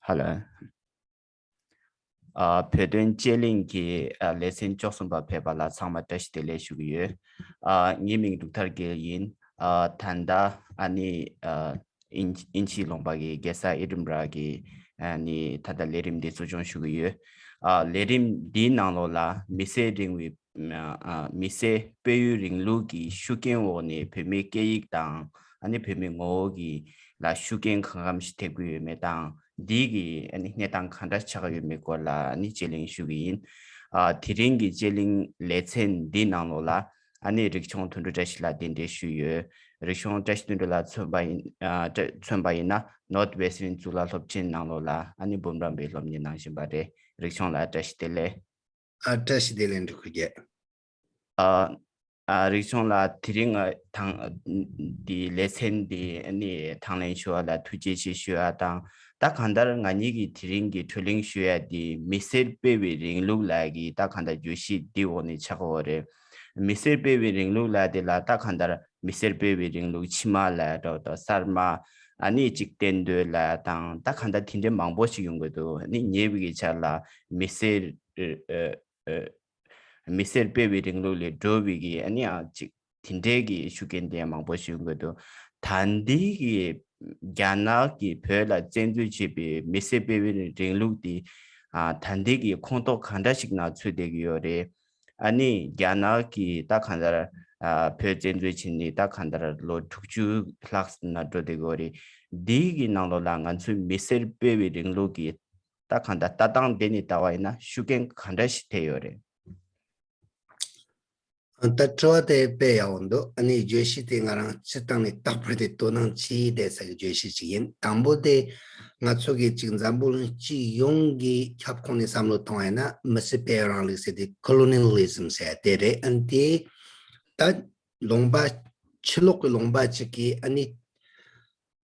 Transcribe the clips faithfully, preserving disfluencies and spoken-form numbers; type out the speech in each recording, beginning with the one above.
ཧ་ལོ། ཨ། བོད་དོན་དཔྱད་གླེང་གི་ཨ་ལེ་ཚན་བཅུ་གསུམ་པ་ཕེབས་པ་ལ་ཚང་མ་བཀྲ་ཤིས་བདེ་ལེགས་ཞུ་གི་ཡོད། ཨ། ངའི་མིང་འབྲུག་ཐར་རྒྱལ་ཡིན། ཨ། ད་ལྟ་ཨ་ནི་ཨ་དབྱིན་དབྱིན་ཇིའི་ལུང་པ་གི་རྒྱལ་ས་ཨེ་ཌིན་བྷ་ར་གི་ཨ་ནི་ད་ལྟ་ལས་རིམ་འདི་གཙོ་སྐྱོང་ཞུ་གི་ཡོད། ཨ། ལས་རིམ་འདིའི་ནང་ལོགས་ལ་མི་སེར་རིང་བའི་ཨ་མི་སེར་སྤེལ་ཡུལ་རིང་ལུགས་ཀྱི་ཤུགས་རྐྱེན་འོག་ནས་བོད་མིའི་སྐད་ཡིག་དང་ཨ་ནི་བོད་མིའི་ངོ་བོ་གི་ལ་ཤུགས་རྐྱེན་གང་འཚམ་ཞིག་ཐེབས་ཀྱི་ཡོད་མེད་དང་འདི་གི་ཨ་ནི་གནས་སྟངས་གང་འདྲ་ཆགས་ཀྱི་ཡོད་མེད་སྐོར་ལ་ཨ་ནི་དཔྱད་གླེང་ཞུ་གི་ཡིན། ཨ། དེ་རིང་གི་དཔྱད་གླེང་ལེ་ཚན་འདིའི་ནང་ལོགས་ལ་ཨ་ནི་རིག་ཆུང་དོན་གྲུབ་བཀྲ་ཤིས་ལགས་གདན་འདྲེན་ཞུས་ཡོད། རིག་ཆུང་བཀྲ་ཤིས་དོན་གྲུབ་ལགས་མཚོན་པ་ཡིན་ཨ་བཀྲ་མཚོན་པ་ཡིན་ན་Northwestern་གཙུག་ལག་སློབ་ཆེན་ནང་ལོགས་ལ་ཨ་ནི་འབུམ་རམས་པའི་སློབ་གཉེར་གནང་བཞིན་པ་རེད། རིག་ཆུང་ལགས་བཀྲ་ཤིས་བདེ་ལེགས། ཨ། བཀྲ་ཤིས་བདེ་ལེགས་འབྲུག་རྒྱལ། ཨ། ཨ། རིག་ཆུང་ལགས་དེ་རིང་ཨ་དང་འདི་ལེ་ཚན་འདི་ནི་དང་ལེན་ཞུ་བ་ལ་ཐུགས་རྗེ་ཆེ་ཞུ་བ་དང་། ད་གང་ལྟར་ང་གཉིས་ཀྱིས་དེ་རིང་གི་བགྲོ་གླེང་ཞུ་ཡ་འདི་མི་སེར་སྤེལ་བའི་རིང་ལུགས་ལབ་ཀྱི་ད་གང་ལྟར་བརྗོད་གཞི་འདི་འོག་ནས་ཆགས་ཀྱི་ཡོད་རེད། མི་སེར་སྤེལ་བའི་རིང་ལུགས་ལབ་དེ་ལ་ད་གང་ལྟར་མི་སེར་སྤེལ་བའི་རིང་ལུགས་ཕྱི་མ་ལབ་འདྲ་བོ་དང་གསར་མ། ཨ་ནི་གཅིག་གཏན་སྡོད་ལབ་དང་ད་གང་ལྟར་དེ་འདྲའི་མང་པོ་ཞིག་ཡོང་གི་འདུག་ཨ་ནི་ཉེ་བའི་ཆར་ལ་མི་སེར་ཨ་ཨ་ཨ། མི་སེར་སྤེལ་བའི་རིང་ལུགས་ལས་འགྲོ་བའི་གི་ཨ་ནི་ཨ་ཅིག་དེ་འདྲའི་གི་ཤུགས་རྐྱེན་དེ་མང་པོ་ཞིག་ཡོང་གི་འདུག་ད་འདི་གི་རྒྱ་ནག་གིས་བོད་ལ་བཙན་འཛུལ་བྱས་པའི་མི་སེར་སྤེལ་བའི་རིང་ལུགས་དེ་ཨ་ད་འདི་གི་ཁོངས་གཏོགས་གང་འདྲ་ཞིག་ནང་ཚུད་བསྡད་ཀྱི་ཡོད་རེད། ཨ་ནི་རྒྱ་ནག་གིས་ད་གང་ལྟར་ཨ་བོད་བཙན་འཛུལ་བྱས་ནས་ད་གང་ལྟར་ལོ་དྲུག་ཅུ་ལྷག་ཙམ་ན་འགྲོ་བསྡད་ཀྱི་ཡོད་རེད། འདི་གི་ནང་ལོགས་ལ་ང་ཚོའི་མི་སེར་སྤེལ་བའི་རིང་ལུགས་ཀྱི་ད་གང་ལྟར་ལྟ་སྟངས་དེ་ནས་ལྟ་བ་ཡིན་ན་ཤུགས་རྐྱེན་གང་འདྲ་ཞིག་ཐེབས་ཡོད་རེད། ད་དྲི་བ་དེ་དཔེ་ཡག་པོ་འདུག་ཨ་ནི་བརྗོད་གཞི་དེ་ང་རང་སྤྱིར་བཏང་ནས་རྟག་པར་དེ་དོ་སྣང་བྱས་བསྡད་ས་གི་བརྗོད་གཞི་ཅིག་ཡིན། དང་པོ་དེ་ང་ཚོ་གི་ཅིག་འཛམ་བུ་གླིང་སྤྱི་ཡོངས་ཀྱི་ཁྱབ་ཁོངས་ནས་བསམ་བློ་གཏོང་བ་ཡིན་ན་མི་སེར་སྤེལ་རིང་ལུགས་ཟེར་དེ་colonialism ཟེར་དེ་རེད། ཨ་ནི་དེ་ད་ལུང་པ་ཕྱི་ལོགས་ཀྱི་ལུང་པ་ཅིག་གིས་ཨ་ནི་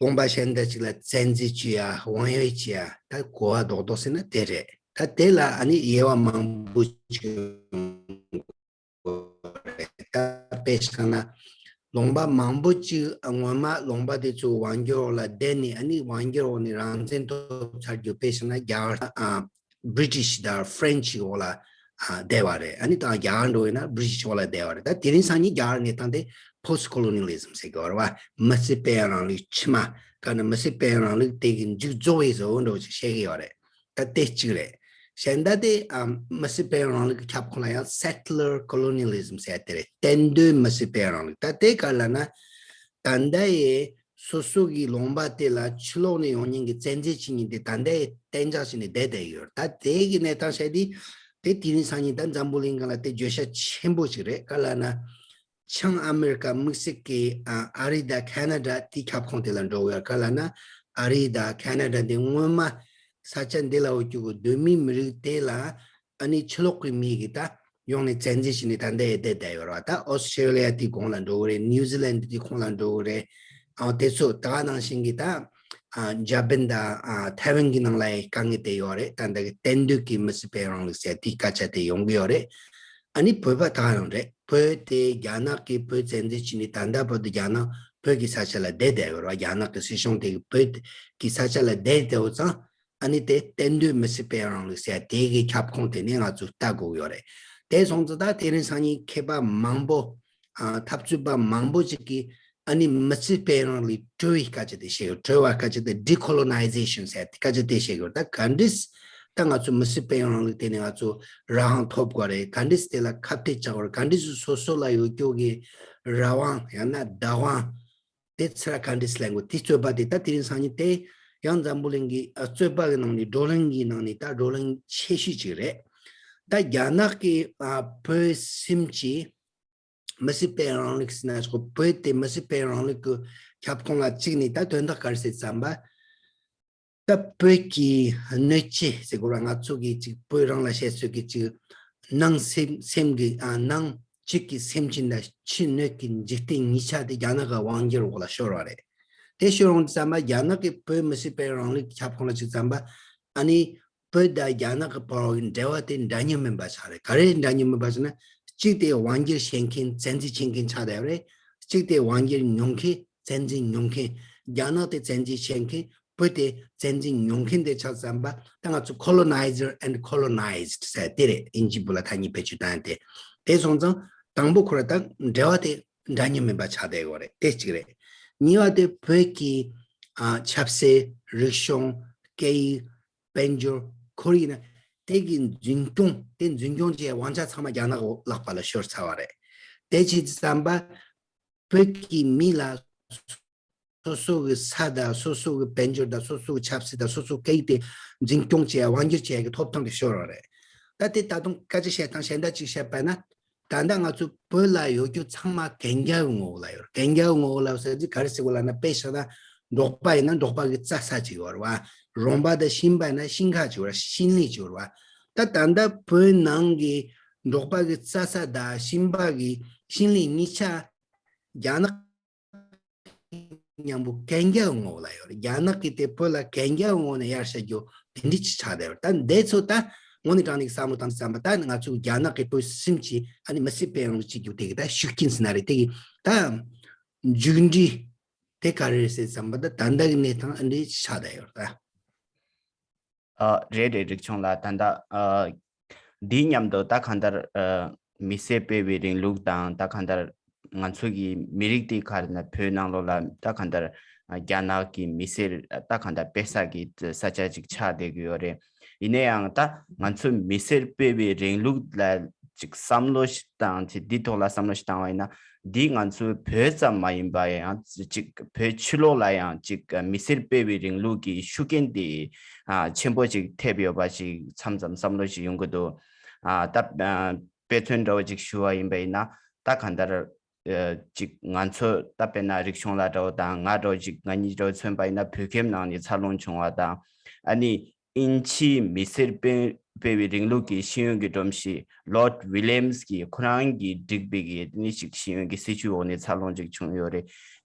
ལུང་པ་གཞན་དག་ཅིག་ལ་བཙན་འཛུལ་བྱེད་ཡ་དབང་ཡོད་བྱེད་ཡ་ད་གོ་བ་རྡོག་རྡོག་ཟེར་ན་དེ་རེད། ད་དེ་ལ་ཨ་ནི་དབྱེ་བ་མང་པོ་ཅིག་ཡོང་གི་རེད། ད་དཔེ་བཞག་ན་ལུང་པ་མང་པོ་ཅིག་སྔོན་མ་ལུང་པ་དེ་ཚོ་དབང་སྒྱུར་འོག་ལ་བསྡད་ནས་ཨ་ནི་དབང་སྒྱུར་འོག་ནས་རང་བཙན་ཐོབ་ཚར་རྒྱུ་དཔེ་བཞག་ན་རྒྱ་གར་ཨ་British དང་French འོག་ལ་ཨ་བསྡད་པ་རེད། ཨ་ནི་ད་རྒྱ་གར་འགྲོ་ཡིན་ན་British འོག་ལ་བསྡད་པ་རེད། ད་དེ་རིང་སང་ཉིན་རྒྱ་གར་གནས་སྟངས་དེ་post colonialism ཟེར་གི་ཡོད་རེད་བ། མི་སེར་སྤེལ་རིང་ལུགས་ཕྱི་མ་ག་ན་མི་སེར་སྤེལ་རིང་ལུགས་དེ་གི་མཇུག་རྫོགས་པའི་བཟོ་བོ་འདྲ་བོ་ཅིག་བཤད་གི་ཡོད་རེད། ད་དེ་གཅིག་རེད། གཞན་ད་དེ་ཨ་མི་སེར་སྤེལ་རིང་ལུགས་ཀྱི་ཁྱབ་ཁོངས་ལ་ཡང་settler colonialism ཟེར་དེ་རེད། གཏན་སྡོད་མི་སེར་སྤེལ་རིང་ལུགས། ད་དེ་ག་ལ་ན་ད་ལྟ་ཡི་སོ་སོ་གི་ལུང་པ་དེ་ལ་ཕྱི་ལོགས་ནས་ཡོང་མཁན་གྱི་བཙན་འཛུལ་བྱེད་མཁན་དེ་ད་ལྟ་ཡི་གཏན་འཇགས་བྱས་ནས་བསྡད་བསྡད་ཡོད། ད་དེ་གི་གནས་སྟངས་བཤད་དུས་དེ་དེ་རིང་སང་ཉིན་ད་འཛམ་བུ་གླིང་སྒང་ལ་དེ་བརྗོད་བྱ་ཆེན་པོ་ཞིག་རེད། ག་ལ་ན་བྱང་ཨ་མེ་རི་ཀ་དམིགས་བསལ་གྱི་ཨ་ཨ་རི་དང་ཁ་ན་ཌ་དེ་ཁྱབ་ཁོངས་དེ་ལ་འགྲོ་གི་ཡོད། ག་ལ་ན་ཨ་རི་དང་ཁ་ན་ཌ་དེ་སྔོན་མ་ས་ཆ་འདི་ལ་འོ་རྒྱུ་གི་གདོད་མའི་མི་རིགས་དེ་ལ་ཨ་ནི་ཕྱི་ལོགས་ཀྱི་མི་གིས་ད་ཡོང་ནས་བཙན་འཛུལ་བྱས་ནས་ད་ལྟ་ཡང་བསྡད་བསྡད་ཡོད་རེད་བ། ད་ཨོ་སི་ཀྲེ་ལི་ཡ་དེ་གོང་ལ་འགྲོ་གི་རེད། ནིའུ་ཛི་ལན་དེ་གོང་ལ་འགྲོ་གི་རེད། ཨ་དེ་ཚོ་ད་ག་ནང་བཞིན་གྱི་ད་ཨ་འཇར་པན་དང་ཨ་ཐའེ་ཝན་གྱི་ནང་ལ་ཡང་དཀའ་ངལ་དེ་ཡོད་རེད། ད་ལྟ་གི་གཏན་སྡོད་ཀྱི་མི་སེར་སྤེལ་རིང་ལུགས་ཟེར་དེའི་སྐད་ཆ་དེ་ཡོང་གི་ཡོད་རེད། ཨ་ནི་བོད་པ་ད་ག་རང་རེད། བོད་དེ་རྒྱ་ནག་གིས་བོད་བཙན་འཛུལ་བྱས་ནས་ད་ལྟ་བར་དུ་རྒྱ་ནག་བོད་ཀྱི་ས་ཆ་ལ་བསྡད་བསྡད་ཡོད་རེད་བ། རྒྱ་ནག་གི་སྲིད་གཞུང་དེ་གིས་བོད་ཀྱི་ས་ཆ་ལ་བསྡད་བསྡད་ཡོད་ཙང་། ཨ་ནི་དེ་གཏན་སྡོད་མི་སེར་སྤེལ་རིང་ལུགས་ཟེར་དེ་གི་ཁྱབ་ཁོངས་དེ་ནས་ང་ཚོས་ལྟ་དགོས་ཡོད་རེད། དེ་སོང་ཙང་ད་དེ་རིང་སང་ཉིན་མཁས་པ་མང་པོ་ཨ་འཐབ་རྩོད་པ་མང་པོ་ཅིག་གིས་ཨ་ནི་མི་སེར་སྤེལ་རིང་ལུགས་གྲོལ་བའི་སྐད་ཆ་དེ་བཤད་ཡོད། གྲོལ་བ་སྐད་ཆ་དེ་decolonization ཟེར་དེ་སྐད་ཆ་དེ་བཤད་ཡོད། ད་ག་འདྲས་ད་ང་ཚོ་མི་སེར་སྤེལ་རིང་ལུགས་དེ་ནས་ང་ཚོ་རང་དབང་ཐོབ་དགོས་རེད། ག་འདྲས་དེ་ལ་ཁ་གཏད་བཅག་དགོས་རེད། ག་འདྲས་སོ་སོ་ལ་ཡོད་རྒྱུ་གི་རང་དབང་ཡང་ན་བདག་དབང་དེ་ཚུར་ག་འདྲས་ལེན་དགོས། དེ་རྩོད་པ་དེ་ད་དེ་རིང་སང་ཉིན་དེ་ཡང་འཛམ་བུ་གླིང་གི་ཨ་རྩོད་པ་གི་ནང་ནས་བགྲོ་གླེང་གི་ནང་ནས་ད་བགྲོ་གླེང་ཆེ་ཤོས་ཅིག་རེད། ད་རྒྱ་ནག་གི་ཨ་བོད་སེམས་ཀྱི་མི་སེར་སྤེལ་རིང་ལུགས་ཟེར་ན་ཆོག་བོད་དེ་མི་སེར་སྤེལ་རིང་ལུགས་ཀྱི་ཁྱབ་ཁོངས་ལ་བཅུག་ནས་ད་དོན་དག་ག་རེ་ཟེར་བསམ་པ། ད་བོད་ཀྱི་སྣོད་བཅུད་ཟེར་དགོས་ར། ང་ཚོ་གི་ཅིག་བོད་རང་ལ་བཤད་སྲོལ་གྱི་ཅིག་ནང་སེམས་སེམས་ཀྱི་ཨ་ནང་བཅུད་ཀྱི་སེམས་ཅན་དང་ཕྱི་སྣོད་ཀྱི་འཇིག་རྟེན་གཉིས་ཆ་དེ་རྒྱ་ནག་གི་དབང་སྒྱུར་འོག་ལ་ཤོར་བ་རེད། དེ་ཤོར་འོང་དུས་ཙམ་པ་རྒྱ་ནག་གི་བོད་མི་སེར་སྤེལ་རིང་ལུགས་ཁྱབ་ཁོངས་ལ་ཅིག་ཙམ་པ་ཨ་ནི་བོད་དང་རྒྱ་ནག་གི་བར་བའི་འབྲེལ་བ་དེ་འདྲ་མཉམ་མིན་པ་ཆགས་རེད། ག་རེ་འདྲ་མཉམ་མིན་པ་ཟེར་ན་གཅིག་དེ་དབང་སྒྱུར་བྱེད་མཁན་བཙན་འཛུལ་བྱེད་མཁན་ཆགས་བསྡད་པ་རེད། གཅིག་དེ་དབང་སྒྱུར་མྱོང་མཁན་བཙན་འཛུལ་མྱོང་མཁན། རྒྱ་ནག་དེ་བཙན་འཛུལ་བྱེད་མཁན། བོད་དེ་བཙན་འཛིན་མྱོང་མཁན་དེ་ཆགས་ཙམ་པ་ད་ང་ཚོ་colonizer and colonized ཟེར་དེ་རེད། ཨིན་ཇི་བོད་ལ་ཐ་སྙད་བེད་སྤྱོད་བཏང་ཡ་དེ། དེ་སོང་ཙང་དང་པོ་ཁོ་ར་ད་འབྲེལ་བ་དེ་འདྲ་མཉམ་མིན་པ་ཆགས་བསྡད་ཡོད་རེད། དེ་གཅིག་རེད། གཉིས་པ་དེ་བོད་ཀྱི་ཨ་ཆབ་སྲིད་རིག་གཞུང་སྐད་ཡིག་དཔལ་འབྱོར་ཁོར་ཡུག་ན་དེ་གི་འཛིན་སྐྱོང་དེ་འཛིན་སྐྱོང་བྱེད་དབང་ཆ་ཚང་མ་རྒྱ་ནག་ལག་པ་ལ་ཤོར་ཚར་བ་རེད། དེ་བྱས་ཙམ་པ་བོད་ཀྱི་མི་ལ་སོ་སོ་གི་ས་དང་སོ་སོ་གི་དཔལ་འབྱོར་དང་སོ་སོ་གི་ཆབ་སྲིད་དང་སོ་སོ་སྐད་ཡིག་དེ་འཛིན་སྐྱོང་བྱེད་དབང་སྒྱུར་བྱེད་ཡ་གི་ཐོབ་ཐང་དེ་ཤོར་བ་རེད། ད་དེ་ད་དུང་སྐད་ཆ་བཤད་སྟངས་གཞན་དག་ཅིག་བཤད་པ་ན། ད་ལྟ་ང་ཚོ་བོད་ལ་ཡོད་རྒྱུ་ཚང་མ་གན་རྒྱའི་ངོ་བོ་ལ་ཡོད་རེད། གན་རྒྱའི་ངོ་བོ་ལ་ཟེར་དུས་ག་རེ་ཟེར་དགོས་ལབ་ན། དཔེ་བཞག་ན་འབྲོག་པ་ཡིན་ན་འབྲོག་པ་གི་རྩྭ་ས་ཅིག་ཡོད་རེད་བ། རོང་པ་དང་ཤིང་པ་ཡིན་ན་ཤིང་ཁ་ཅིག་ཡོད་རེད། ཤིང་ལས་ཅིག་ཡོད་རེད་བ། ད་ད་ལྟ་བོད་ནང་གི་འབྲོག་པ་གི་རྩྭ་ས་དང་ཤིང་པ་གི་ཤིང་ལས་གཉིས་ཆ་རྒྱ་ནག་མཉམ་པོ་གན་རྒྱའི་ངོ་བོ་ལ་ཡོད་རེད། རྒྱ་ནག་གིས་དེ་བོད་ལ་གན་རྒྱའི་ངོ་བོ་ནས་ཡར་བཤད་རྒྱུ་དེ་འདྲ་ཅིག་ཆགས་བསྡད་ཡོད་རེད། ད་འདི་ཚོ་ད་དངོས་གནས་དྲང་གནས་བསམ་བློ་བཏང་ཙམ་པ་ད་ང་ཚོ་རྒྱ་ནག་གིས་བོད་སེམས་ཀྱི་ཨ་ནི་མི་སེར་སྤེལ་རང་ལུགས་བྱེད་རྒྱུ་དེ་གི་ད་ཤུགས་རྐྱེན་ཟེར་ན་རེད། དེ་གི་ད་མཇུག་འབྲས་དེ་ག་རེ་རེད་ཟེར་ཙམ་པ་ད་ད་ལྟ་གི་གནས་སྟངས་ཨ་འདྲ་ཅིག་ཆགས་བསྡད་ཡོད་རེད་ད། ཨ། རེད་རེད། རིག་ཆུང་ལགས། ད་ལྟ་ཨ་འདིའི་མཉམ་དུ་ད་གང་ལྟར་ཨ་མི་སེར་སྤེལ་བའི་རིང་ལུགས་དང་ད་གང་ལྟར་ང་ཚོ་གི་མི་རིགས་དེ་ག་རེ་ན་བོད་ནང་ལོགས་ལ་ད་གང་ལྟར་ཨ་རྒྱ་ནག་གི་མི་སེར་ད་གང་ལྟར་སྤེལ་ས་གི་ས་ཆ་ཅིག་ཆགས་བསྡད་ཀྱི་ཡོད་རེད། ཡིན་ན་ཡང་ད་ང་ཚོ་མི་སེར་སྤེལ་བའི་རིང་ལུགས་ལ་ཅིག་བསམ་བློ་ཞིག་བཏང་ཚེ་འདི་ཐོག་ལ་བསམ་བློ་ཞིག་བཏང་བ་ཡིན་ན། འདི་ང་ཚོའི་བོད་ཙམ་མ་ཡིན་པ་ཡང་ཅིག་བོད་ཕྱི་ལོགས་ལ་ཡང་ཅིག་མི་སེར་སྤེལ་བའི་རིང་ལུགས་ཀྱི་ཤུགས་རྐྱེན་དེ་ཨ་ཆེན་པོ་ཅིག་ཐེབས་ཡོད་པ་ཞིག་མཚམས་མཚམས་བསམ་བློ་ཞིག་ཡོང་གི་འདུག་ཨ་ད་ཨ་དཔེ་མཚོན་འདྲ་བོ་ཅིག་ཞུ་བ་ཡིན་པ་ཡིན་ན། ད་གང་ལྟར་ཨ་ཅིག་ང་ཚོ་ད་དཔེར་ན་རིག་ཆུང་ལགས་འདྲ་བོ་དང་ང་འདྲ་བོ་ཅིག་ང་གཉིས་འདྲ་བོ་མཚོན་པ་ཡིན་ན་བོད་ཁྱིམ་ནང་ནས་འཚར་ལོངས་བྱུང་བ་དང་། ཨ་ནི། དབྱིན་ཇིའི་མི་སེར་སྤེལ་སྤེལ་བའི་རིང་ལུགས་ཀྱི་ཤེས་ཡོན་གྱི་སྒྲོམ་གཞི་Lord Williams གྱིས་ཁོ་རང་གིས་བསྒྲིགས་པའི་གི་ནི་ཅིག་ཤེས་ཡོན་གྱི་སྲིད་བྱུས་འོག་ནས་འཚར་ལོངས་ཅིག་བྱུང་ཡོད་རེད།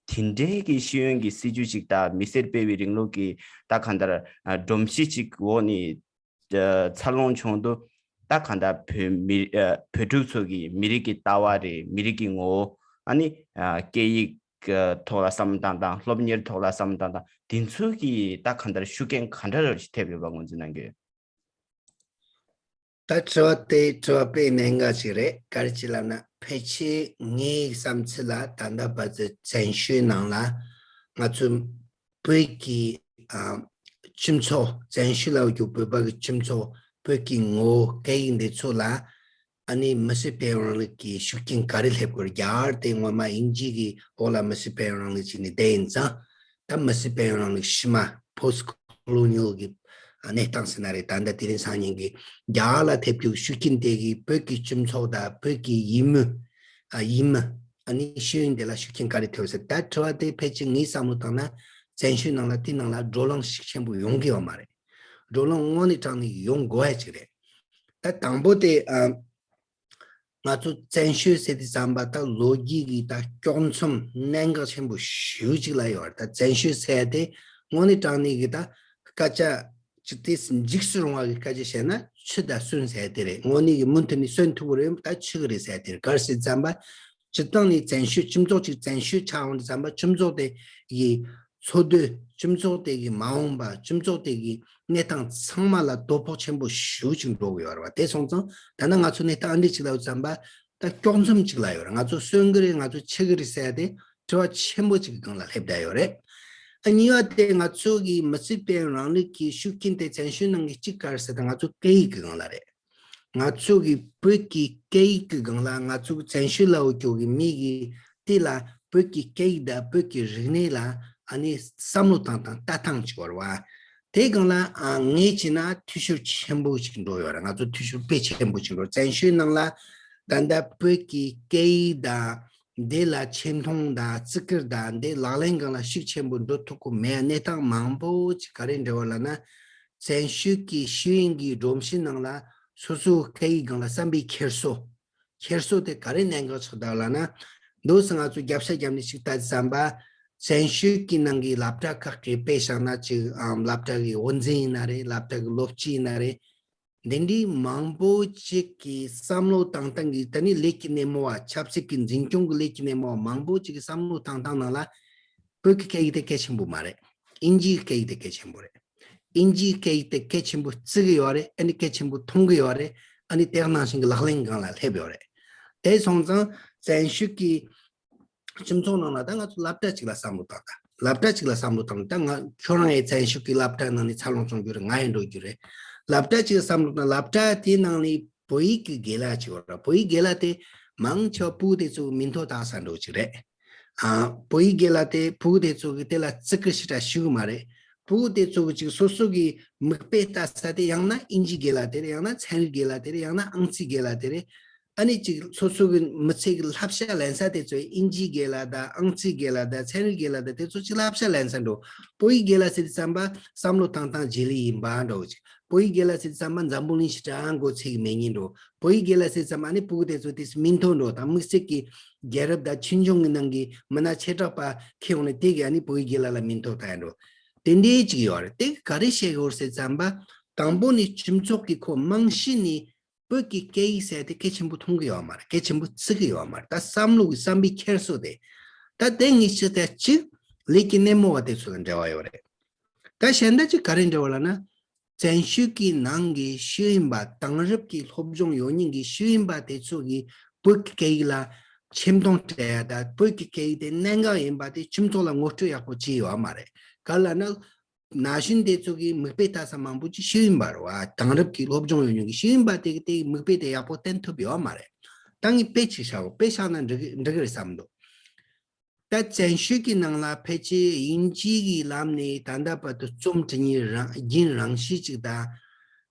དེ་འདྲའི་གི་ཤེས་ཡོན་གྱི་སྲིད་བྱུས་ཅིག་དང་མི་སེར་སྤེལ་བའི་རིང་ལུགས་ཀྱི་ད་གང་ལྟར་ཨ་སྒྲོམ་གཞི་ཅིག་འོག་ནས་ཨ་འཚར་ལོངས་བྱུང་དུས། ད་གང་ལྟར་བོད་མི་ཨ་བོད་ཕྲུག་ཚོ་གི་མི་རིགས་ཀྱི་ལྟ་བ་རེད། མི་རིགས་ཀྱི་ངོ་བོ། ཨ་ནི་ཨ་སྐད་ཡིག་གི་ཐོག་ལ་བསམ་བློ་བཏང་སྟངས། སློབ་གཉེར་ཐོག་ལ་བསམ་བློ་བཏང་སྟངས། དེ་ཚོ་གིས་ད་གང་ལྟར་ཤུགས་རྐྱེན་ག་འདྲ་ཞིག་ཐེབས་ཡོད་པ་ངོས་འཛིན་གནང་གི་ཡོད། ད་དྲི་བ་དེ་དྲི་བ་དཔེ་གནད་འགག་ཅིག་རེད། ག་རེ་ཅིག་ལབ་ན། ཕལ་ཆེར་ངའི་བསམ་ཚུལ་ལ་ད་ལྟ་བར་དུ་བཙན་བྱོལ་ནང་ལ་ང་ཚོ་བོད་ཀྱི་ཨ་སྤྱི་ཚོགས། བཙན་བྱོལ་ལ་ཡོད་རྒྱུ་བོད་པ་གི་སྤྱི་ཚོགས། བོད་ཀྱི་ངོ་བོ། སྐད་ཡིག་འདི་ཚོ་ལ་ཨ་ནི་མི་སེར་སྤེལ་བའི་རིང་ལུགས་ཀྱི་ཤུགས་རྐྱེན་ག་རེ་སླེབས་དགོས་རེད། རྒྱ་གར་དེ་སྔོན་མ་དབྱིན་ཇི་གི་འོག་ལ་མི་སེར་སྤེལ་བའི་རིང་ལུགས་བྱས་ནས་བསྡད་ཡིན་ཙང་། ད་མི་སེར་སྤེལ་བའི་རིང་ལུགས་ཕྱི་མ་post colonial གི་གནས་སྟངས་ཟེར་ན་རེད། ད་ལྟ་དེ་རིང་སང་ཉིན་གྱི་རྒྱ་གར་ལ་ཐེབས་རྒྱུ་ཤུགས་རྐྱེན་དེ་གིས་བོད་ཀྱི་སྤྱི་ཚོགས་དང་བོད་ཀྱི་ཡུལ་མི། ཨ་ཡུལ་མི། ཨ་ནི་ཤེས་ཡོན་དེ་ལ་ཤུགས་རྐྱེན་ག་རེ་ཐེབས་ཟེར། ད་དྲི་བ་དེ་ཕལ་ཆེར་ངས་བསམ་བློ་བཏང་ན་བཙན་བྱོལ་ནང་ལ་དེ་ནང་ལ་བགྲོ་གླེང་ཤུགས་ཆེན་པོ་ཡོང་གི་ཡོད་མ་རེད། བགྲོ་གླེང་དངོས་གནས་དྲང་གནས་ཡོང་དགོས་ཡ་ཅིག་རེད། ད་དང་པོ་དེ་ཨ་ང་ཚོ་བཙན་བྱོལ་ཟེར་དུས་ཙམ་པ་ད་ལོ་རྒྱུས་ཀྱི་ད་དཀྱོག་མཚམས་གནད་འགག་ཆེན་པོ་ཞེ་པོ་ཅིག་ལ་ཡོད་རེད། ད་བཙན་བྱོལ་ཟེར་ཡ་དེ་དངོས་གནས་དྲང་གནས་ཀྱི་ད་སྐད་ཆ་ཅིག་དེ་འཇིགས་སུ་རུང་བ་གི་སྐད་ཆ་བཤད་ན་ཆུ་དང་སོན་ཟེར་ཡ་དེ་རེད། དངོས་གནས་ཀྱི་མུ་མཐུད་ནས་སོན་ཐུབ་ཀྱི་རེད། ད་ཆུ་གི་རེད་ཟེར་ཡ་དེ་རེད། ག་རེ་ཟེར་ཙམ་པ་སྤྱིར་བཏང་ནས་བཙན་བྱོལ་སྤྱི་ཚོགས་ཅིག་བཙན་བྱོལ་ཆགས་ཡོང་དུས་ཙམ་པ་སྤྱི་ཚོགས་དེ་ཡི་འཚོ་སྡོད། སྤྱི་ཚོགས་དེ་གི་མ་འོངས་པ། སྤྱི་ཚོགས་དེ་གི་གནས་སྟངས་ཚང་མ་ལ་དོ་ཕོག་ཆེན་པོ་ཞེ་པོ་ཅིག་འགྲོ་གི་ཡོད་རེད་བ། དེ་སོང་ཙང་ད་ནི་ང་ཚོ་གནས་སྟངས་འདི་ཅིག་ལ་ཡོད་ཙམ་པ་ད་དཀྱོག་མཚམས་ཅིག་ལ་ཡོད་རེད། ང་ཚོ་སོན་གི་རེད། ང་ཚོ་ཆུ་གི་རེད་ཟེར་ཡ་དེ་དྲི་བ་ཆེན་པོ་ཅིག་གི་སྒང་ལ་སླེབས་བསྡད་ཡོད་རེད། ཨ་གཉིས་པ་དེ་ང་ཚོ་གི་མི་སེར་སྤེལ་རིང་ལུགས་ཀྱི་ཤུགས་རྐྱེན་དེ་བཙན་བྱོལ་ནང་གི་གཅིག་ག་རེ་ཟེར་ད་ང་ཚོ་སྐད་ཡིག་གི་སྒང་ལ་རེད། ང་ཚོ་གི་བོད་ཀྱི་སྐད་ཡིག་གི་སྒང་ལ་ང་ཚོ་གི་བཙན་བྱོལ་ལ་ཡོད་རྒྱུ་གི་མི་གི་དེ་ལ་བོད་ཀྱི་སྐད་ཡིག་དང་བོད་ཀྱི་རིག་གནས་ལ་ཨ་ནི་བསམ་བློ་བཏང་སྟངས་ལྟ་སྟངས་ཅིག་ཡོད་རེད་བ། དེ་སྒང་ལ་ཨ་ངས་བྱས་ན་འཐུས་ཤོར་ཆེན་པོ་ཞིག་འགྲོ་ཡོད་རེད། ང་ཚོ་འཐུས་ཤོར་དཔེ་ཆེན་པོ་ཞིག་འགྲོ། བཙན་བྱོལ་ནང་ལ་ད་ལྟ་བོད་ཀྱི་སྐད་ཡིག་དང་འདི་ལ་ཆེ་མཐོང་དང་བརྩི་བཀུར་དང་འདི་ལག་ལེན་སྒང་ལ་ཤུགས་ཆེན་པོ་འགྲོ་ཐུབ་ཀྱི་མེད། གནས་སྟངས་མང་པོ་ཅིག་ག་རེ་འདྲ་བ་ལབ་ན། བཙན་བྱོལ་གྱི་ཤེས་ཡོན་གྱི་སྒྲོམ་གཞི་ནང་ལ་སོ་སོའི་སྐད་ཡིག་སྒང་ལ་བསམ་པའི་འཁྱེར་སོ། འཁྱེར་སོ་དེ་ག་རེ་གནད་འགག་ཆགས་བསྡད་ལབ་ན། འདུག་སེ་ང་ཚོ་རྒྱབ་ཤ་རྒྱབ་ནས་ཅིག་ལྟ་བསམ་པ། བཙན་བྱོལ་གྱི་ནང་གི་སློབ་གྲྭ་ཁག་གི་དཔེ་བཞག་ན་ཅིག་ཨམ་སློབ་གྲྭ་གི་དབུ་འཛིན་ཡིན་ན་རེད། སློབ་གྲྭ་གི་སློབ་སྤྱི་ཡིན་ན་རེད། འདི་འདྲའི་མང་པོ་ཅིག་གི་བསམ་བློ་བཏང་སྟངས་ཀྱི་ད་ནི་ལས་ཀྱི་སྣེ་མོ་བ། ཆབ་སྲིད་ཀྱི་འཛིན་སྐྱོང་གི་ལས་ཀྱི་སྣེ་མོ་བ་མང་པོ་ཅིག་གི་བསམ་བློ་བཏང་སྟངས་ནང་ལ་བོད་ཀྱི་སྐད་ཡིག་དེ་གལ་ཆེན་པོ་མ་རེད། དབྱིན་ཇིའི་སྐད་ཡིག་དེ་གལ་ཆེན་པོ་རེད། དབྱིན་ཇིའི་སྐད་ཡིག་དེ་གལ་ཆེན་པོ་བརྩི་གི་ཡོད་རེད། ཨ་ནི་གལ་ཆེན་པོ་མཐོང་གི་ཡོད་རེད། ཨ་ནི་དེ་ནང་བཞིན་གྱི་ལག་ལེན་སྒང་ལ་སླེབས་ཡོད་རེད། དེ་སོང་ཙང་བཙན་བྱོལ་གྱི་སྤྱི་ཚོགས་ནང་ལ་ད་ང་ཚོ་སློབ་གྲྭ་གཅིག་ལ་བསམ་བློ་བཏང་ད། སློབ་གྲྭ་གཅིག་ལ་བསམ་བློ་བཏང་ད། ང་ཁྱོད་རང་ཡང་བཙན་བྱོལ་གྱི་སློབ་གྲྭ་ནང་ནས་འཚར་ལོངས་བྱུང་རྒྱུ་རེད། ང་ཡང་འགྲོ་རྒྱུ་རེད། སློབ་གྲྭ་གཅིག་ལ་བསམ་བློ་བཏང་། སློབ་གྲྭ་དེའི་ནང་ནས་བོད་ཡིག་གི་དགེ་ལགས་གཅིག་ཡོད་རེད། བོད་ཡིག་དགེ་ལགས་དེ་མང་ཆེ་བ་ཕྲུ་གུ་དེ་ཚོ་མིང་ཐོ་བཏགས་ས་འགྲོ་གཅིག་རེད། ཨ། བོད་ཡིག་དགེ་ལགས་དེ་ཕྲུ་གུ་དེ་ཚོ་གི་དེ་ལ་བརྩི་བཀུར་ཞེ་དྲག་ཞུ་གི་མ་རེད། ཕྲུ་གུ་དེ་ཚོ་གི་ཅིག་སོ་སོ་གི་མིག་དཔེ་ལྟ་ས་དེ་ཡང་ན་དབྱིན་ཇིའི་དགེ་ལགས་དེ་རེད། ཡང་ན་ཚན་རིག་དགེ་ལགས་དེ་རེད། ཡང་ན་ཨང་རྩིས་དགེ་ལགས་དེ་རེད། ཨ་ནི་ཅིག་སོ་སོ་གི་མི་ཚེ་གི་བསླབ་བྱ་ལེན་ས་དེ་ཚོ་དབྱིན་ཇིའི་དགེ་ལགས་དང་ཨང་རྩིས་དགེ་ལགས་དང་ཚན་རིག་དགེ་ལགས་དང་དེ་ཚོ་ཅིག་བསླབ་བྱ་ལེན་ས་འགྲོ། བོད་ཡིག་དགེ་ལགས་ཟེར་དུས་ཙམ་པ་བསམ་བློ་བཏང་སྟངས་རྗེས་ལུས་ཡིན་པ་འདྲ་བོ་ཅིག་བོད་ཡིག་དགེ་ལགས་ཟེར་དུས་ཙམ་པ་འཛམ་བུ་གླིང་ཞེ་དྲག་མགོ་ཚོས་གི་མེད་མཁན་འགྲོ། བོད་ཡིག་དགེ་ལགས་ཟེར་དུས་ཙམ་པ་ཨ་ནི་ཕྲུ་གུ་དེ་ཚོ་དེ་མིང་ཐོ་འགྲོ་དང་དམིགས་བསལ་གྱི་རྒྱལ་རབས་དང་ཆོས་འབྱུང་གི་ནང་གི་མི་སྣ་བྱེ་བྲག་པ་ཁེ་འོང་ནས་དེ་གི་ཨ་ནི་བོད་ཡིག་དགེ་ལགས་ལ་མིང་ཐོ་བཏགས་འགྲོ། དེ་འདྲའི་ཅིག་ཡོད་རེད། དེ་ག་རེ་བཤད་གི་ཡོད་ཟེར་དུས་ཙམ་པ་དང་པོ་ནས་སྤྱི་ཚོགས་ཀྱི་ཁོ་རྨང་གཞི་ནས་བོད་ཀྱི་སྐད་ཡིག་ཟེར་དེ་གལ་ཆེན་པོ་མཐོང་གི་ཡོད་མ་རེད། གལ་ཆེན་པོ་བརྩི་གི་ཡོད་མ་རེད། ད་བསམ་བློ་གི་བསམ་པའི་འཁྱེར་སོ་དེ། ད་དེ་ངས་ཅི་ལྟར་གཅིག་ལས་ཀྱི་སྣེ་མོ་བ་དེ་ཚོ་དང་འབྲེལ་བ་ཡོད་རེད། ད་གཞན་དག་ཅིག་ག་རེ་འབྲེལ་བ་ལབ་ན། བཙན་བྱོལ་གྱི་ནང་གི་ཤེས་ཡོན་པ་དེང་རབས་ཀྱི་སློབ་སྦྱོང་ཡོད་མཁན་གྱི་ཤེས་ཡོན་པ་དེ་ཚོ་གིས་བོད་ཀྱི་སྐད་ཡིག་ལ་ཆེ་མཐོང་སྤྲད་ཡ་དང་བོད་ཀྱི་སྐད་ཡིག་དེ་གནད་འགག་ཡིན་པ་དེ་སྤྱི་ཚོགས་ལ་ངོ་སྤྲོད་ཡག་པོ་བྱས་ཡོད་མ་རེད། ག་ལབ་ན། ན་གཞོན་དེ་ཚོ་གི་མིག་དཔེ་ལྟ་ས་མང་པོ་ཅིག་ཤེས་ཡོན་པ་རེད་བ། དེང་རབས་ཀྱི་སློབ་སྦྱོང་ཡོད་མཁན་གྱི་ཤེས་ཡོན་པ་དེ་གི་དེ་མིག་དཔེ་དེ་ཡག་པོ་བསྟན་ཐུབ་ཡོད་མ་རེད། ད་ངས་དཔེ་ཅིག་བཞག་གོ། དཔེ་བཞག་ན་འགྲིག་གི་འགྲིག་གི་རེད་བསམ་འདུག་ད་བཙན་བྱོལ་གྱི་ནང་ལ་ཕལ་ཆེར་དབྱིན་ཇི་གི་ལམ་ནས་ད་ལྟ་བར་དུ་རྩོམ་འབྲི་མཁན་རང་རྒན་རང་བཞིན་ཅིག་དང་།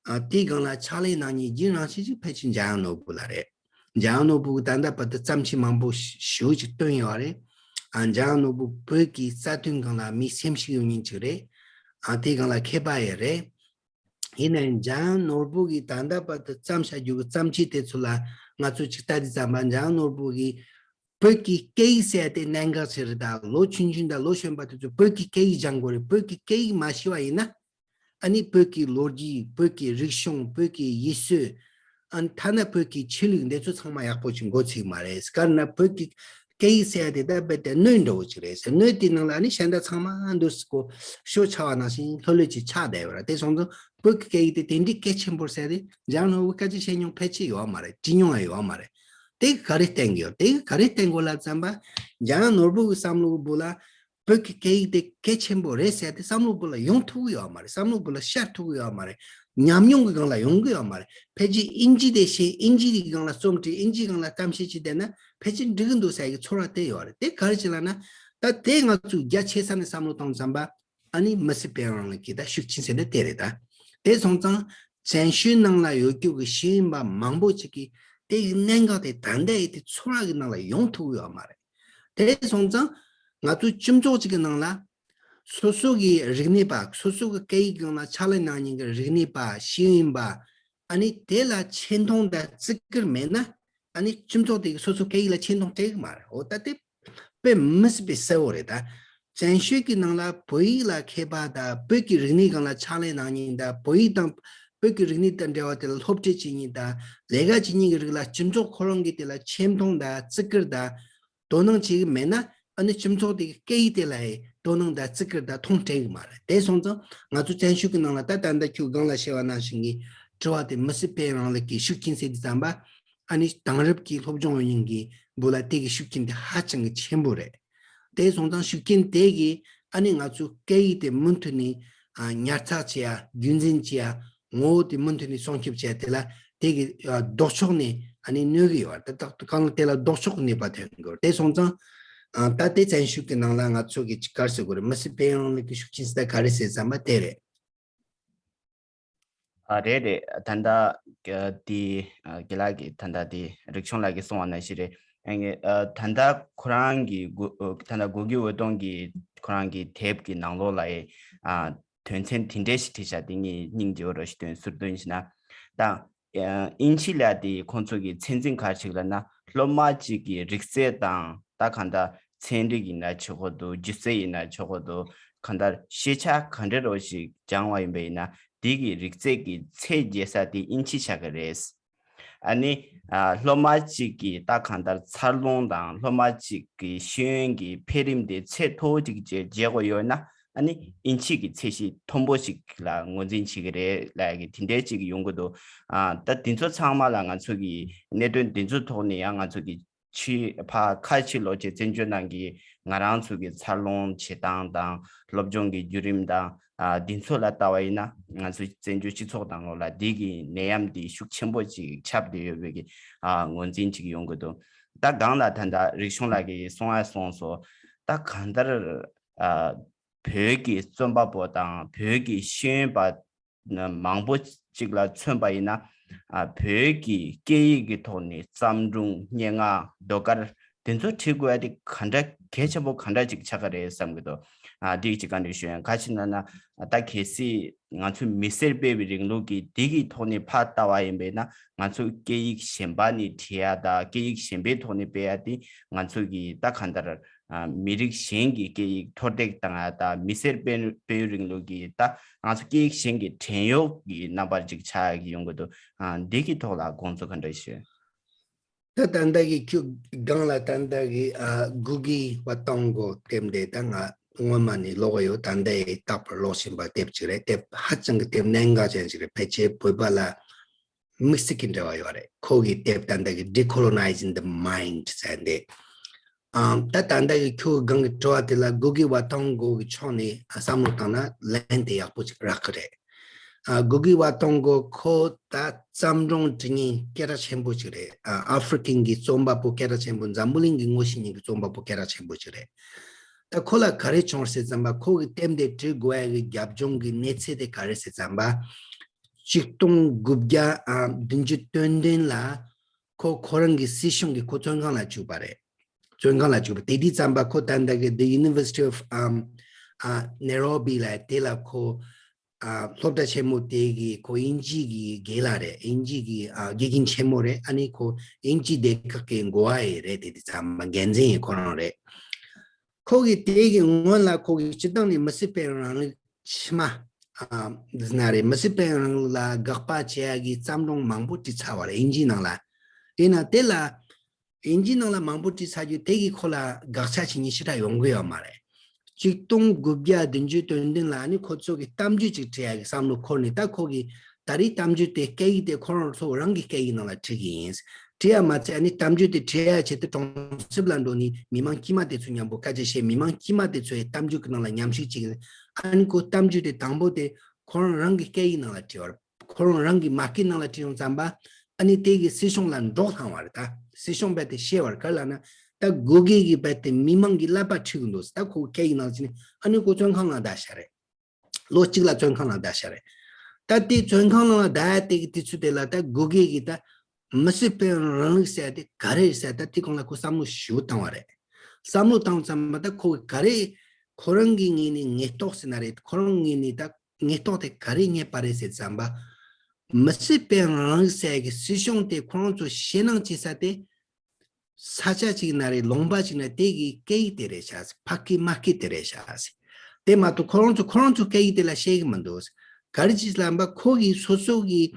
ཨ། དེའི་སྒང་ལ་ཕྱག་ལས་གནང་མཁན་རྒན་རང་བཞིན་ཅིག་ཕལ་ཆེར་འཇམ་དབྱངས་ནོར་བུ་ལགས་རེད། འཇམ་དབྱངས་ནོར་བུ་གིས་ད་ལྟ་བར་དུ་བརྩམས་ཆོས་མང་པོ་ཞེ་པོ་ཅིག་བཏོན་ཡོད་རེད། ཨ། འཇམ་དབྱངས་ནོར་བུ་བོད་ཀྱི་རྩ་དོན་སྒང་ལ་མི་སེམས་ཤུགས་ཡོད་མཁན་ཅིག་རེད། ཨ། དེའི་སྒང་ལ་མཁས་པ་ཡང་རེད། ཡིན་ནའི་འཇམ་དབྱངས་ནོར་བུ་གིས་ད་ལྟ་བར་དུ་བརྩམས་བཞག་རྒྱུ་གི་བརྩམས་ཆོས་དེ་ཚོ་ལ་ང་ཚོས་ཅིག་ལྟ་དུས་ཙམ་པ་འཇམ་དབྱངས་ནོར་བུ་གིས་བོད་ཀྱི་སྐད་ཡིག་ཟེར་ཡ་དེ་གནད་འགག་ཆེ་རེད། ད་ལོ་ཆུང་ཆུང་དང་ལོ་གཞོན་པ་དེ་ཚོས་བོད་ཀྱི་སྐད་ཡིག་སྦྱང་དགོས་རེད། བོད་ཀྱི་སྐད་ཡིག་མ་ཤེས་པ་ཡིན་ན། ཨ་ནི་བོད་ཀྱི་ལོ་རྒྱུས། བོད་ཀྱི་རིག་གཞུང་། བོད་ཀྱི་ཡུལ་སྲོལ། ཨ་ནི་ཐ་ན་བོད་ཀྱི་ཆོས་ལུགས་འདི་ཚོ་ཚང་མ་ཡག་པོ་ཅིག་མགོ་ཚོས་མ་རེད། ག་རེ་ན་བོད་ཀྱི་སྐད་ཡིག་ཟེར་ཡ་དེ་ད་རྦད་དེ་སྣོད་འདྲ་བོ་ཅིག་རེད་ཟེར། སྣོད་དེའི་ནང་ལ་ཨ་ནི་གཞན་དག་ཚང་མ་འདུག་སེ་ཁོ་ཤོ་ཆ་བ་ནང་བཞིན་ལྷོད་ལྷོད་ཅིག་ཆགས་བསྡད་ཡོད་རེད། དེ་སོང་ཙང་བོད་ཀྱི་སྐད་ཡིག་དེ་དེ་འདྲའི་གལ་ཆེན་པོ་རེད་ཟེར་ཏེ་འཇམ་དབྱངས་ནོར་བུ་སྐད་ཆ་བཤད་མྱོང་ཕལ་ཆེར་ཡོད་མ་རེད། དྲིས་མྱོང་ཡང་ཡོད་མ་རེད། དེ་ག་རེ་བསྟན་གྱི་ཡོད། དེ་ག་རེ་བསྟན་དགོས་ལབ་ཙམ་པ། འཇམ་དབྱངས་ནོར་བུ་གི་བསམ་བློ་གི་སྦུག་ལ་བོད་ཀྱི་སྐད་ཡིག་དེ་གལ་ཆེན་པོ་རེད་ཟེར་ཏེ་བསམ་བློ་སྦུག་ལ་ཡོང་ཐུབ་ཀྱི་ཡོད་མ་རེད། བསམ་བློ་སྦུག་ལ་ཤར་ཐུབ་ཀྱི་ཡོད་མ་རེད། ཉམས་མྱོང་གི་སྒང་ལ་ཡོང་གི་ཡོད་མ་རེད། ཕལ་ཆེར་དབྱིན་ཇི་དེ་ཤེས། དབྱིན་ཇི་གི་སྒང་ལ་རྩོམ་བྲིས། དབྱིན་ཇིའི་སྒང་ལ་གཏམ་བཤད་བྱས་བསྡད་ན་ཕལ་ཆེར་འགྲིག་གི་འདུག་ཟེར་གྱི་ཚོར་བ་དེ་ཡོད་རེད། དེ་ག་རེ་བྱས་ལབ་ན། ད་དེ་ང་ཚོས་རྒྱ་ཆེ་ས་ནས་བསམ་བློ་བཏང་ཙམ་པ། ཨ་ནི་མི་སེར་སྤེལ་རང་ལ་གི་ད་ཤུགས་རྐྱེན་ཟེར་ན་དེ་རེད་ད། དེ་སོང་ཙང་བཙན་བྱོལ་ནང་ལ་ཡོད་རྒྱུ་གི་ཤེས་ཡོན་པ་མང་པོ་ཅིག་གིས་དེ་གི་གནད་འགག་དེ་ད་ལྟ་ཡི་དེ་ཚོར་བ་གི་ནང་ལ་ཡོང་ཐུབ་ཡོད་མ་རེད། དེ་སོང་ཙང་ང་ཚོ་སྤྱི་ཚོགས་ཅིག་གི་ནང་ལ་སོ་སོ་གི་རིག་གནས་པ། སོ་སོ་གི་སྐད་ཡིག་སྒང་ལ་ཕྱག་ལས་གནང་མཁན་གི་རིག་གནས་པ། ཤེས་ཡོན་པ། ཨ་ནི་དེ་ལ་ཆེ་མཐོང་དང་བརྩི་བཀུར་མེད་ན། ཨ་ནི་སྤྱི་ཚོགས་དེ་གི་སོ་སོ་སྐད་ཡིག་ལ་ཆེ་མཐོང་སྤྲད་གི་མ་རེད། འོ་ད་དེ་དཔེ་མི་སྲིད་པའི་གསལ་བོ་རེད་ད། བཙན་བྱོལ་གྱི་ནང་ལ་བོད་ཡིག་ལ་མཁས་པ་དང་། བོད་ཀྱི་རིག་གནས་སྒང་ལ་ཕྱག་ལས་གནང་མཁན་དང་། བོད་ཡིག་དང་བོད་ཀྱི་རིག་གནས་དང་འབྲེལ་བ་དེ་ལ་སློབ་ཁྲིད་བྱེད་མཁན་དང་། ལས་ཀ་བྱེད་མཁན་གྱི་རིགས་ལ་སྤྱི་ཚོགས་ཁོ་རང་གིས་དེ་ལ་ཆེ་མཐོང་དང་བརྩི་བཀུར་དང་དོ་སྣང་བྱེད་ཀྱི་མེད་ན། ཨ་ནི་སྤྱི་ཚོགས་དེ་གི་སྐད་ཡིག་དེ་ལ་ཡང་དོ་སྣང་དང་བརྩི་བཀུར་དང་མཐོང་སྤྲད་ཀྱི་མ་རེད། དེ་སོང་ཙང་ང་ཚོ་བཙན་བྱོལ་གྱི་ནང་ལ་ད་ད་ལྟ་ཁྱོད་སྒང་ལ་བཤད་པ་ནང་བཞིན་གྱི་དྲི་བ་དེ་མི་སེར་སྤེལ་རང་ལུགས་ཀྱི་ཤུགས་རྐྱེན་ཟེར་དུས་ཙམ་པ། ཨ་ནི་དེང་རབས་ཀྱི་སློབ་སྦྱོང་ཡོད་མཁན་གྱི་སྦུག་ལ་དེ་གི་ཤུགས་རྐྱེན་དེ་ཧ་ཅང་གི་ཆེན་པོ་རེད། དེ་སོང་ཙང་ཤུགས་རྐྱེན་དེ་གིས་ཨ་ནི་ང་ཚོ་སྐད་ཡིག་དེ་མུ་མཐུད་ནས་ཨ་ཉར་ཚགས་བྱེད་ཡ། རྒྱུན་འཛིན་བྱེད་ཡ། ངོ་བོ་དེ་མུ་མཐུད་ནས་སྲུང་སྐྱོབ་བྱེད་ཡ་དེ་ལ་དེ་གི་ཨ་ལྡོག་ཕྱོགས་ནས་ཨ་ནི་གནོད་གི་ཡོད་རེད། ད་ལྟ་གང་ལ་དེ་ལ་ལྡོག་ཕྱོགས་གནོད་པ་ཐོན་གི་ཡོད་རེད། དེ་སོང་ཙང་ཨ་ད་དེ་བཙན་བྱོལ་གྱི་ནང་ལ་ང་ཚོ་གི་ཅིག་ག་རེ་ཟེར་དགོས་རེད། མི་སེར་སྤེལ་རང་ལུགས་ཀྱི་ཤུགས་རྐྱེན་ཟེར་ད་ག་རེ་ཟེར་བསམ་པ་དེ་རེད། ཨ་རེད་རེད། ད་ལྟ་དེ་དགེ་ལགས་ཀྱིས་ད་ལྟ་དེ་རིག་ཆུང་ལགས་ཀྱིས་གསུངས་པ་ནང་བཞིན་རེད། ཨ་ནི་ཨ་ད་ལྟ་ཁོ་རང་གི་གོ་ད་ལྟ་གོ་གི་འོད་སྟོང་གི་ཁོ་རང་གི་དེབ་ཀྱི་ནང་ལོགས་ལ་ཡི་ཨ་དོན་ཚན་དེ་འདྲ་ཞིག་བྲིས་བཞག་དེ་ངས་སྙིང་རྗེ་བོ་ར་ཞིག་དོན་ཟུར་དོན་ཞིག་ན། ད་ཨ་དབྱིན་ཇི་ལ་དེ་ཁོང་ཚོ་གི་ཚད་འཛིན་ག་རེ་བྱེད་ལབ་ན། སློབ་མ་གཅིག་གི་རིག་རྩལ་དང་། ད་གང་ལྟར་ཚན་རིག་ཡིན་ན་ཆོག་གི་འདུག་སྒྱུ་རྩལ་ཡིན་ན་ཆོག་གི་འདུག་གང་ལྟར་ཤེས་བྱ་ག་འདྲ་རོ་ཞིག་སྦྱང་བ་ཡིན་པ་ཡིན་ན། དེ་གི་རིག་རྩལ་གྱི་ཚད་འཇལ་ས་དེ་དབྱིན་ཇི་ཆགས་ཀྱི་རེད། ཨ་ནི་ཨ་སློབ་མ་གཅིག་གི་ད་གང་ལྟར་འཚར་ལོངས་དང་། སློབ་མ་གཅིག་གི་ཤེས་ཡོན་གྱི་འཕེལ་རིམ་དེ་ཚད་མཐོ་བོ་ཅིག་བྱས་བྱེད་དགོས་ཡོད་ན། ཨ་ནི་དབྱིན་ཇི་གི་ཚད་གཞི་མཐོན་པོ་ཞིག་ལ་ངོས་འཛིན་བྱེད་ཀྱི་རེད་ལབ་ཀྱི་དེ་འདྲའི་ཅིག་ཡོང་གི་འདུག་ཨ་ད་དེ་ཚོ་ཚང་མ་ལ་ང་ཚོ་གི་གནད་དོན་དེ་ཚོ་ཐོག་ནས་ཡང་ང་ཚོ་གི་ཕྱི་ཕ་ཁ་ཕྱི་ལོགས་ཀྱི་བཙན་བྱོལ་ནང་གི་ང་རང་ཚོ་གི་འཚར་ལོངས་བྱེད་སྟངས་དང་སློབ་སྦྱོང་གི་བརྒྱུད་རིམ་དང་ཨ་འདི་ཚོ་ལ་ལྟ་བ་ཡིན་ན་ང་ཚོ་བཙན་བྱོལ་སྤྱི་ཚོགས་ནང་ལོགས་ལ་འདི་གི་ནད་ཡམས་འདི་ཤུགས་ཆེན་པོ་ཅིག་ཁྱབ་བསྡད་ཡོད་པའི་གི་ཨ་ངོས་འཛིན་ཅིག་ཡོང་གི་འདུག་ད་སྒང་ལ་ད་ལྟ་རིག་གཞུང་ལགས་ཀྱིས་གསུང་ཡ་གསུངས་སོང་། ད་གང་ལྟར་ཨ་བོད་ཀྱི་རྩོམ་པ་པོ་དང་བོད་ཀྱི་ཤེས་ཡོན་པ་མང་པོ་ཅིག་ལ་མཚོན་པ་ཡིན་ན། ཨ་བོད་ཀྱི་སྐད་ཡིག་གི་ཐོག་ནས་བརྩམས་སྒྲུང་སྙན་ངག་ཟློས་གར་དེ་ཚོ་བྲིས་དགོས་ཡ་དེ་ག་འདྲ་གལ་ཆེན་པོ་ག་འདྲ་ཅིག་ཆགས་ཀྱི་རེད་བསམ་གྱི་འདུག་ཨ་འདི་ཅིག་བཀའ་འདྲི་ཞུ་ཡ་ཡིན། ག་ཅི་ན་ན་ད་གལ་སྲིད་ང་ཚོའི་མི་སེར་སྤེལ་བའི་རིང་ལུགས་ཀྱི་འདི་གི་ཐོག་ནས་ཕར་ལྟ་བ་ཡིན་པས་ན་ང་ཚོ་སྐད་ཡིག་གཞན་པ་ནས་བྲིས་ཡ་དང་སྐད་ཡིག་གཞན་པའི་ཐོག་ནས་སྤེལ་ཡ་དེ་ང་ཚོ་གི་ད་གང་ལྟར། ཨ་མི་རིགས་གཞན་གྱི་སྐད་ཡིག་མཐོར་འདེགས་བཏང་ཡ་དང་མི་སེར་སྤེལ་སྤེལ་རིང་ལུགས་ཀྱི་ད་ང་ཚོ་སྐད་ཡིག་གཞན་གྱི་བྲན་གཡོག་གི་རྣམ་པར་ཅིག་ཆགས་ཀྱི་ཡོང་གི་འདུག་ཨ་འདི་གི་ཐོག་ལ་དགོངས་ཚུལ་ག་འདྲ་ཞུ། ད་ད་ལྟ་གི་ཁྱོད་སྒང་ལ་ད་ལྟ་གི་ཨ་གུ་གི་བ་ཏང་གོ་དེབ་འདི་ད་ང་སྔོན་མ་ནས་ཀློག་གི་ཡོད། ད་ལྟ་ཡི་རྟག་པར་ཀློག་བཞིན་པ་དེབ་ཅིག་རེད། དེབ་ཧ་ཅང་གི་དེབ་གནད་འགག་ཅན་ཞིག་རེད། ཕལ་ཆེར་བོད་པ་ལ་དམིགས་བསལ་གྱི་འབྲེལ་བ་ཡོད་རེད། ཁོ་གི་དེབ་ད་ལྟ་གི་Decolonizing the Mind ཟེར་འདི། ཨམ་ད་ད་ལྟ་གི་ཁྱོད་སྒང་གི་དྲི་བ་དེ་ལ་གུ་གི་བ་ཏང་གོ་གི་ཕྱོགས་ནས་བསམ་བློ་བཏང་ན་ལན་དེ་ཡག་པོ་ཅིག་རག་གི་རེད། ཨ་གུ་གི་བ་ཏང་གོ་ཁོ་ད་བརྩམས་སྒྲུང་འབྲི་མཁན་སྐད་གྲགས་ཆེན་པོ་ཅིག་རེད། ཨ་ཨ་ཧྥི་རི་ཀན་གི་རྩོམ་པ་པོ་སྐད་གྲགས་ཆེན་པོ། འཛམ་བུ་གླིང་གི་ངོ་ཤེས་མཁན་གི་རྩོམ་པ་པོ་སྐད་གྲགས་ཆེན་པོ་ཅིག་རེད། ད་ཁོ་ལ་ག་རེ་བྱུང་ཟེར་ཙམ་པ། ཁོ་གི་དེབ་འདི་བྲི་དགོས་ཡ་གི་རྒྱབ་ལྗོངས་ཀྱི་གནས་ཚུལ་དེ་ག་རེ་ཟེར་ཙམ་པ། ཆིག་སྟོང་དགུ་བརྒྱ་ཨ་བདུན་ཅུ་དོན་བདུན་ལ་ཁོ་ཁོ་རང་གི་སྲིད་གཞུང་གི་ཁོ་བཙོན་ཁང་ལ་བཅུག་པ་རེད། བཙོན་ཁང་ལ་བཅུག་པ་དེ་དུས་ཙམ་པ་ཁོ་ད་ལྟ་གི་The University of um uh Nairobi ལ་དེ་ལ་ཁོ་ཨ་སློབ་གྲྭ་ཆེན་མོ་དེ་གི་ཁོ་དབྱིན་ཇི་གི་དགེ་ལགས་རེད། དབྱིན་ཇི་གི་ཨ་དགེ་རྒན་ཆེན་མོ་རེད། ཨ་ནི་ཁོ་དབྱིན་ཇི་སྡེ་ཁག་གི་འགོ་བ་ཡི་རེད། དེ་དུས་ཙམ་པ་འགན་འཛིན་ཡི་ཁོ་རང་རེད། ཁོ་གིས་དེ་གི་སྔོན་ལ་ཁོ་གིས་སྤྱིར་བཏང་ནས་མི་སེར་སྤེལ་རང་ལུགས་ཕྱི་མ་ཨ་འདི་ན་རེད། མི་སེར་སྤེལ་རང་ལུགས་ལ་དགག་པ་བྱེད་ཡ་གི་བརྩམས་སྒྲུང་མང་པོ་བྲིས་ཚར་བ་རེད། དབྱིན་ཇིའི་ནང་ལ། ཡིན་ན་དེ་ལ་དབྱིན་ཇིའི་ནང་ལ་མང་པོ་བྲིས་ཚར་རྒྱུ་དེ་གིས་ཁོ་ལ་དགག་བྱ་བྱེད་མཁན་ཞེ་དྲག་ཡོང་གི་ཡོད་མ་རེད། ཆིག་སྟོང་དགུ་བརྒྱ་བདུན་ཅུ་དོན་བདུན་ལ་ནི་ཁོ་ཚོ་གི་གཏམ་རྒྱུད་ཅིག་བྲིས་ཡ་གི་བསམ་བློ་འཁོར་ནས། ད་ཁོ་གི་ད་རེས་གཏམ་རྒྱུད་དེ་སྐད་ཡིག་དེ་ཁོ་རང་ཚོ་རང་གི་སྐད་ཡིག་ནང་ལ་བྲིས་གི་ཡིན། བྲིས་ཡ་མ་ཚད་ནི་གཏམ་རྒྱུད་དེ་བྲིས་ཡ་ཆེད་དུ་གྲོང་གསེབ་ལ་འགྲོ་ནི་མི་མང་དཀྱུས་མ་དེ་ཚོ་མཉམ་པོ་སྐད་ཆ་བཤད། མི་མང་དཀྱུས་མ་དེ་ཚོའི་གཏམ་རྒྱུད་ཀྱི་ནང་ལ་མཉམ་ཞུགས་བྱེད་གི། ཨ་ནི་ཁོ་གཏམ་རྒྱུད་དེ་དང་པོ་དེ་ཁོ་རང་རང་གི་སྐད་ཡིག་ནང་ལ་བྲིས་པ་རེད། ཁོ་རང་རང་གི་མ་སྐད་ནང་ལ་བྲིས་ཡོང་ཙམ་པ། ཨ་ནི་དེ་གི་སྲིད་གཞུང་ལ་འགྲོ་བཏང་བ་རེད། ད་སྲིད་གཞུང་རྦད་དེ་ཤེས་པ་རེད། ག་རེ་ལབ་ན་ད་གུ་གེ་གིས་རྦད་དེ་མི་མང་གི་ཀླད་པ་འཁྲུད་གི་འདུག་ད་ཁོ་སྐད་ཡིག་ནང་ལ་བྲིས་ནས་ཨ་ནི་ཁོ་བཙོན་ཁང་ནང་བསྡད་ཤག་རེད། ལོ་གཅིག་ལ་བཙོན་ཁང་ནང་བསྡད་ཤག་རེད། ད་དེ་བཙོན་ཁང་ནང་ལ་བསྡད་ཡ་དེ་གི་དུས་ཚོད་དེ་ལ་ད་གུ་གེ་གིས་ད་མི་སེར་སྤེལ་རང་ལུགས་ཟེར་ཡ་དེ་ག་རེ་རེད་ཟེར་ཡ་ད་དེ་སྒང་ལ་ཁོ་བསམ་བློ་ཞེ་པོ་བཏང་བ་རེད། བསམ་བློ་བཏང་ཙམ་པ་ད་ཁོ་གི་ག་རེ་ཁོ་རང་གི་ངོས་ནས་ངེས་རྟོགས་ཟེར་ན་རེད། ཁོ་རང་ངོས་ནས་ད་ངེས་རྟོགས་དེ་ག་རེ་རྙེད་པ་རེད་ཟེར་ཙམ་པ། མི་སེར་སྤེལ་རང་ལུགས་ཟེར་གི་སྲིད་གཞུང་དེ་ཁོ་རང་ཚོ་ཞེད་སྣང་བྱེད་ས་དེ་ས་ཆ་གཅིག་ན་རེད། ལུང་པ་གཅིག་ན་དེ་གི་སྐད་ཡིག་དེ་རེད་ཤག་ཕ་སྐད་མ་སྐད་དེ་རེད་ཤག་དེ་མ་གཏོགས་ཁོ་རང་ཚོ་ཁོ་རང་ཚོ་སྐད་ཡིག་དེ་ལ་ཤེས་གི་མི་འདུག་ག་རེ་ཅིག་ལབ་པ་ཁོ་གི་སོ་སོ་གི་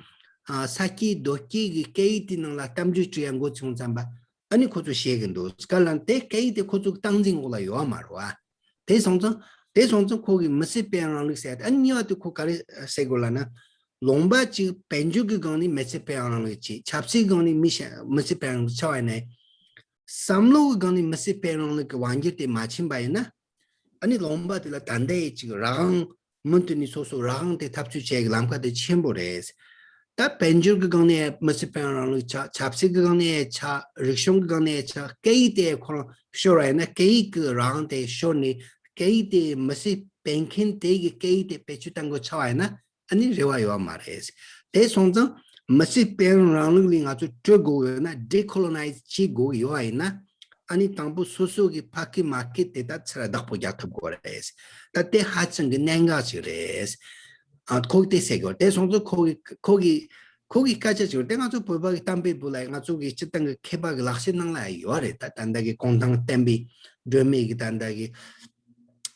ཨ་ས་སྐྱེས་རྡོ་སྐྱེས་གི་སྐད་ཡིག་དེ་ནང་ལ་གཏམ་རྒྱུད་བྲིས་ཡ་འགོ་བཙུགས་ཙམ་པ། ཨ་ནི་ཁོ་ཚོ་ཤེས་གི་འདུག་ག་ལ་དེ་སྐད་ཡིག་དེ་ཁོ་ཚོ་གི་སྟངས་འཛིན་འོག་ལ་ཡོད་མ་རེད་བ། དེ་སོང་ཙང་དེ་སོང་ཙང་ཁོ་གི་མི་སེར་སྤེལ་རང་ལུགས་ཟེར་ཡ་དེ། ཨ་ནི་གཉིས་པ་དེ་ཁོ་ག་རེ་ཟེར་དགོས་ལབ་ན། ལུང་པ་གཅིག་དཔལ་འབྱོར་གི་སྒང་ནས་མི་སེར་སྤེལ་རང་ལུགས་ཅིག་ཆབ་སྲིད་སྒང་ནས་མི་ཤ་མི་སེར་སྤེལ་རང་ལུགས་ཆགས་པ་ཡིན་ན། བསམ་བློ་གི་སྒང་ནས་མི་སེར་སྤེལ་རང་ལུགས་ཀྱི་དབང་སྒྱུར་དེ་མ་ཕྱིན་པ་ཡིན་ན། ཨ་ནི་ལུང་པ་དེ་ལ་ད་ལྟའི་ཅིག་རང་དབང་མུ་མཐུད་ནས་སོ་སོ་རང་དབང་དེ་འཐབ་རྩོད་བྱེད་ཀྱི་ལམ་ཁ་དེ་ཆེན་པོ་རེད། ད་དཔལ་འབྱོར་གྱི་སྒང་ནས་མི་སེར་སྤེལ་རང་ལུགས་ཆགས། ཆབ་སྲིད་ཀྱི་སྒང་ནས་ཆགས། རིག་གཞུང་གི་སྒང་ནས་ཆགས། སྐད་ཡིག་དེ་ཁོ་རང་ཤོར་བ་ཡིན་ན་སྐད་ཡིག་གི་རང་དབང་དེ་ཤོར་ནས་སྐད་ཡིག་དེ་མི་སེར་སྤེལ་མཁན་དེ་གི་སྐད་ཡིག་དེ་བེད་སྤྱོད་གཏང་དགོས་ཆགས་པ་ཡིན་ན་ཨ་ནི་རེ་བ་ཡོད་མ་རེད། དེ་སོང་ཙང་མི་སེར་སྤེལ་རང་ལུགས་ལས་ང་ཚོ་སྤྲོད་དགོས་ཡོད་ན། Decolonize བྱེད་དགོས་ཡོད་པ་ཡིན་ན། ཨ་ནི་དང་པོ་སོ་སོ་གི་ཕ་སྐད་མ་སྐད་དེ་ད་ཚུར་བདག་པོ་རྒྱག་ཐུབ་དགོས་རེད། ད་དེ་ཧ་ཅང་གི་གནད་འགག་ཅིག་རེད། ཨ་ཁོ་གི་དེ་ཟེར་དགོས། དེ་སོང་ཙང་ཁོ་གི་ཁོ་གི་ཁོ་གི་སྐད་ཆ་ཅིག་རེད། དེ་ང་ཚོ་བོད་པ་གི་གཏམ་དཔེ་བོད་ལ་ང་ཚོ་གི་སྤྱིར་བཏང་གི་མཁས་པ་གི་ལག་ཤེས་ནང་ལ་ཡོད་རེད། ད་ད་ལྟ་གི་གུང་ཐང་བསྟན་པའི་སྒྲོན་མེ་གི་ད་ལྟ་གི་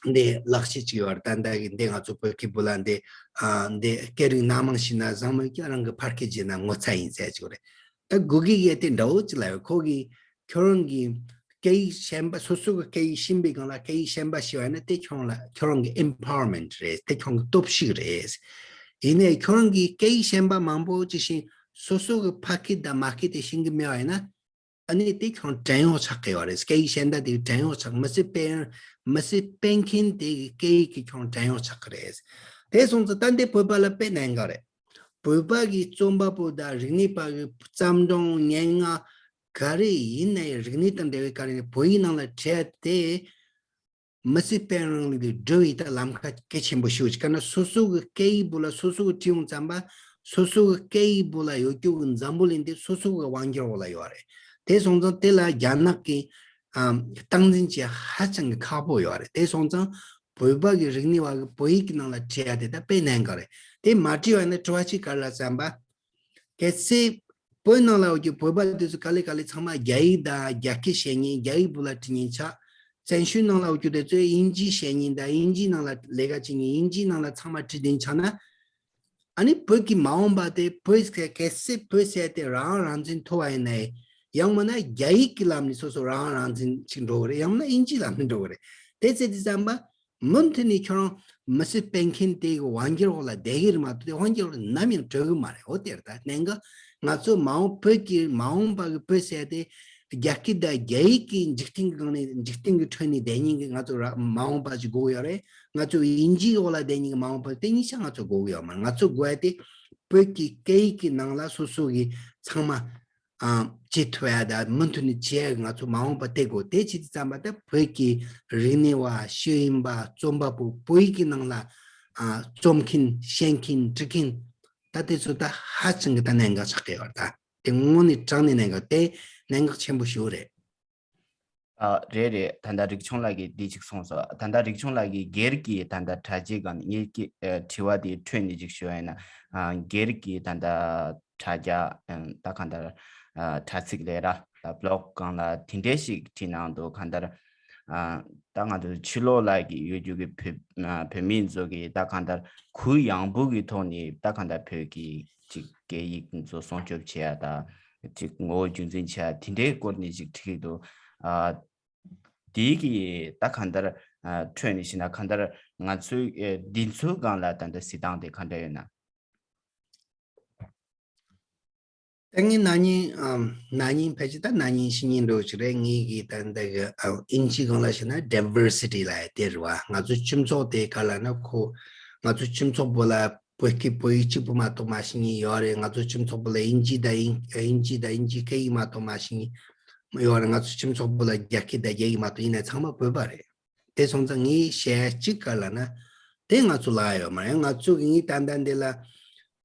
འདི་ལག་ཤེས་ཅིག་ཡོད་རེད། ད་ལྟ་གི་འདི་ང་ཚོ་བོད་ཀྱི་བུ་ལ་འདི་ཨ་འདི་སྐད་རིགས་སྣ་མང་ཤེས་ན་བཟང་མོད་ཀྱང་རང་གི་ཕ་སྐད་བརྗེད་ན་ངོ་ཚ་ཡིན་ཟེར་ཅིག་རེད། ད་གུ་གེ་གིས་དེ་འདྲ་བོ་ཅིག་ལབ་ཡོད། ཁོ་གིས་ཁྱོད་རང་གི་ སྐད་ཡིག་གཞན་པ་སོ་སོ་གི་སྐད་ཡིག་ཤེས་པའི་སྒང་ལ་སྐད་ཡིག་གཞན་པ་ཤེས་པ་ཡིན་ན་དེ་ཁྱོད་ལ་ཁྱོད་རང་གི་empowerment་རེད། དེ་ཁྱོད་ཀྱི་སྟོབས་ཤུགས་རེད། ཡིན་ནའི་ཁྱོད་རང་གིས་སྐད་ཡིག་གཞན་པ་མང་པོ་ཅིག་ཤེས། སོ་སོ་གི་ཕ་སྐད་དང་མ་སྐད་དེ་ཤེས་ཀྱི་མེད་པ་ཡིན་ན། ཨ་ནི་དེ་ཁྱོད་བྲན་གཡོག་ཆགས་ཀྱི་ཡོད་རེད། སྐད་ཡིག་གཞན་དག་དེ་བྲན་གཡོག་ཆགས། མི་ཚེ་སྤེལ་མི་ཚེ་སྤེལ་མཁན་དེ་གི་སྐད་ཡིག་གི་ཁྱོད་བྲན་གཡོག་ཆགས་ཀྱི་རེད། དེ་སོང་ཙང་ད་འདི་བོད་པ་ལ་དཔེ་གནད་འགག་རེད། བོད་པ་གི་རྩོམ་པ་པོ་དང་རིག་གནས་པ་གི་བརྩམས་སྒྲུང་སྙན་ངག་ག་རེ་ཡིན་ནའི་རིག་གནས་དང་འབྲེལ་བའི་ག་རེ་བོད་ཡིག་ནང་ལ་བྲིས་ཏེ། མི་ཚེ་སྤེལ་རིང་ལུགས་དེ་འགྲོ་བའི་ད་ལམ་ཁ་གལ་ཆེན་པོ་ཞིག་ཡོད་ཀྱི་ན། སོ་སོ་གི་སྐད་ཡིག་བོད་ལ་སོ་སོ་གི་བྲིས་ཡོང་ཙམ་པ། སོ་སོ་གི་སྐད་ཡིག་བོད་ལ་ཡོད་རྒྱུ་གི་འཛམ་བུ་གླིང་དེ་སོ་སོ་གི་དབང་སྒྱུར་འོག་ལ་ཡོད་རེད། དེ་སོང་ཙང་དེ་ལ་རྒྱ་ནག་གི་ཨམ་སྟངས་འཛིན་བྱེད་ཧ་ཅང་གི་ཁག་པོ་ཡོད་རེད། དེ་སོང་ཙང་བོད་པ་གི་རིག་གནས་བ་གི་བོད་ཡིག་གི་ནང་ལ་བྲིས་ཡ་དེ་ད་དཔེ་གནད་འགག་རེད། དེ་མ་བྲིས་པ་ཡིན་ན་དྲི་བ་གཅིག་ག་རེ་ལབ་ཙམ་པ། གལ་སྲིད་བོད་ནང་ལ་ཡོད་ཀྱི་བོད་པ་དེ་ཚོ་ག་ལེ་ག་ལེ་ཚང་མ་རྒྱ་ཡིག་དང་རྒྱ་སྐད་བཤད་མཁན། རྒྱ་ཡིག་བོད་ལ་བྲིས་མཁན་ཆགས། བཙན་བྱོལ་ནང་ལ་ཡོད་ཀྱི་དེ་ཚོས་དབྱིན་ཇི་བཤད་མཁན་དང་དབྱིན་ཇིའི་ནང་ལ་ལས་ཀ་བྱེད་མཁན། དབྱིན་ཇིའི་ནང་ལ་ཚང་མ་བྲིས་བསྡད་ཆགས་ན། ཨ་ནི་བོད་ཀྱི་མ་འོངས་པ་དེ་བོད་གལ་སྲིད་བོད་ཟེར་དེ་རང་དབང་རང་བཙན་ཐོབ་པ་ཡིན་ནའི། ཡང་མིན་ན་རྒྱ་ཡིག་གི་ལམ་ནས་སོ་སོ་རང་དབང་རང་བཙན་ཅིག་འགྲོ་གི་རེད། ཡང་མིན་ན་དབྱིན་ཇིའི་ལམ་ནས་འགྲོ་གི་རེད། དེ་ཚེ་དེ་ཙམ་པ། མུ་མཐུད་ནས་ཁྱོད་རང་མི་ཚེ་སྤེལ་མཁན་དེ་གི་དབང་སྒྱུར་འོག་ལ་བསྡད་ཀྱི་རེད་མ་གཏོགས། དེ་དབང་སྒྱུར་འོག་ནམ་ཡང་གྲོལ་གི་མ་རེད། འོ་དེ་རེད། ད་གནད་འགག་ང་ཚོ་མ་འོངས་བོད་ཀྱི་མ་འོངས་པ་གི་བོད་ཟེར་དེ་རྒྱ་སྐད་དང་རྒྱ་ཡིག་གི་འཇིག་རྟེན་གི་སྒང་ནས་འཇིག་རྟེན་གི་ཁྲོད་ནས་བསྡད་མཁན་གི་ང་ཚོ་ར་མ་འོངས་པ་ཅིག་དགོས་ཀྱི་ཡོད་རེད། ང་ཚོ་དབྱིན་ཇིའི་འོག་ལ་བསྡད་མཁན་གི་མ་འོངས་པ་དེ་གཉིས་ཆ་ང་ཚོ་དགོས་ཀྱི་ཡོད་མ་རེད། ང་ཚོ་དགོས་ཡ་དེ་བོད་ཀྱི་སྐད་ཡིག་གི་ནང་ལ་སོ་སོ་གི་ཚང་མ། ཨ་བྱེད་ཐུབ་ཡ་དང་མུ་མཐུད་ནས་བྱེད་ཡ་ང་ཚོ་མ་འོངས་པ་དེ་དགོས། དེ་བྱེད་དུས་ཙམ་པ་ད་བོད་ཀྱི་རིག་གནས་བ། ཤེས་ཡོན་པ། རྩོམ་པ་པོ། བོད་ཡིག་གི་ནང་ལ་ཨ་རྩོམ་མཁན། བཤད་མཁན། འབྲི་མཁན། ད་དེ་ཚོ་ད་ཧ་ཅང་གི་ད་གནད་འགག་ཆགས་ཀྱི་ཡོད་རེད། ད་དེ་དངོས་གནས་དྲང་གནས་གནད་འགག་དེ་གནད་འགག་ཆེན་པོ་ཞིག་རེད། ཨ་རེད་རེད། ད་ལྟ་རིག་ཆུང་ལགས་ཀྱིས་འདི་ཅིག་གསུངས་སོང་། ད་ལྟ་རིག་ཆུང་ལགས་ཀྱིས་སྒེར་གྱི་ད་ལྟ་དྲ་རྒྱའི་སྒང་ངེད་ཀྱི་ཨ་དྲི་བ་དེ་འཕྲོས་ནས་ཅིག་ཞུ་བ་ཡིན་ན། ཨ་སྒེར་གྱི་ད་ལྟ་དྲ་རྒྱ། ཨ་ད་གང་ལྟར་ཨ་དྲ་ཚིགས་ལས་ར་ད་བི་ལོག་སྒང་ལ་དེ་འདྲས་ཤིག་བྲིས་གནང་འདུག། གང་ལྟར་ཨ་ད་ང་ཚོ་ཕྱི་ལོགས་ལ་གི་ཡོད་རྒྱུ་གི་བོད་ཨ་བོད་མི་ཚོ་གི་ད་གང་ལྟར་གུ་ཡངས་པོ་གི་ཐོག་ནས་ད་གང་ལྟར་བོད་ཀྱི་ཅིག་སྐད་ཡིག་ཚོ་སྲུང་སྐྱོབ་བྱེད་ཡ་ད་ཅིག་ངོ་བོ་རྒྱུན་འཛིན་བྱེད་ཡ་དེ་འདྲའི་སྐོར་ནས་ཅིག་བྲིས་འདུག། ཨ་དེའི་གི་ད་གང་ལྟར་ཨ་འཕྲོས་ནས་ཞུས་ན། གང་ལྟར་ང་ཚོའི་ཨེ་འདི་ཚོའི་སྒང་ལ་ད་ལྟ་གཟིགས་སྟངས་དེ་ག་འདྲ་ཡོད་ན། ད་ངས་ན་ནིང་ཨམ་ན་ནིང་ཕལ་ཆེར་ད་ན་ནིང་ཕྱི་ཉིན་འདྲ་བོ་ཞིག་རེད། ངས་གི་ད་ལྟ་གི་ཨ་དབྱིན་ཇིའི་སྒང་ལ་བཤད་ན་diversity་ལབ་ཡ་དེ་རེད་བ། ང་ཚོ་སྤྱི་ཚོགས་དེ་ག་ལབ་ན། ཁོ་ང་ཚོ་སྤྱི་ཚོགས་པོ་ལ་བོད་སྐད་བོད་ཡིག་གཅིག་པུ་མ་གཏོགས་མ་ཤེས་མཁན་ཡོད་རེད། ང་ཚོ་སྤྱི་ཚོགས་པོ་ལ་དབྱིན་ཇི་དང་དབྱིན་དབྱིན་ཇི་དང་དབྱིན་ཇིའི་སྐད་ཡིག་མ་གཏོགས་མ་ཤེས་མཁན་ཡོད་རེད། ང་ཚོ་སྤྱི་ཚོགས་པོ་ལ་རྒྱ་སྐད་དང་རྒྱ་ཡིག་མ་གཏོགས། ཡིན་ནའི་ཚང་མ་བོད་པ་རེད། དེ་སོང་ཙང་ངས་བཤད་ཡ་གཅིག་ག་ལབ་ན། དེ་ང་ཚོ་ལ་ཡོད་མ་རེད། ང་ཚོ་གི་ངས་ད་ལྟ་འདི་ལ་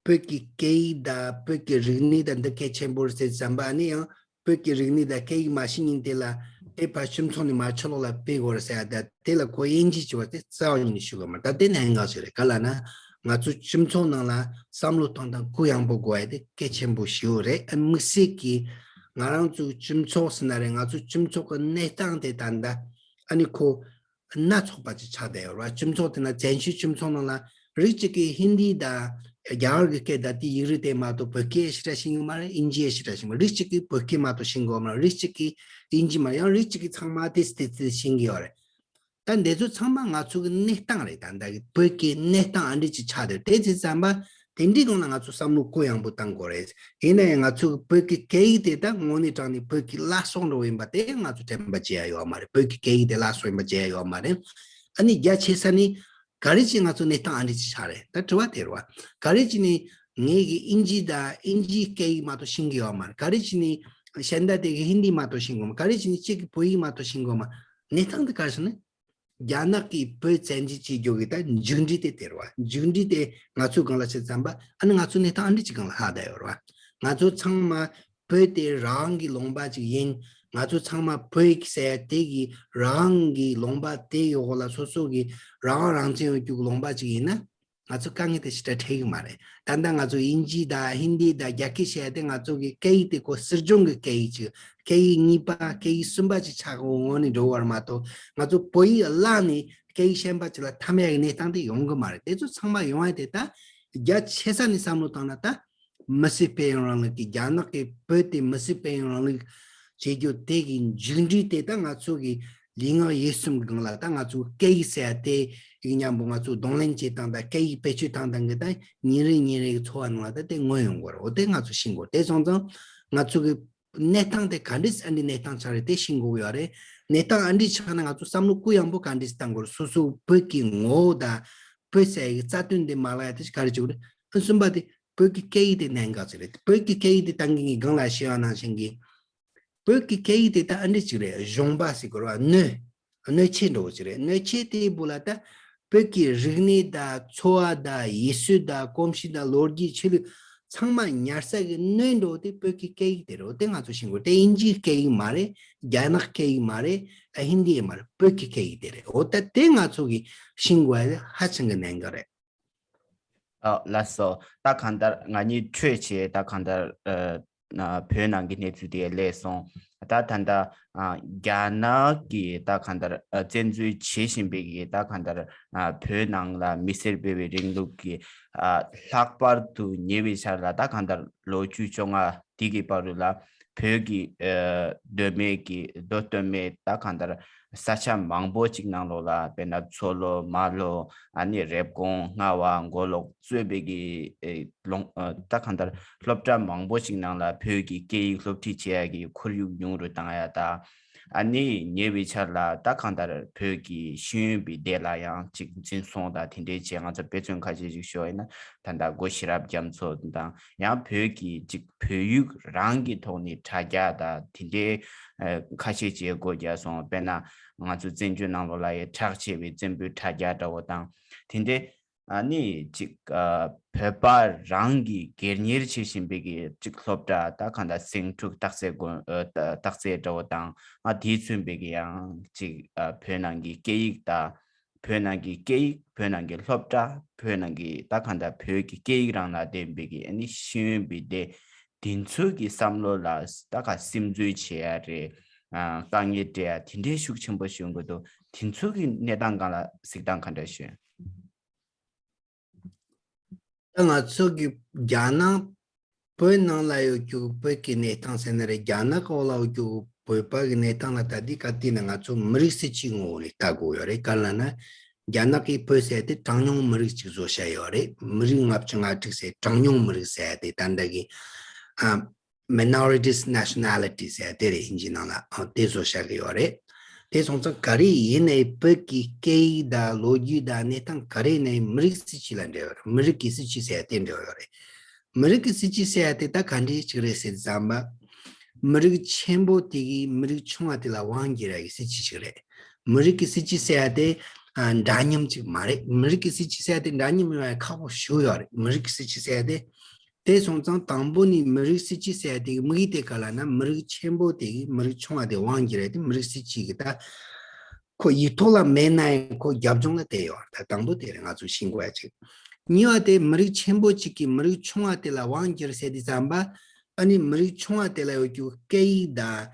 བོད་ཀྱི་སྐད་ཡིག་དང་བོད་ཀྱི་རིག་གནས་དང་འདི་གལ་ཆེན་པོ་རེད་ཟེར་བསམ་པ། ཨ་ནི་ཡང་བོད་ཀྱི་རིག་གནས་དང་སྐད་ཡིག་མ་ཤེས་མཁན་དེ་ལ་དེ་ཕར་སྤྱི་ཚོགས་ནས་མར་ཕྱི་ལོགས་ལ་སྤེལ་དགོས་རེད་ཟེར་ཡ་ད་དེ་ལ་ཁོ་དབྱིན་ཇི་བྱས་པ་དེ་རྩ་བ་ཉིད་ནས་ཞུ་གི་མ་རེད། ད་དེ་གནད་འགག་ཅིག་རེད། ག་ལབ་ན་ང་ཚོ་སྤྱི་ཚོགས་ནང་ལ་བསམ་བློ་གཏོང་སྟངས་གུ་ཡངས་པོ་དགོས་ཡ་དེ་གལ་ཆེན་པོ་ཞིག་རེད། ཨ་དམིགས་བསལ་གྱིས་ང་རང་ཚོའི་སྤྱི་ཚོགས་ཟེར་ན་རེད། ང་ཚོ་སྤྱི་ཚོགས་ཀྱི་གནས་སྟངས་དེ་ད་ལྟ་ཨ་ནི་ཁོ་སྣ་ཚོགས་པ་ཅིག་ཆགས་བསྡད་ཡོད་རེད་བ། སྤྱི་ཚོགས་དེ་ན་བཙན་བྱོལ་སྤྱི་ཚོགས་ནང་ལ་རིགས་གཅིག་གིས་ཧིན་དི་དང་རྒྱ་གར་གྱི་སྐད་དང་དེ་ཡིག་རིགས་དེ་མ་གཏོགས་བོད་སྐད་ཞེ་དྲག་ཤེས་ཀྱི་མ་རེད། དབྱིན་ཇི་ཡང་ཞེ་དྲག་ཤེས་མ་རེད། རིགས་གཅིག་གིས་བོད་སྐད་མ་གཏོགས་ཤེས་ཀྱི་ཡོད་མ་རེད། རིགས་གཅིག་གིས་དབྱིན་ཇི་མ་རེད། ཡང་རིགས་གཅིག་གིས་ཚང་མ་ཏིས་ཏིས་ཏིས་ཤེས་ཀྱི་ཡོད་རེད། ད་འདི་ཚོ་ཚང་མ་ང་ཚོ་གི་གནས་སྟངས་རེད། ད་ལྟ་གི་བོད་ཀྱི་གནས་སྟངས་ཨ་འདྲ་ཅིག་ཆགས་བསྡད་དེ་ཚེ་ཙམ་པ། དེ་འདྲའི་སྒང་ལ་ང་ཚོ་བསམ་བློ་གུ་ཡངས་པོ་བཏང་དགོས་རེད། ཡིན་ན་ཡང་ང་ཚོ་གི་བོད་ཀྱི་སྐད་ཡིག་དེ་ད་དངོས་གནས་དྲང་གནས་བོད་ཀྱི་བླ་སྲོག་འདྲ་བོ་ཡིན་པ་དེ་ང་ཚོ་དྲན་པ་བརྗེད་ཡ་ཡོད་མ་རེད། བོད་ཀྱི་སྐད་ཡིག་དེ་བླ་སྲོག་ཡིན་པ་བརྗེད་ཡ་ཡོད་མ་རེད། ཨ་ནི་རྒྱ་ཆེ་ས་ནས་ག་རེ་བྱས་ང་ཚོ་གནས་སྟངས་ཨ་འདྲ་ཅིག་ཆགས་རེད། ད་དྲི་བ་དེ་རེད་བ། ག་རེ་བྱས་ནས་ངས་གི་དབྱིན་ཇི་དང་དབྱིན་ཇིའི་སྐད་ཡིག་མ་གཏོགས་ཤེས་ཀྱི་ཡོད་མ་རེད། ག་རེ་བྱས་ནས་གཞན་དག་དེ་གི་ཧིན་དི་མ་གཏོགས་ཤེས་ཀྱི་ཡོད་མ་རེད། ག་རེ་བྱས་ནས་གཅིག་གི་བོད་ཡིག་མ་གཏོགས་ཤེས་ཀྱི་ཡོད་མ་རེད། གནས་སྟངས་དེ་ག་རེ་ཟེར་ན། རྒྱ་ནག་གིས་བོད་བཙན་འཛུལ་བྱེད་རྒྱུ་གི་ད་མཇུག་འབྲས་དེ་དེ་རེད་བ། མཇུག་འབྲས་དེ་ང་ཚོའི་སྒང་ལ་བྱས་ཙམ་པ། ཨ་ནི་ང་ཚོ་གནས་སྟངས་ཨ་འདྲ་ཅིག་སྒང་ལ་ལྷག་བསྡད་ཡོད་རེད་བ། ང་ཚོ་ཚང་མ་བོད་དེ་རང་གི་ལུང་པ་ཅིག་ཡིན། ང་ཚོ་ཚང་མ་བོད་ཟེར་དེ་གི་རང་གི་ལུང་པ་དེ་གི་འོག་ལ་སོ་སོ་གི་རང་དབང་རང་བཙན་ཡོད་རྒྱུ་གི་ལུང་པ་ཅིག་ཡིན་ན། ང་ཚོ་དཀའ་ངལ་དེ་ཞེ་དྲག་འཕྲད་ཀྱི་མ་རེད། ད་ལྟ་ང་ཚོ་དབྱིན་ཇི་དང་ཧིན་དི་དང་རྒྱ་སྐད་བཤད་ཡ་དེ་ང་ཚོ་གི་སྐད་ཡིག་དེ་ཁོ་སྲིད་གཞུང་གི་སྐད་ཡིག་ཅིག་སྐད་ཡིག་གཉིས་པ། སྐད་ཡིག་གསུམ་པ་ཅིག་ཆགས་ཀྱི་ངོས་ནས་འགྲོ་བར་མ་གཏོགས། ང་ཚོ་བོད་ཡིག་བརླགས་ནས་སྐད་ཡིག་གཞན་པ་ཅིག་ལ་འཐམ་ཡ་གི་གནས་སྟངས་དེ་ཡོང་གི་མ་རེད། དེ་ཚོ་ཚང་མ་ཡོང་ཡ་དེ་ད་རྒྱ་ཆེ་ས་ནས་བསམ་བློ་བཏང་ན། ད་མི་སེར་སྤེལ་ཡོང་རིང་ལུགས་ཀྱི། རྒྱ་ནག་གིས་བོད་དེ་མི་སེར་སྤེལ་ཡོང་རིང་ལུགས་ བྱེད་རྒྱུ་དེ་གི་མཇུག་འབྲས་དེ་ད་ང་ཚོ་གི་ལུས་ངག་ཡིད་གསུམ་གི་སྒང་ལ་ད་ང་ཚོ་སྐད་ཡིག་ཟེར་ཡ་དེ་ཡིག་མཉམ་པོ་ང་ཚོ་གདོང་ལེན་བྱེད་སྟངས་དང་སྐད་ཡིག་བེད་སྤྱོད་བཏང་སྟངས་གི་ད་ཉིན་རེ་ཉིན་རེ་གི་འཚོ་བ་ནང་ལ་ད་དེ་མངོན་ཡོང་གི་རེད། འོ་དེ་ང་ཚོ་ཤེས་དགོས། དེ་སོང་ཙང་ང་ཚོ་གི་གནས་སྟངས་དེ་ག་འདྲས་ཨ་འདྲས་གནས་སྟངས་ཆགས་རེད་དེ་ཤེས་དགོས་ཀྱི་ཡོད་རེད། གནས་སྟངས་ཨ་འདྲས་ཆགས་ན་ང་ཚོ་བསམ་བློ་གུ་ཡངས་པོ་ག་འདྲས་བཏང་དགོས་རེད། སོ་སོ་བོད་ཀྱི་ངོ་བོ་དང་བོད་ཟེར་ཡ་གི་རྩ་དོན་དེ་མ་བརླག་ཡ་དེ་ག་རེ་བྱེད་དགོས་རེད། ཨ་གསུམ་པ་དེ་བོད་ཀྱི་སྐད་ཡིག་དེ་གནད་འགག་ཅིག་རེད། བོད་ཀྱི་སྐད་ཡིག་དེ་ད་གིན་གྱི་སྒང་ལ་བཤད་པ་ནང་བཞིན་གྱི་བོད་ཀྱི་སྐད་ཡིག་དེ་ད་ཨ་འདྲས་ཅིག་རེད། གཞོང་པ་ཟེར་དགོས་རེད་བ། སྣོད། སྣོད་ཆས་འདྲ་བོ་ཅིག་རེད། སྣོད་ཆས་དེའི་སྦུག་ལ་ད་བོད་ཀྱི་རིག་གནས་དང་འཚོ་བ་དང་ཡུལ་སྲོལ་དང་གོམས་གཤིས་དང་ལོ་རྒྱུས་ཆོས་ལུགས་ཚང་མ་ཉར་ས་གི་སྣོད་འདྲ་བོ་དེ་བོད་ཀྱི་སྐད་ཡིག་དེ་རེད། འོ་དེ་ང་ཚོ་ཤེས་དགོས། དེ་དབྱིན་ཇིའི་སྐད་ཡིག་མ་རེད། རྒྱ་ནག་སྐད་ཡིག་མ་རེད། ཨ་ཧིན་དི་ཡིག་མ་རེད། བོད་ཀྱི་སྐད་ཡིག་དེ་རེད། འོ་ད་དེ་ང་ཚོ་གི་ཤེས་དགོས་ཡ་དེ་ཧ་ཅང་གི་གནད་འགག་རེད། ཨ་ལགས་སོ། ད་གང་ལྟར་ང་གཉིས་འཕྲོས་བྱས་ད་གང་ལྟར་ཨ་ན་བོད་ནང་གི་གནས་ཚུལ་དེ་སླེབས་སོང་། ད་ད་ལྟ་ཨ་རྒྱ་ནག་གིས་ད་གང་ལྟར་ཨ་བཙན་འཛུལ་བྱེད་བཞིན་པའི་གི་ད་གང་ལྟར་ཨ་བོད་ནང་ལ་མི་སེར་སྤེལ་བའི་རིང་ལུགས་ཀྱི་ཨ་ལྷག་པར་དུ་ཉེ་བའི་ཆར་ལ་ད་གང་ལྟར་ལོ་བཅུ་བཅོ་ལྔ་དེ་གི་བར་དུ་ལ་བོད་ཀྱི་ཨ་མདོ་སྨད་ཀྱི་མདོ་སྟོད་སྨད་ད་གང་ལྟར་ས་ཆ་མང་པོ་ཅིག་ནང་ལོགས་ལ་དཔེར་ན་མཚོ་ལྷོ་རྨ་ལྷོ་ཨ་ནི་རེབ་གོང་རྔ་བ་མགོ་ལོག་གཙོས་པའི་གི་ཨེ་ལོང་ཨ་ད་གང་ལྟར་སློབ་གྲྭ་མང་པོ་ཅིག་ནང་ལ་བོད་ཀྱི་སྐད་ཡིག་སློབ་ཁྲིད་བྱེད་ཡ་གི་ཁོར་ཡུག་ཉུང་རུ་བཏང་ཡ་ད། ཨ་ནི་ཉེ་བའི་ཆར་ལ་ད་གང་ལྟར་བོད་ཀྱི་ཤེས་ཡོན་པའི་སྡེ་ལ་ཡང་ཅིག་འཛིན་བཟུང་དང་དེ་འདྲའི་བྱས། ང་ཚོ་དཔེ་མཚོན་ཁ་ཤས་ཅིག་ཞུ་བ་ཡིན་ན་ད་ལྟ་སྒོ་ཤེས་རབ་རྒྱ་མཚོ་དང་། ཡང་བོད་ཀྱི་ཅིག་བོད་ཡིག་རང་གི་ཐོག་ནས་དྲ་རྒྱ་དང་དེ་འདྲའི་ཨ་ཁ་ཤས་ཅིག་སྒོ་བརྒྱབ་སོང་། དཔེར་ན་ང་ཚོ་བཙན་བྱོལ་ནང་ལོགས་ལ་ཡང་གྲགས་ཆེ་བའི་བཙན་པོའི་དྲ་རྒྱ་འདྲ་བོ་དང་དེ་འདྲའི་ཨ་ནི་ཅིག་ཨ་བོད་པ་རང་གི་སྒེར་གཉེར་བྱེད་བཞིན་པའི་གི་ཅིག་སློབ་གྲྭ་ད་གང་ལྟར་སེང་ཕྲུག་སྟག་རྩེ་དགོན་ཨ་སྟག་རྩེ་འདྲ་བོ་དང་ཨ་དེས་མཚོན་པའི་གི་ཡང་ཅིག་ཨ་བོད་ནང་གི་སྐད་ཡིག་དང་། བོད་ནང་གི་སྐད་ཡིག་བོད་ནང་གི་སློབ་གྲྭ། བོད་ནང་གི་ད་གང་ལྟར་བོད་ཀྱི་སྐད་ཡིག་རང་ལ་ལྡན་པའི་གི་ཨ་ནི་ཤེས་ཡོན་པའི་སྡེ་དེ་ཚོའི་གི་བསམ་བློ་ལ་ད་ག་སིམ་འཛུལ་བྱེད་ཡ་རེད། ཨ་དཀའ་ངལ་འཕྲད་ཡ་དེ་འདྲའི་ཤུགས་ཆེན་པོ་བྱུང་གི་འདུག་དེ་ཚོའི་གི་གནས་སྟངས་སྒང་ལ་གཟིགས་སྟངས་ག་འདྲ་ཞུ། ད་ང་ཚོ་གི་རྒྱ་ནག་བོད་ནང་ལ་ཡོད་རྒྱུ་བོད་ཀྱི་གནས་སྟངས་ཟེར་ན་རེད། རྒྱ་ནག་འོག་ལ་ཡོད་རྒྱུ་བོད་པ་གི་གནས་སྟངས་ལ་ད་ལྟའི་སྐབས་དེ་ན་ང་ཚོ་མི་རིགས་སྲིད་ཇུས་ངོ་བོ་ནས་ལྟ་དགོས་ཡོད་རེད། ག་ལ་ན་རྒྱ་ནག་གིས་བོད་ཟེར་དེ་གྲངས་ཉུང་མི་རིགས་ཅིག་བཟོ་བྱས་ཡོད་རེད། མི་རིགས་ལྔ་བཅུ་ང་དྲུག་ཟེར་གྲངས་ཉུང་མི་རིགས་ཟེར་དེ་ད་ལྟ་གི་ཨ། Minorities Nationality ཟེར་དེ་རེད། དབྱིན་ཇི་ནང་ལ་ཨ་དེ་བཟོ་བཞག་གི་ཡོད་རེད། དེ་སོང་ཙང་ག་རེ་ཡིན་ནའི་བོད་ཀྱི་སྐད་ཡིག་དང་ལོ་རྒྱུས་དང་གནས་སྟངས་ག་རེ་ཡིན་ནའི་མི་རིགས་སྲིད་ཇུས་ལ་འབྲེལ་བ་རེད། མི་རིགས་ཀྱི་སྲིད་ཇུས་ཟེར་དེ་འབྲེལ་བ་ཡོད་རེད། མི་རིགས་ཀྱི་སྲིད་ཇུས་ཟེར་དེ་ད་ག་འདྲའི་ཅིག་རེད་ཟེར་ཙམ་པ། མི་རིགས་ཆེན་པོ་དེ་གིས་མི་རིགས་ཆུང་བ་དེ་ལ་དབང་བསྒྱུར་ཡ་གི་སྲིད་ཇུས་ཅིག་རེད། མི་རིགས་ཀྱི་སྲིད་ཇུས་ཟེར་ཡ་དེ་ཨ་འདྲ་མཉམ་ཅིག་མ་རེད། མི་རིགས་ཀྱི་སྲིད་ཇུས་ཟེར་ཡ་དེ་འདྲ་མཉམ་ཡོང་ཡ་ཁག་པོ་ཞེ་པོ་ཡོད་རེད། མི་རིགས་ཀྱི་སྲིད་ཇུས་ཟེར་ཡ་དེ། དེ་སོང་ཙང་དང་པོ་ནི་མི་རིགས་སྲིད་ཇུས་ཟེར་ཡ་དེ་གི་དམིགས་ཡུལ་དེ་ག་ལ་ན་མི་རིགས་ཆེན་པོ་དེ་གིས་མི་རིགས་ཆུང་བ་དེ་དབང་བསྒྱུར་ཡ་དེ་མི་རིགས་སྲིད་ཇུས་གི་ད་ཁོ་ཡིག་ཐོག་ལ་མེད་ན་ཡང་ཁོ་རྒྱབ་ལྗོངས་ལ་དེ་ཡོད་རེད། ད་དང་པོ་དེ་རེད། ང་ཚོ་ཤེས་དགོས་ཡ་ཅིག་གཉིས་པ་དེ་མི་རིགས་ཆེན་པོ་གཅིག་གིས་མི་རིགས་ཆུང་བ་དེ་ལ་དབང་བསྒྱུར་ཟེར་དུས་ཙམ་པ་ཨ་ནི་མི་རིགས་ཆུང་བ་དེ་ལ་ཡོད་རྒྱུ་སྐད་ཡིག་དང་།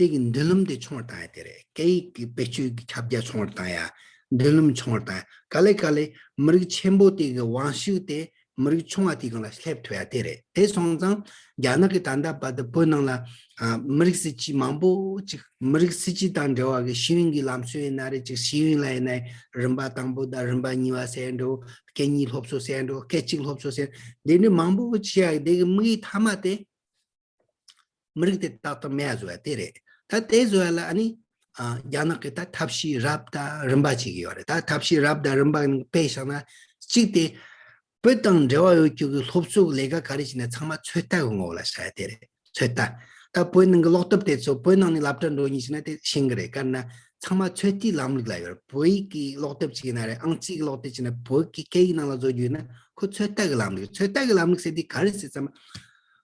དེ་གི་མདུན་ལམ་དེ་ཆུང་བར་བཏང་ཡ་དེ་རེད། སྐད་ཡིག་གི་བེད་སྤྱོད་ཀྱི་ཁྱབ་རྒྱ་ཆུང་བར་བཏང་ཡ། མདུན་ལམ་ཆུང་བར་བཏང་ཡ། ག་ལེ་ག་ལེ་མི་རིགས་ཆེན་པོ་དེ་གི་དབང་ཤུགས་དེ་མི་རིགས་ཆུང་བ་དེ་གང་ལ་སླེབས་ཐུབ་ཡ་དེ་རེད། དེ་སོང་ཙང་རྒྱ་ནག་གི་ད་ལྟ་བར་དུ་བོད་ནང་ལ་ཨ་མི་རིགས་སྲིད་ཇུས་མང་པོ་ཅིག་མི་རིགས་སྲིད་ཇུས་དང་འབྲེལ་བ་གི་ཤེས་ཡོན་གྱི་ལམ་སྲོལ་ཡིན་ན་རེད། ཅིག་ཤེས་ཡོན་ལ་ཡིན་ན་རིམ་པ་དང་པོ་དང་རིམ་པ་གཉིས་པ་ཟེར་འགྲོ། སྐད་གཉིས་སློབ་གསོ་ཟེར་འགྲོ། སྐད་གཅིག་སློབ་གསོ་ཟེར་འདི་འདྲ་མང་པོ་བྱེད་ཡ་དེ་གི་དམིགས་ཡུལ་མཐའ་མ་དེ། མི་རིགས་དེ་ཏག་ཏག་མེད་པ་བཟོ་ཡ་དེ་རེད། ད་དེ་བཟོ་ཡ་ལ་ཨ་ནི་ཨ་རྒྱ་ནག་གི་ད་ཐབས་ཤེས་རབ་དང་རིམ་པ་བྱེད་ཀྱི་ཡོད་རེད། ད་ཐབས་ཤེས་རབ་དང་རིམ་པ་དཔེ་བཞག་ན་གཅིག་དེ་བོད་དང་འབྲེལ་བ་ཡོད་རྒྱུ་གི་སློབ་གསོ་གི་ལས་ཀ་ག་རེ་བྱས་ན་ཚང་མ་ཚོད་ལྟ་གི་ངོ་བོ་ལ་བཞག་ཡ་དེ་རེད། ཚོད་ལྟ། ད་བོད་ནང་གི་སློབ་དེབ་དེ་ཚོ་བོད་ནང་ནས་སློབ་གྲྭ་འགྲོ་མཁན་ཞིག་ན་དེ་ཤེས་ཀྱི་རེད། ག་རེ་ན་ཚང་མ་ཚོད་ལྟའི་ལམ་ལུགས་ལ་ཡོད་རེད། བོད་ཡིག་གི་སློབ་དེབ་ཅིག་ཡིན་ན་རེད། ཨང་རྩིས་གི་སློབ་དེབ་ཅིག་ཡིན་ན་བོད་ཀྱི་སྐད་ཡིག་ནང་ལ་བཟོ་རྒྱུ་ཡིན་ན་ཁོ་ཚོད་ལྟ་གི་ལམ་ལུགས། ཚོད་ལྟ་གི་ལམ་ལུགས་ཟེར་དུས་ག་རེ་ཟེར་ཙམ།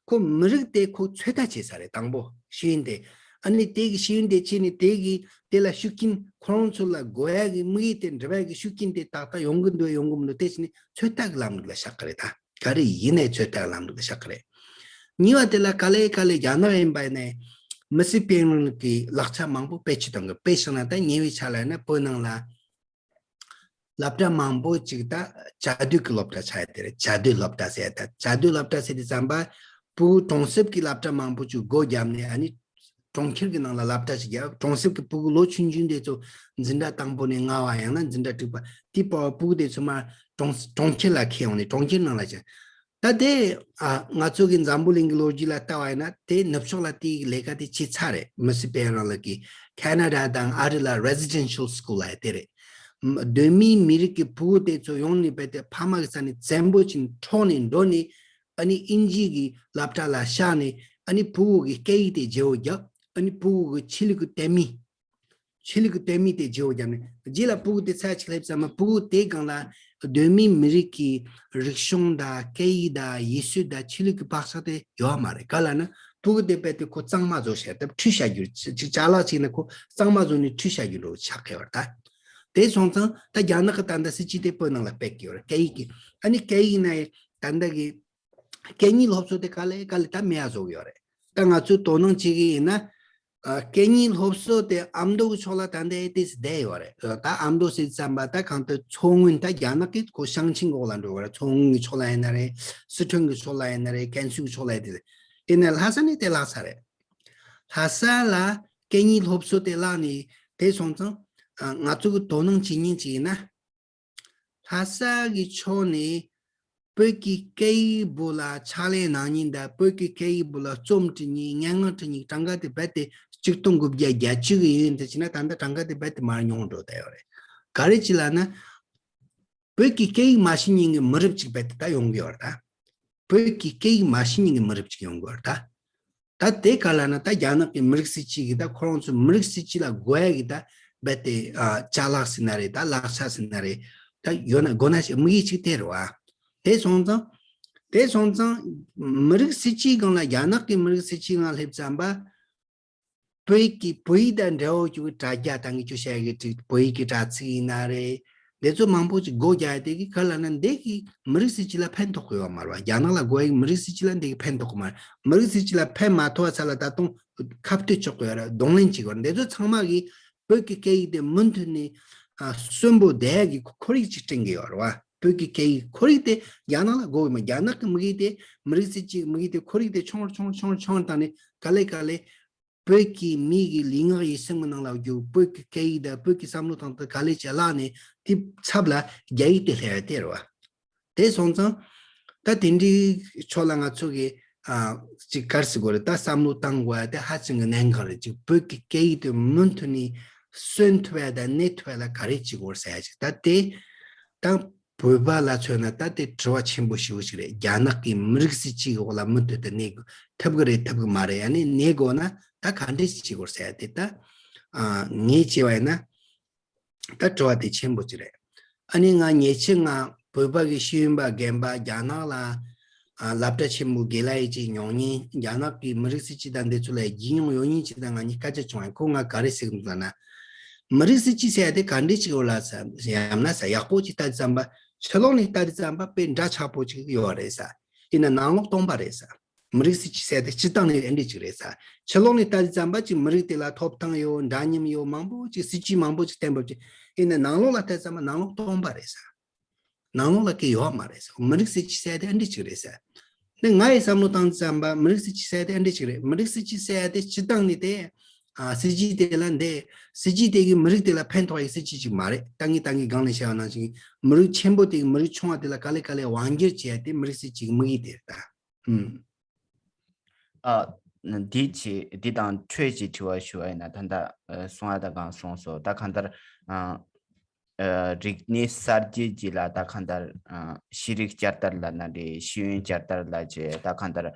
ཁོ་མི་རིགས་དེ་ཁོ་ཚོད་ལྟ་བྱེད་ས་རེད། དང་པོ་ཤེས་ཡོན་དེ། ཨ་ནི་དེ་གི་ཤེས་ཡོན་དེ་བྱས་ནས་དེ་གི་དེ་ལ་ཤུགས་རྐྱེན་ཁོ་རང་ཚོ་ལ་དགོས་ཡ་གི་དམིགས་ཡུལ་དེ་འགྲུབ་ཡ་གི་ཤུགས་རྐྱེན་དེ་ཏག་ཏག་ཡོང་གི་འདུག་ཡོང་གི་མི་འདུག་དེ་བྱས་ནས་ཚོད་ལྟ་གི་ལམ་ལུགས་ལ་བཞག་གི་རེད། ད་ག་རེ་ཡིན་ནའི་ཚོད་ལྟ་གི་ལམ་ལུགས་ལ་བཞག་གི་རེད། གཉིས་པ་དེ་ལ་ག་ལེ་ག་ལེ་རྒྱ་ནག་ཡིན་པ་ཡིན་ནའི་མི་སེར་སྤེལ་རེས་ཀྱི་ལག་ཆ་མང་པོ་བེད་སྤྱོད་གཏོང་གི། དཔེ་བཞག་ན་ད་ཉེ་བའི་ཆར་ལ་ཡིན་ན་བོད་ནང་ལ་སློབ་གྲྭ་མང་པོ་ཅིག་ད་བཅའ་སྡོད་ཀྱི་སློབ་གྲྭ་ཆགས་ཡ་དེ་རེད། བཅའ་སྡོད་སློབ་གྲྭ་ཟེར་ཡ་ད་བཅའ་སྡོད་སློབ་གྲྭ་ཟེར་དུས་ཙམ་པ་ཕྲུ་གུ་གྲོང་གསེབ་ཀྱི་སློབ་གྲྭ་མང་པོ་ཅིག་སྒོ་བརྒྱབ་ནས་ཨ་ནི་ གྲོང་ཁྱེར་གྱི་ནང་ལ་སློབ་གྲྭ་ཞིག་རྒྱག་གྲོང་གསེབ་ཀྱི་ཕྲུ་གུ་ལོ་ཆུང་ཆུང་དེ་ཚོ་འཛིན་གྲྭ་དང་པོ་ནས་ལྔ་བ་ཡང་ན་འཛིན་གྲྭ་དྲུག་པ་དེ་ཕྲུ་གུ་དེ་ཚོ་མར་གྲོང་གྲོང་ཁྱེར་ལ་ཁྱེར་ཡོང་ནས་གྲོང་ཁྱེར་ནང་ལ་བྱས། ད་དེ་ཨ་ང་ཚོ་གི་འཛམ་བུ་གླིང་གི་ལོ་རྒྱུས་ལ་ལྟ་བ་ཡིན་ན་དེ་ནུབ་ཕྱོགས་ལ་དེའི་ལས་ཀ་དེ་བྱས་ཚར་རེད། མི་སི་པེ་རང་ལགས་ཀྱིས་ཁེ་ན་ཌ་དང་ཨ་རི་ལ་རེ་སི་ཌེན་ཤལ་སི་ཀུལ་ལབ་ཡ་དེ་རེད། གདོད་མའི་མི་རིགས་ཀྱི་ཕྲུ་གུ་དེ་ཚོ་ཡོང་ནས་རྦད་དེ་ཕ་མ་གི་ས་ནས་བཙན་པོ་བྱས་ནས་འཕྲོག་ནས་འགྲོ་ནས་ཨ་ནི་དབྱིན་ཇི་གི་སློབ་གྲྭ་ལ་བཞག་ནས་ཨ་ནི་ཕྲུ་གུ་གི་སྐད་ཡིག་དེ་བརྗེ་བོ་རྒྱབ། ཨ་ནི་ཕྲུ་གུ་གི་ཆོས་ལུགས་ཀྱི་དད་མོས། ཆོས་ལུགས་ཀྱི་དད་མོས་དེ་བརྗེ་བོ་བརྒྱབ་ནས་རྗེས་ལ་ཕྲུ་གུ་དེ་ཚད་ཅིག་སླེབས་ཙམ་མ་ཕྲུ་གུ་དེའི་སྒང་ལ་གདོད་མའི་མི་རིགས་ཀྱི་རིག་གཞུང་དང་སྐད་ཡིག་དང་ཡིག་སྲོལ་དང་ཆོས་ལུགས་ཀྱི་བག་ཆགས་དེ་ཡོད་མ་རེད། ག་ལ་ན་ཕྲུ་གུ་དེ་རྦད་དེ་ཁོ་གཙང་མ་བཟོ་བྱས་ད་ཁྲུས་བྱ་རྒྱུ་ཅིག་ཅ་ལག་ཅིག་ན་ཁོ་གཙང་མ་བཟོ་ནས་ཁྲུས་བྱ་རྒྱུ་འགྲོ་ཆགས་ཀྱི་བར་ད། དེ་སོང་ཙང་ད་རྒྱ་ནག་གི་ད་ལྟ་སྲིད་ཇུས་དེ་བོད་ནང་ལ་སྤེལ་གྱི་ཡོད་རེད། སྐད་ཡིག་གི་ཨ་ནི་སྐད་ཡིག་ན་ད་ལྟ་གི་སྐད་གཉིས་སློབ་གསོ་དེ་ག་ལེ་ག་ལེ་ད་མེད་ཡ་བཟོ་གི་ཡོད་རེད། ད་ང་ཚོས་དོ་སྣང་བྱེད་ཀྱི་ཡིན་ན། ཨ། སྐད་གཉིས་སློབ་གསོ་དེ་ཨ་མདོ་གི་ཕྱོགས་ལ་ད་ལྟ་ཨེ་ཏིས་བསྡད་ཡོད་རེད། ད་ཨ་མདོ་ཟེར་ཙམ་པ་ད་གང་ལྟར་མཚོ་སྔོན་ད་རྒྱ་ནག་གི་ཁོ་ཞིང་ཆེན་འོག་ལ་འགྲོ་བ་རེད། མཚོ་སྔོན་གྱི་ཕྱོགས་ལ་ཡིན་ན་རེད། སི་ཁྲོན་གྱི་ཕྱོགས་ལ་ཡིན་ན་རེད། ཀན་སུའུ་གི་ཕྱོགས་ལ་ཡིན་ཏེ། ཡིན་ན་ལྷ་ས་ནས་དེ་བརླག་ས་རེད། ལྷ་ས་ལ་སྐད་གཉིས་སློབ་གསོ་དེ་བརླག་ནས་དེ་སོང་ཙང་ཨ་ང་ཚོ་གི་དོ་སྣང་བྱེད་མཁན་ཅིག་ཡིན་ན། ལྷ་ས་གི་ཕྱོགས་ནས་བོད་ཀྱི་སྐད་ཡིག་བོད་ལ་ཕྱག་ལས་གནང་མཁན་དང་བོད་ཀྱི་སྐད་ཡིག་བོད་ལ་རྩོམ་འབྲི་མཁན་སྙན་ངག་འབྲི་མཁན་གྲངས་ཀ་དེ་རྦད་དེ་ཆིག་སྟོང་དགུ་བརྒྱ་བརྒྱད་ཅུ་གི་ཡན་དུ་ཕྱིན་ན་ད་ལྟ་གྲངས་ཀ་དེ་རྦད་དེ་མར་ཉུང་འགྲོ་བསྡད་ཡོད་རེད། ག་རེ་བྱས་ལབ་ན། བོད་ཀྱི་སྐད་ཡིག་མ་ཤེས་མཁན་གྱི་མི་རབས་ཅིག་རྦད་དེ་ད་ཡོང་གི་ཡོད་རེད་ད། བོད་ཀྱི་སྐད་ཡིག་མ་ཤེས་མཁན་གྱི་མི་རབས་ཅིག་ཡོང་གི་ཡོད་རེད་ད། ད་དེ་ག་ལ་ན་ད་རྒྱ་ནག་གི་མི་རིགས་སྲིད་སྤྱི་གི་ད་ཁོ་རང་ཚོ་མི་རིགས་སྲིད་སྤྱི་ལ་དགོས་ཡ་གི་ད་རྦད་དེ་ཨ་ཅ་ལག་ཟེར་ན་རེད། ད་ལག་ཆ་ཟེར་ན་རེད། ད་ཡོད་ན་དགོས་ན་ཞིག་དམིགས་ཡུལ་གཅིག་དེ་རེད་བ། དེ་སོང་ཙང་། དེ་སོང་ཙང་། མི་རིགས་སྲིད་སྤྱིའི་སྒང་ལ་རྒྱ་ནག་གི་མི་རིགས་སྲིད་སྤྱིའི་སྒང་སླེབས་ཙམ་པ། བོད་ཀྱི་བོད་ཡིག་དང་འབྲེལ་བ་ཡོད་རྒྱུ་གི་དྲ་རྒྱ་དང་གི་ཅུ་ཤ་གི་ཅིག་བོད་ཡིག་གི་དྲ་ཚིགས་ཡིན་ན་རེད། འདི་ཚོ་མང་པོ་ཅིག་སྒོ་རྒྱག་ཡ་དེ་གི་ག་ལ་ན་འདི་གི་མི་རིགས་སྲིད་སྤྱི་ལ་ཕན་ཐོགས་གི་ཡོད་མ་རེད་བ། རྒྱ་ནག་ལ་དགོས་ཡ་གི་མི་རིགས་སྲིད་སྤྱི་ལ་འདི་གི་ཕན་ཐོགས་གི་མ་རེད། མི་རིགས་སྲིད་སྤྱི་ལ་ཕན་མ་ཐོགས་པ་ཚ་ལ་ད་དུང་ཁ་གཏད་གཅོག་གི་ཡོད་རེད། གདོང་ལེན་བྱེད་གི་ཡོད་རེད། འདི་ཚོ་ཚང་མ་གི་བོད་ཀྱི་སྐད་ཡིག་དེ་མུ་མཐུད་ནས་ཨ་གསོན་པོ་བསྡད་ཡ་གི་ཁོར་ཡུག་ཅིག་བསྐྲུན་གི་ཡོད་རེད་བ། བོད་ཀྱི་སྐད་ཡིག་ཁོར་ཡུག་དེ་རྒྱ་ནག་ལ་དགོས་གི་མ། རྒྱ་ནག་གི་དམིགས་ཡུལ་དེ་མི་རིགས་སྲིད་སྤྱིའི་དམིགས་ཡུལ་དེ་ཁོར་ཡུག་དེ་ཆུང་རུ་ཆུང་རུ་ཆུང་རུ་ཆུང་རུ་བཏང་ནས་ག་ལེ་ག་ལེ། བོད་ཀྱི་མི་གི་ལུས་ངག་ཡིད་གསུམ་གྱི་ནང་ལ་རྒྱུ་བོད་ཀྱི་སྐད་ཡིག་དང་བོད་ཀྱི་བསམ་བློ་དང་དེ་ག་ལེ་བྱས་བརླག་ནས་དེ་ཚབ་ལ་རྒྱ་ཡིག་དེ་སླེབས་ཡ་དེ་རེད་བ། དེ་སོང་ཙང་ད་དེ་འདྲའི་ཕྱོགས་ལ་ང་ཚོ་གི་ཨ་ཅིག་ག་རེ་ཟེར་དགོས་རེད། ད་བསམ་བློ་བཏང་དགོས་ཡ་དེ་ཧ་ཅང་གི་གནད་འགག་རེད། ཅིག་བོད་ཀྱི་སྐད་ཡིག་དེ་མུ་མཐུད་ནས་གསོན་ཐུབ་ཡ་དང་གནས་ཐུབ་ཡ་ལ་ག་རེ་བྱེད་དགོས་རེད་ཟེར་ཡ་ཅིག་ད་དེ་ད། བོད་པ་ལ་མཚོན་ན་ད་དེ་དྲི་བ་ཆེན་པོ་ཞེ་པོ་ཞིག་རེད། རྒྱ་ནག་གི་མི་རིགས་སྲིད་སྤྱི་གི་འོག་ལ་མུ་མཐུད་དུ་གནས་དགོས་ཐུབ་ཀྱི་རེད་ཐུབ་ཀྱི་མ་རེད། ཡང་ན་གནས་དགོས་ན་ད་ག་འདྲས་བྱེད་དགོས་ཟེར་ཡ་དེ་ད་ཨ་ངས་བྱས་པ་ཡིན་ན་ད་དྲི་བ་དེ་ཆེན་པོ་ཅིག་རེད། ཨ་ནི་ང་ཉེ་ཆར་ང་བོད་པ་གི་ཤེས་ཡོན་པ་རྒན་པ་རྒྱ་ནག་ལ་ཨ་སློབ་གྲྭ་ཆེན་མོ་དགེ་ལགས་ཡིན་ཅིག་མྱོང་མཁན། རྒྱ་ནག་གི་མི་རིགས་སྲིད་སྤྱི་དང་འདི་ཚོ་ལ་རྒྱུས་མྱོང་ཡོད་མཁན་ཅིག་དང་ང་གཉིས་སྐད་ཆ་བྱུང་བ་ཡིན། ཁོ་ང་ག་རེ་ཟེར་གི་འདུག་ལབ་ན། མི་རིགས་སྲིད་སྤྱི་ཟེར་ཡ་དེ་ག་འདྲས་ཅིག་ཡོད་ལ་ཟེར་ཡང་ན་ཟེར་ཡག་པོ་ཅིག་ལྟ་དུས་ཙམ་པ་ཕྱི་ལོགས་ནས་ལྟ་དུས་ཙམ་པ་དཔེ་འདྲ་ཆགས་པོ་ཅིག་ཡོད་རེད་ཟེར། ཡིན་ན་ནང་ལོགས་སྟོང་པ་རེད་ཟེར། མི་རིགས་སྲིད་སྤྱི་ཟེར་ཡ་དེ་སྤྱི་བཏང་ནས་ཨེ་འདྲས་ཅིག་རེད་ཟེར། ཕྱི་ལོགས་ནས་ལྟ་དུས་ཙམ་པ་ཅིག་མི་རིགས་དེ་ལ་ཐོབ་ཐང་ཡོད། འདྲ་མཉམ་ཡོད། མང་པོ་ཅིག་སྲིད་ཇུས་མང་པོ་ཅིག་བརྟན་པོ་ཅིག་ཡིན་ན་ནང་ལོགས་ལ་ལྟ་དུས་ཙམ་པ་ནང་ལོགས་སྟོང་པ་རེད་ཟེར། ནང་ལོགས་ལ་སྐད་ཡོད་མ་རེད་ཟེར། མི་རིགས་སྲིད་སྤྱི་ཟེར་ཡ་དེ་ཨ་འདྲ་ཅིག་རེད་ཟེར། ནི་ང་ཡི་བསམ་བློ་བཏང་ཙམ་པ་མི་རིགས་སྲིད་སྤྱི་ཟེར་ཡ་དེ་ཨ་འདྲ་ཅིག་རེད། མི་རིགས་སྲིད་སྤྱི་ཟེར་ཡ་དེ་སྤྱི་བཏང་ནས་དེ་ཨ་སྲིད་ཇུས་དེ་ལ་འདི་སྲིད་ཇུས་དེ་གིས་མི་རིགས་དེ་ལ་ཕན་ཐོགས་ཡ་སྲིད་ཇུས་ཅིག་མ་རེད། ད་ངས་ད་གིན་སྒང་ནས་བཤད་པ་ནང་བཞིན་མི་རིགས་ཆེན་པོ་དེ་གིས་མི་རིགས་ཆུང་བ་དེ་ལ་ག་ལེ་ག་ལེ་དབང་སྒྱུར་བྱེད་ཡ་དེ་མི་རིགས་སྲིད་སྤྱི་གི་དམིགས་ཡུལ་དེ་རེད་ད། ཨུམ། ཨ། འདི་ཅི་འདི་དང་འཕྲོས་ཀྱི་དྲི་བ་ཞུ་བ་ཡིན་ན་ད་ལྟ་ཨ་གསུང་ཡ་ད་གང་གསུངས་སོང་། ད་གང་ལྟར་ཨ་ཨ་རིག་གནས་གསར་བརྗེ་ཅིག་ལ་ད་གང་ལྟར་ཨ་ཤེས་རིག་བསྐྱར་དར་ལབ་ན་རེད། ཤེས་ཡོན་བསྐྱར་དར་ལབ་བྱས་ད་གང་ལྟར་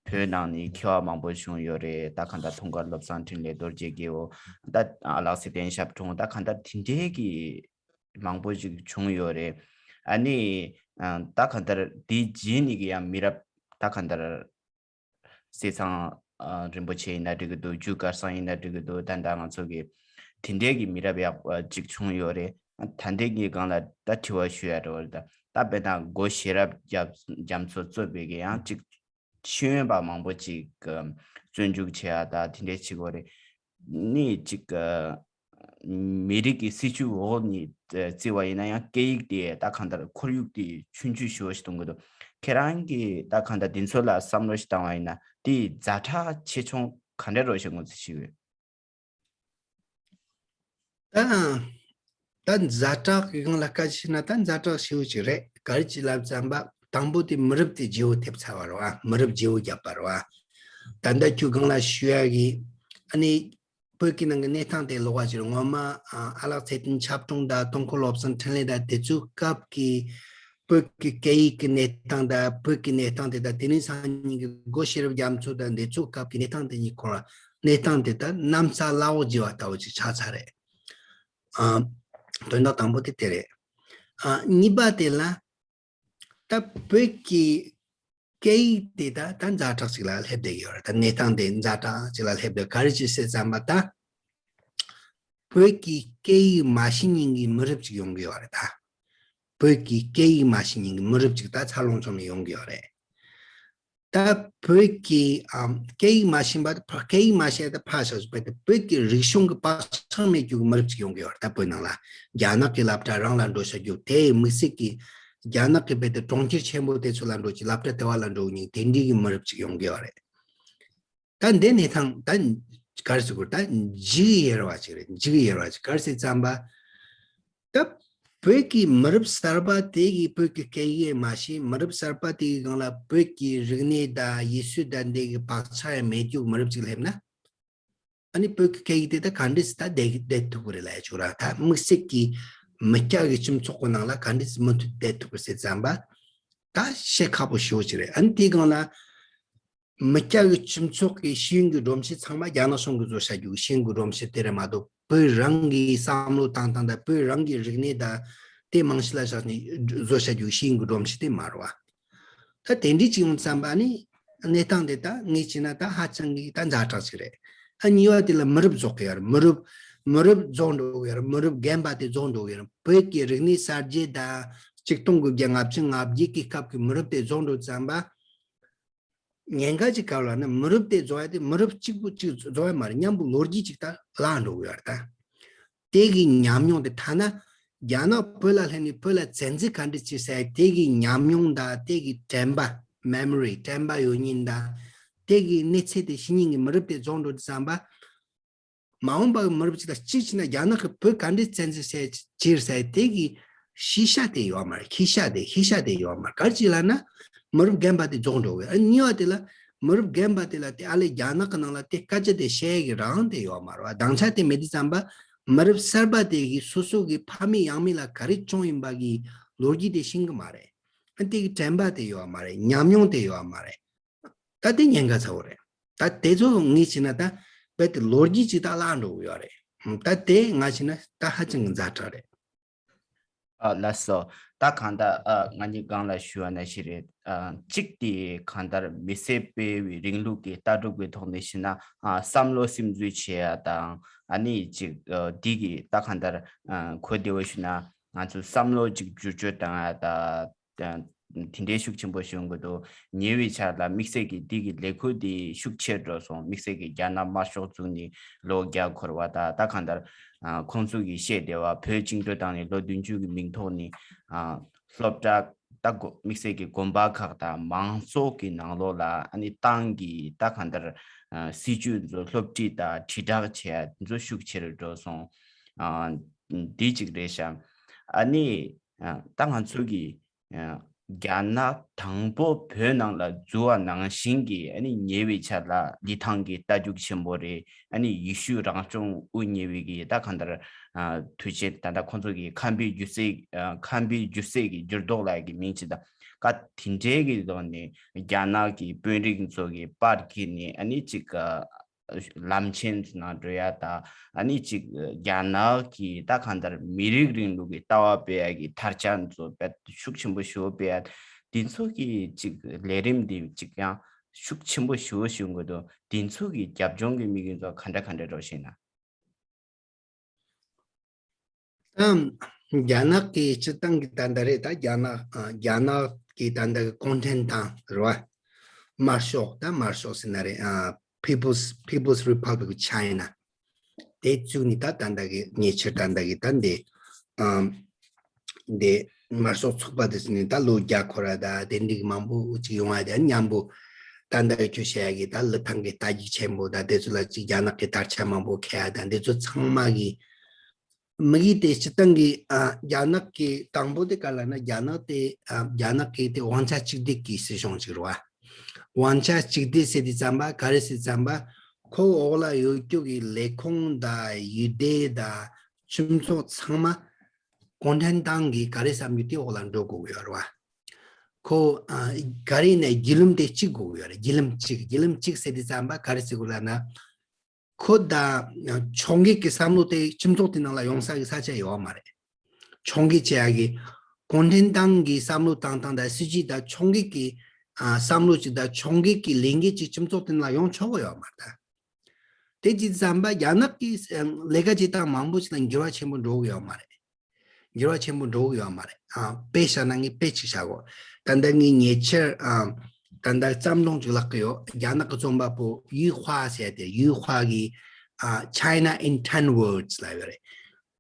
བོད་ནང་ནས་མཁས་པ་མང་པོ་བྱུང་ཡོད་རེད། ད་གང་ལྟར་འཁྲུངས་སྐར་བློ་བཟང་འཕྲིན་ལས་རྡོ་རྗེ་རྒྱལ་པོ། ད་ཨ་ལགས་སེ་བསྟན་ཞབས་དྲུང་། ད་གང་ལྟར་དེ་འདྲའི་གི་མང་པོ་ཞིག་བྱུང་ཡོད་རེད། ཨ་ནི་ཨ་ད་གང་ལྟར་དེ་རྗེས་ནས་གི་ཡང་མི་རབས་ད་གང་ལྟར་བསེ་ཚང་ཨ་རིན་པོ་ཆེ་ཡིན་ན་འགྲིག་གི་འདུག་ཇུ་སྐལ་བཟང་ཡིན་ན་འགྲིག་གི་འདུག་ད་ལྟ་ང་ཚོ་གི་དེ་འདྲའི་གི་མི་རབས་ཡག་པ་ཅིག་བྱུང་ཡོད་རེད། ད་ལྟའི་གི་སྒང་ལ་ད་དྲི་བ་ཞུ་ཡ་འདྲ་བོ་རེད། ད་ད་དཔེར་ན་སྒོ་ཤེས་རབ་རྒྱ་རྒྱ་མཚོ་གཙོས་པའི་གི་ཡང་ཅིག་ཤེས་ཡོན་པ་མང་པོ་ཅིག་ཨ་བཙོན་འཇུག་བྱེད་ཡ་ད་དེ་འདྲའི་བྱེད་དགོས་རེད། ནི་ཅིག་ཨ་མི་རིགས་ཀྱི་སྲིད་བྱུས་འོག་ནས་བརྩི་བ་ཡིན་ན་ཡང་སྐད་ཡིག་དེ་ད་གང་ལྟར་ཁོར་ཡུག་དེ་ཆུང་ཆུང་ཞེ་པོ་ཞིག་གཏོང་གི་འདུག་ཁྱེད་རང་གིས་ད་གང་ལྟར་འདི་ཚོ་ལ་བསམ་བློ་ཞིག་བཏང་བ་ཡིན་ན་དེ་ཛ་དྲག་ཆེ་ཆུང་ ག་འདྲ་རོ་ཞིག་ངོས་འཛིན་བྱེད་ཀྱི་ཡོད། ད་ད་ཛ་དྲག་གི་སྒང་ལ་སྐད་ཆ་བཤད་ན་ད་ཛ་དྲག་ཞེ་པོ་ཅིག་རེད། ག་རེ་ཅིག་ལབ་ཙམ་པ་དང་པོ་དེ་མི་རབས་དེ་བརྗེ་བོ་ཐེབས་ཚར་བ་རེད་བ། མི་རབས་བརྗེ་བོ་བརྒྱབ་པ་རེད་བ། ད་ལྟ་ཁྱོད་སྒང་ལ་ཞུ་ཡ་གི་ཨ་ནི་བོད་ཀྱི་ནང་གི་གནས་སྟངས་དེ་ལོགས་པ་ཅིག་རེད། ངོ་མ་ཨ་ཨ་ལགས་ཚེ་བརྟན་ཆབ་གྲོང་དང་སྟོང་འཁོར་བློ་བཟང་འཕྲིན་ལས་དང་དེ་ཚོའི་སྐབས་ཀྱི་བོད་ཀྱི་སྐད་ཡིག་གི་གནས་སྟངས་དང་བོད་ཀྱི་གནས་སྟངས་དེ་དང་དེ་རིང་སང་ཉིན་གྱི་སྒོ་ཤེས་རབ་རྒྱ་མཚོ་དང་འདི་ཚོའི་སྐབས་ཀྱི་གནས་སྟངས་དེ་གཉིས་ཁོ་ར་གནས་སྟངས་དེ་ད་གནམ་ས་བླ་འོག་བརྗེ་བ་ལྟ་བུ་ཅིག་ཆགས་ཚར་རེད། ཨ། དོན་དག་དང་པོ་དེ་དེ་རེད། ཨ། གཉིས་པ་དེ་ལ་ད་བོད་ཀྱི་སྐད་ཡིག་དེ་ད་ད་ཛ་དྲག་ཅིག་ལ་སླེབས་བསྡད་ཡོད་རེད། ད་གནས་སྟངས་དེ་ཛ་དྲག་ཅིག་ལ་སླེབས་བསྡད། ག་རེ་ཅིག་ཟེར་ཙམ་པ་ད། བོད་ཀྱི་སྐད་ཡིག་མ་ཤེས་མཁན་གྱི་མི་རབས་ཅིག་ཡོང་གི་ཡོད་རེད་ད། བོད་ཀྱི་སྐད་ཡིག་མ་ཤེས་མཁན་གྱི་མི་རབས་ཅིག་ད་འཚར་ལོངས་བྱུང་ནས་ཡོང་གི་ཡོད་རེད། ད་བོད་ཀྱི་ཨམ་སྐད་ཡིག་མ་ཤེས་པ་ད་ཕ་སྐད་ཡིག་མ་ཤེས་ད་ཕ་ཤག་ཅིག་བོད་དེ་བོད་ཀྱི་རིག་གཞུང་གི་བག་ཆགས་མེད་རྒྱུ་གི་མི་རབས་ཅིག་ཡོང་གི་ཡོད་རེད། ད་བོད་ནང་ལ་རྒྱ་ནག་གི་སློབ་གྲྭ་རང་ལ་འགྲོ་བྱ་རྒྱུ་དེ་དམིགས་བསལ་གྱི་རྒྱ་ནག་གི་བོད་དེ་གྲོང་ཁྱེར་ཆེན་པོ་དེ་ཚོ་ལ་འགྲོ་ཅིག་སློབ་གྲྭ་དེ་བ་ལ་འགྲོ་མཁན་དེ་འདྲའི་གི་མི་རབས་ཅིག་ཡོང་གི་ཡོད་རེད། ད་འདི་གནས་སྟངས་ད་ག་རེ་ཟེར་དགོས་རེད། ད་འཇིགས་ཡེར་བ་ཅིག་རེད། འཇིགས་ཡེར་བ་ཅིག་ག་རེ་ཟེར་ཙམ་པ། ད་བོད་ཀྱི་མི་རབས་གསར་པ་དེ་གིས་བོད་ཀྱི་སྐད་ཡིག་མ་ཤེས། མི་རབས་གསར་པ་དེ་གི་སྒང་ལ་བོད་ཀྱི་རིག་གནས་དང་ཡུལ་སྲོལ་དང་འདི་གི་བག་ཆགས་ཡང་མེད་རྒྱུ་མི་རབས་ཅིག་སླེབས་ན། ཨ་ནི་བོད་ཀྱི་སྐད་ཡིག་དེ་ད་ག་འདྲས་སེ་ད་བསྡད་བསྡད་ཐུབ་ཀྱི་རེད་ལབ་ཡ་ཅིག་ར། ད་དམིགས་བསལ་གྱི་མི་སྐྱ་གི་སྤྱི་ཚོགས་ཀྱི་ནང་ལ་ག་འདྲས་སེ་མུ་མཐུད་བསྡད་ཐུབ་ཀྱི་ཟེར་ཙམ་པ། ད་བཤད་ཁག་པོ་ཞེ་པོ་ཅིག་རེད། ཨ་ནི་དེའི་སྒང་ལ་མི་སྐྱ་གི་སྤྱི་ཚོགས་ཀྱི་ཤེས་ཡོན་གྱི་སྒྲོམ་གཞི་ཚང་མ་རྒྱ་ནག་གཞུང་གིས་བཟོ་བྱ་རྒྱུ་ཤེས་ཡོན་གྱི་སྒྲོམ་གཞི་དེ་རེད་མ་གཏོགས་བོད་རང་གི་བསམ་བློ་བཏང་སྟངས་དང་བོད་རང་གི་རིག་གནས་དང་དེ་རྨང་གཞི་ལ་བཞག་ནས་བཟོ་བྱ་རྒྱུ་ཤེས་ཡོན་གྱི་སྒྲོམ་གཞི་དེ་མ་རེད་བ། ད་དེ་འདྲའི་ཅིག་ཡོང་ཙམ་པ་ནི་གནས་སྟངས་དེ་ད་ངས་བྱས་ན་ད་ཧ་ཅང་གི་ད་ཛ་དྲག་ཅིག་རེད། ཨ་གཉིས་པ་དེ་ལ་མི་རབས་རྫོགས་ཀྱི་ཡོད་རེད། མི་རབས་མི་རབས་རྫོགས་འགྲོ་གི་ཡོད་རེད། མི་རབས་རྒན་པ་དེ་རྫོགས་འགྲོ་གི་ཡོད་རེད། བོད་ཀྱི་རིག་གནས་གསར་བརྗེ་དང་ཆིག་སྟོང་དགུ་བརྒྱ་ལྔ་བཅུ་ང་བརྒྱད་ཀྱི་སྐབས་ཀྱི་མི་རབས་དེ་རྫོགས་འགྲོ་ཙམ་པ། ཉེན་ཁ་ཅིག་ག་རེ་ལབ་ན་མི་རབས་དེ་རྫོགས་ཡ་དེ་མི་རབས་གཅིག་པུ་གཅིག་རྫོགས་ཡ་མ་རེད། མཉམ་པོ་ལོ་རྒྱུས་ཅིག་ད་བརླག་འགྲོ་གི་ཡོད་རེད་ད། དེ་གི་ཉམས་མྱོང་དེ་ཐ་ན་རྒྱ་ནག་བོད་ལ་སླེབས་ནས་བོད་ལ་བཙན་འཛུལ་ག་འདྲ་བྱས་ཟེར་དེ་གི་ཉམས་མྱོང་དང་དེ་གི་དྲན་པ་མེ་མོ་རི་དྲན་པ་ཡོད་མཁན་དང་དེ་གི་གནས་ཚད་དེ་ཤེས་མཁན་གྱི་མི་རབས་དེ་རྫོགས་འགྲོ་དུས་ཙམ་པ། མ་འོངས་པ་གི་མི་རབས་ཅིག་དང་གཅིག་བྱས་ན་རྒྱ་ནག་གི་བོད་ག་འདྲ་བཙན་འཛུལ་བྱས་བྱས་ཟེར་དེ་གི་ཤེས་བྱ་དེ་ཡོད་མ་རེད། ཤེས་བྱ་དེ་ཤེས་བྱ་དེ་ཡོད་མ་རེད། ག་རེ་ཅིག་ལབ་ན་མི་རབས་རྒན་པ་དེ་རྫོགས་འགྲོ་གི། ཨ་གཉིས་པ་དེ་ལ་མི་རབས་རྒན་པ་དེ་ལ་དེ་ཨ་ལས་རྒྱ་ནག་གི་ནང་ལ་དེ་སྐད་ཆ་དེ་བཤད་ཡ་གི་རང་དེ་ཡོད་མ་རེད་བ། སྡང་ཆ་དེ་མེད་དུས་ཙམ་པ་མི་རབས་གསར་པ་དེ་གིས་སོ་སོ་གི་ཕ་མེས་ཡང་མེས་ལ་ག་རེ་བྱུང་ཡིན་པ་གི་ལོ་རྒྱུས་དེ་ཤེས་གི་མ་རེད། ཨ་དེ་གི་དྲན་པ་དེ་ཡོད་མ་རེད། ཉམས་མྱོང་དེ་ཡོད་མ་རེད། ད་དེ་ཉེན་ཁ་ཚ་བོ་རེད། ད་དེ་ཚོ་ངས་བྱས་ན་ད་རྦད་དེ་ལོ་རྒྱུས་ཅིག་ད་བརླག་འགྲོ་གི་ཡོད་རེད། ད་དེ་ང་བྱས་ན་ད་ཧ་ཅང་གི་ཛ་དྲག་རེད། ཨ་ལགས་སོ། ད་གང་ལྟར་ཨ་ང་གཉིས་སྒང་ལ་ཞུ་བ་ནང་བཞིན་རེད། ཨ་གཅིག་དེ་གང་ལྟར་མི་སེར་སྤེལ་བའི་རིང་ལུགས་ཀྱི་ལྟ་གྲུབ་ཀྱི་ཐོག་ནས་བཤད་ན་ཨ་བསམ་བློ་སིམ་འཛུལ་བྱེད་ཡ་དང་ཨ་ནི་ཅིག་ཨ་འདི་གི་ད་གང་ལྟར་ཨ་གོ་བདེ་བོ་ཞུ་ན་ང་ཚོ་བསམ་བློ་ཅིག་བསྒྱུར་བཅོས་བཏང་ཡ་དང་། དེ་འདྲའི་ཤུགས་ཆེན་པོ་བྱུང་གི་འདུག་ཉེ་བའི་ཆར་ལ་དམིགས་བསལ་གྱི་འདི་གི་ལས་འགུལ་འདི་ཤུགས་ཆེར་འགྲོ་སོང་། དམིགས་བསལ་གྱི་རྒྱ་ནག་དམར་ཤོག་བཙུགས་ནས་ལོ་བརྒྱ་འཁོར་བ་དང་། ད་གང་ལྟར་ཨ་ཁོང་ཚོ་གིས་བཤད་བསྡད་པ་བོད་བཅིངས་འགྲོལ་བཏང་ནས་ལོ་བདུན་ཅུ་གི་མིང་ཐོག་ནས་ཨ་སློབ་གྲྭ་ད་དགོ་དམིགས་བསལ་གྱི་དགོན་པ་ཁག་དང་མང་ཚོགས་ཀྱི་ནང་ལོགས་ལ་ཨ་ནི་ཏང་གི་ད་གང་ལྟར་ཨ་སྲིད་ཇུས་ཚོ་སློབ་ཁྲིད་དང་དྲིལ་བསྒྲགས་བྱས་ཚོ་ཤུགས་ཆེ་རུ་འགྲོ་སོང་། ཨ་འདི་གཅིག་རེད་ཤག་ཨ་ནི་ཨ་ད་ང་ཚོ་གི་ཨ་རྒྱ་ནག་དང་པོ་བོད་ནང་ལ་འཛུལ་བ་ནང་བཞིན་གྱི་ཨ་ནི་ཉེ་བའི་ཆར་ལ་ལི་ཐང་གི་རྟ་རྒྱུག་ཆེན་པོ་རེད། ཨ་ནི་ཡེ་ཤུ་རང་སྐྱོང་དབུ་བརྙེས་པའི་གི་ད་གང་ལྟར་ཨ་དུས་ཆེན་ད་ལྟ་ཁོང་ཚོ་གི་ཁམས་པའི་སྒྱུ་རྩལ་ཨ་ཁམས་པའི་སྒྱུ་རྩལ་གྱི་འགྱུར་ལྡོག་ལབ་ཡ་གི་མིང་ཅིག་དང་། ཀ་དེ་འདྲའི་གི་ཐོག་ནས་རྒྱ་ནག་གི་དཔོན་རིགས་ཚོ་གི་པར་འཁྱེར་ནས་ཨ་ནི་ཅིག་ཨ་ལམ་ཆེན་ནང་འགྲོ་ཡ་དང་། ཨ་ནི་ཅིག་རྒྱ་ནག་གི་ད་གང་ལྟར་མི་རིགས་རིང་ལུགས་ཀྱི་ལྟ་བ་སྤེལ་ཡ་གི་དར་ཆ་ཚོ་དཔེ་ཤུགས་ཆེན་པོ་ཞེ་པོ་སྤེལ་ཡ། དེ་ཚོ་གི་ཅིག་ལས་རིམ་དེ་ཅིག་ཡང་ཤུགས་ཆེན་པོ་ཞེ་པོ་ཞིག་ཡོང་གི་འདུག་དེ་ཚོ་གི་རྒྱབ་ལྗོངས་ཀྱི་དམིགས་ཡུལ་ཚོ་ག་འདྲ་ག་འདྲ་རེད་ཤེ་ན། ད་རྒྱ་ནག་གི་སྤྱི་བཏང་གི་ད་ལྟ་རེད། ད་རྒྱ་ནག་ཨ་རྒྱ་ནག་གི་ད་ལྟ་གི་གུང་ཁྲན་ཏང་རེད་བ། དམར་ཤོག་ད་དམར་ཤོག་ཟེར་ན་རེད། ཨ་People's People's Republic of China དེ་བཙུགས་ནས་ད་ད་ལྟ་གི་ཉེ་ཆར་ད་ལྟ་གི་ད་འདི་ཨ་འདི་དམར་ཤོག་ཚོགས་པ་དེ་ཚོ་ནས་ད་ལོ་བརྒྱ་འཁོར་བ་ད་དེ་འདྲ་གི་མང་པོ་ཅིག་ཡོང་བ་དེ་མཉམ་པོ་ ད་ལྟ་ཁྱོད་བཤད་ཡ་གི་ད་ལི་ཐང་གི་རྟ་རྒྱུག་ཆེན་པོ་ད་དེ་ཚོ་ལ་ཅིག་རྒྱ་ནག་གི་དར་ཆ་མང་པོ་ཁྱེར་ཡ་ད་དེ་ཚོ་ཚང་མ་གི་དམིགས་ཡུལ་དེ་སྤྱིར་བཏང་གི་ཨ་རྒྱ་ནག་གི་དང་པོ་དེ་ག་ལ་ན་རྒྱ་ནག་དེ་ཨ་རྒྱ་ནག་གི་དེ་དབང་ཆ་གཅིག་སྡུད་ཀྱི་སྲིད་གཞུང་ཅིག་རེད་བ། དབང་ཆ་གཅིག་སྡུད་ཟེར་དུས་ཙམ་པ་ག་རེ་ཟེར་ཙམ་པ་ཁོ་འོག་ལ་ཡོད་རྒྱུ་གི་ལས་ཁུངས་དང་ཡུལ་སྡེ་དང་སྤྱི་ཚོགས་ཚང་མ་གུང་ཁྲན་ཏང་གི་ག་རེ་བསམ་རྒྱུ་དེ་འོག་ལ་འགྲོ་དགོས་ཀྱི་ཡོད་རེད་བ། ཁོ་ཨ་ག་རེ་ནས་བརྒྱུད་ལམ་དེ་གཅིག་དགོས་ཀྱི་ཡོད་རེད། བརྒྱུད་ལམ་གཅིག་བརྒྱུད་ལམ་གཅིག་ཟེར་དུས་ཙམ་པ་ག་རེ་ཟེར་དགོས་ལབ་ན། ཁོ་དང་ཕྱོགས་འགལ་གྱི་བསམ་བློ་དེ་སྤྱི་ཚོགས་དེ་ནང་ལ་ཡོང་ས་གི་ས་ཆ་ཡོད་མ་རེད། ཕྱོགས་འགལ་བྱེད་ཡ་གི་གུང་ཁྲན་ཏང་གི་བསམ་བློ་བཏང་སྟངས་དང་སྲིད་ཇུས་དང་ཕྱོགས་འགལ་གྱི་ཨ་བསམ་བློ་ཅིག་དང་ཕྱོགས་འགལ་གྱི་ལས་འགན་ཅིག་སྤྱི་ཚོགས་དེ་ནང་ལ་ཡོང་ཆོག་གི་ཡོད་མ་རེད་ད། དེ་ཅི་ཙམ་པ་རྒྱ་ནག་གི་ལས་ཀ་བྱེད་སྟངས་མང་པོ་ཅིག་ལ་འགྱུར་བ་ཆེན་པོ་འགྲོ་གི་ཡོད་མ་རེད། འགྱུར་བ་ཆེན་པོ་འགྲོ་གི་ཡོད་མ་རེད། ཨ་དཔེ་བཞག་ན་ངས་དཔེ་ཅིག་བཞག་གོ། ད་ལྟ་ངས་ཉེ་ཆར་ཨ་ད་ལྟ་བརྩམས་སྒྲུང་ཅིག་ལབ་ཀྱི་ཡོད། རྒྱ་ནག་གི་རྩོམ་པ་པོ་ཡུས་ཧྭ་ཟེར་ཏེ་ཡུས་ཧྭ་གི་ཨ་China in ten words ལབ་ཡོད་རེད།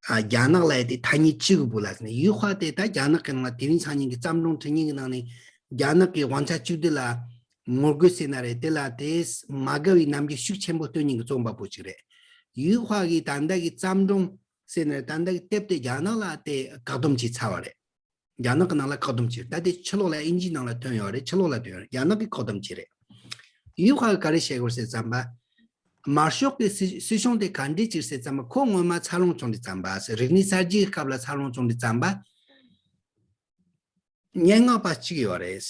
ཨ་རྒྱ་ནག་ལབ་ཡ་དེ་ཐ་སྙད་བཅུ་གི་སྦུག་ལ་ཟེར་ནས་ཡུས་ཧྭ་དེ་ད་རྒྱ་ནག་གི་ནང་ལ་དེ་རིང་སང་ཉིན་གྱི་བརྩམས་སྒྲུང་འབྲི་མཁན་གྱི་ནང་ནས་རྒྱ་ནག་གི་དབང་ཆ་གཅིག་སྡུད་ལ་ངོ་རྒོལ་ཟེར་ན་རེད། དེ་ལ་དེ་མ་དགའ་བའི་རྣམ་འགྱུར་ཤུགས་ཆེན་པོ་སྟོན་མཁན་གྱི་རྩོམ་པ་པོ་ཅིག་རེད། ཡུས་ཧྭ་གི་ད་ལྟ་གི་བརྩམས་སྒྲུང་ཟེར་ན་རེད། ད་ལྟ་གི་དེབ་དེ་རྒྱ་ནག་ལ་དེ་བཀག་སྡོམ་བྱས་ཚར་བ་རེད། རྒྱ་ནག་གི་ནང་ལ་བཀག་སྡོམ་བྱས་རེད། ད་དེ་ཕྱི་ལོགས་ལ་དབྱིན་ཇིའི་ནང་ལ་ཐོན་ཡོད་རེད། ཕྱི་ལོགས་ལ་ཐོན་ཡོད་རེད། རྒྱ་ནག་གིས་བཀག་སྡོམ་བྱས་རེད། ཡུས་ཧྭ་གིས་ག་རེ་བཤད་ཡོད་ཟེར་ཙམ་པ། དམར་ཤོག་གི་སྲིད་སྲིད་གཞུང་དེ་ག་འདྲས་ཅིག་ཟེར་ཙམ་པ་ཁོ་སྔོན་མ་འཚར་ལོངས་བྱུང་དུས་ཙམ་པ་ཟེར། རིག་གནས་གསར་བརྗེའི་སྐབས་ལ་འཚར་ལོངས་བྱུང་དུས་ཙམ་པ། སྙན་ངག་པ་གཅིག་ཡོད་རེད།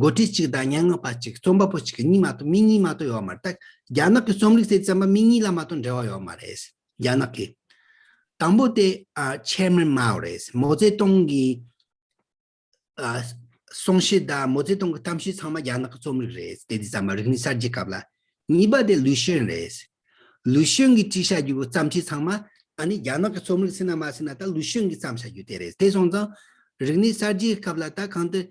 འགོ་ཁྲིད་གཅིག་དང་སྙན་ངག་པ་གཅིག་རྩོམ་པ་པོ་གཅིག་གཉིས་མ་གཏོགས་མི་གཉིས་མ་གཏོགས་ཡོད་མ་རེད། ད་རྒྱ་ནག་གི་རྩོམ་རིག་ཟེར་ཙམ་པ་མི་གཉིས་ལ་མ་གཏོགས་འབྲེལ་བ་ཡོད་མ་རེད། རྒྱ་ནག་གི་དང་པོ་དེ་ཨ་ཆེར་མིན་མའོ་རེད། མའོ་ཙེ་ཏུང་གི་ཨ་གསུང་བཤད་དང་མའོ་ཙེ་ཏུང་གི་གཏམ་བཤད་ཚང་མ་རྒྱ་ནག་གི་རྩོམ་རིག་རེད། དེ་དུས་ཙམ་པ་རིག་གནས་གསར་བརྗེ་སྐབས་ལ། གཉིས་པ་དེ་ལུའུ་ཤུན་རེད། ལུའུ་ཤུན་གྱིས་བྲིས་བཞག་རྒྱུ་གི་བརྩམས་ཆོས་ཚང་མ་ཨ་ནི་རྒྱ་ནག་གི་རྩོམ་རིག་ཟེར་ན་མ་ཟེར་ན་ད་ལུའུ་ཤུན་གྱིས་བརྩམས་བཞག་རྒྱུ་དེ་རེད། དེ་སོང་ཙང་རིག་གནས་གསར་བརྗེའི་སྐབས་ལ་ད་གང་ལྟར་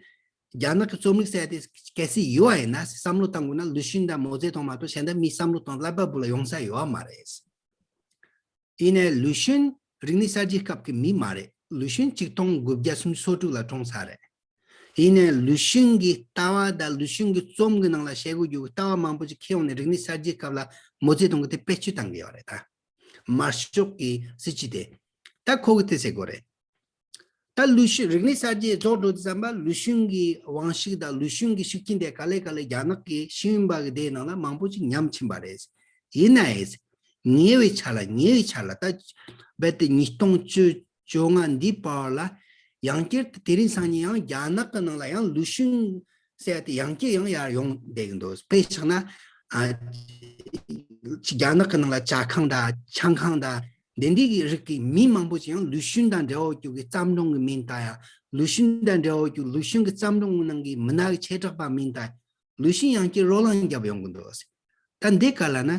རྒྱ་ནག་གི་རྩོམ་རིག་ཟེར་ཡ་དེ་གལ་སྲིད་ཡོད་པ་ཡིན་ན་བསམ་བློ་བཏང་དགོས་ན་ལུའུ་ཤུན་དང་མའོ་ཙེ་ཏུང་མ་གཏོགས་གཞན་དག་མིའི་བསམ་བློ་གཏོང་ཀླད་པ་སྦུག་ལ་ཡོང་ས་ཡོད་པ་མ་རེད། ཡིན་ནའི་ལུའུ་ཤུན་རིག་གནས་གསར་བརྗེའི་སྐབས་ཀྱི་མི་མ་རེད། ལུའུ་ཤུན་ཆིག་སྟོང་དགུ་བརྒྱ་སུམ་ཅུ་སོ་དྲུག་ལ་གྲོངས་ཚར་རེད། ཡིན་ནའི་ལུའུ་ཤུན་གྱི་ལྟ་བ་དང་ལུའུ་ཤུན་གྱི་རྩོམ་གྱི་ནང་ལ་བཤད་དགོས་རྒྱུ་གི་ལྟ་བ་མང་པོ་ཅིག་ཁྱེར་ཡོང་ནས་རིག་གནས་གསར་བརྗེའི་སྐབས་ལ་མའོ་ཙེ་ཏུང་གིས་དེ་བེད་སྤྱོད་བཏང་གི་ཡོད་རེད་ད། དམར་ཤོག་གི་སྲིད་ཇུས་དེ། ད་ཁོ་གིས་དེ་ཟེར་དགོས་རེད། ད་ལུའུ་ཤུན་རིག་གནས་གསར་བརྗེ་རྫོགས་འགྲོ་དུས་ཙམ་པ་ལུའུ་ཤུན་གྱི་དབང་ཤུགས་དང་ལུའུ་ཤུན་གྱི་ཤུགས་རྐྱེན་དེ་ག་ལེ་ག་ལེ་རྒྱ་ནག་གི་ཤེས་ཡོན་པ་གི་སྡེའི་ནང་ལ་མང་པོ་ཅིག་ཉམས་ཕྱིན་པ་རེད། ཡིན་ནའི་ཉེ་བའི་ཆར་ལ་ཉེ་བའི་ཆར་ལ་ད་རྦད་དེ་ཉིས་སྟོང་བཅུ་བཅོ་ལྔ་འདིའི་བར་ལ་ཡང་བསྐྱར་དེ་དེ་རིང་སང་ཉིན་ཡང་རྒྱ་ནག་གི་ནང་ལ་ཡང་ལུའུ་ཤུན་ཟེར་ཡ་དེ་ཡང་བསྐྱར་ཡང་ཡར་ཡོང་བསྡད་ཀྱི་འདུག་དཔེ་བཞག་ན་ཨ་རྒྱ་ནག་གི་ནང་ལ་ཇ་ཁང་དང་ཆང་ཁང་དང་འདི་འདྲའི་གི་རིགས་ཀྱི་མི་མང་པོ་ཅིག་ཡང་ལུའུ་ཤུན་དང་འབྲེལ་བ་ཡོད་རྒྱུ་གི་བརྩམས་སྒྲུང་གི་མིང་དང་ཡང་ལུའུ་ཤུན་དང་འབྲེལ་བ་ཡོད་རྒྱུ་ལུའུ་ཤུན་གྱི་བརྩམས་སྒྲུང་ནང་གི་མི་སྣ་གི་བྱེ་བྲག་པ་མིང་དང་ལུའུ་ཤུན་ཡང་བསྐྱར་རོ་ལངས་བརྒྱབ་ཡོང་གི་འདུག་ད་འདི་ག་ལ་ན་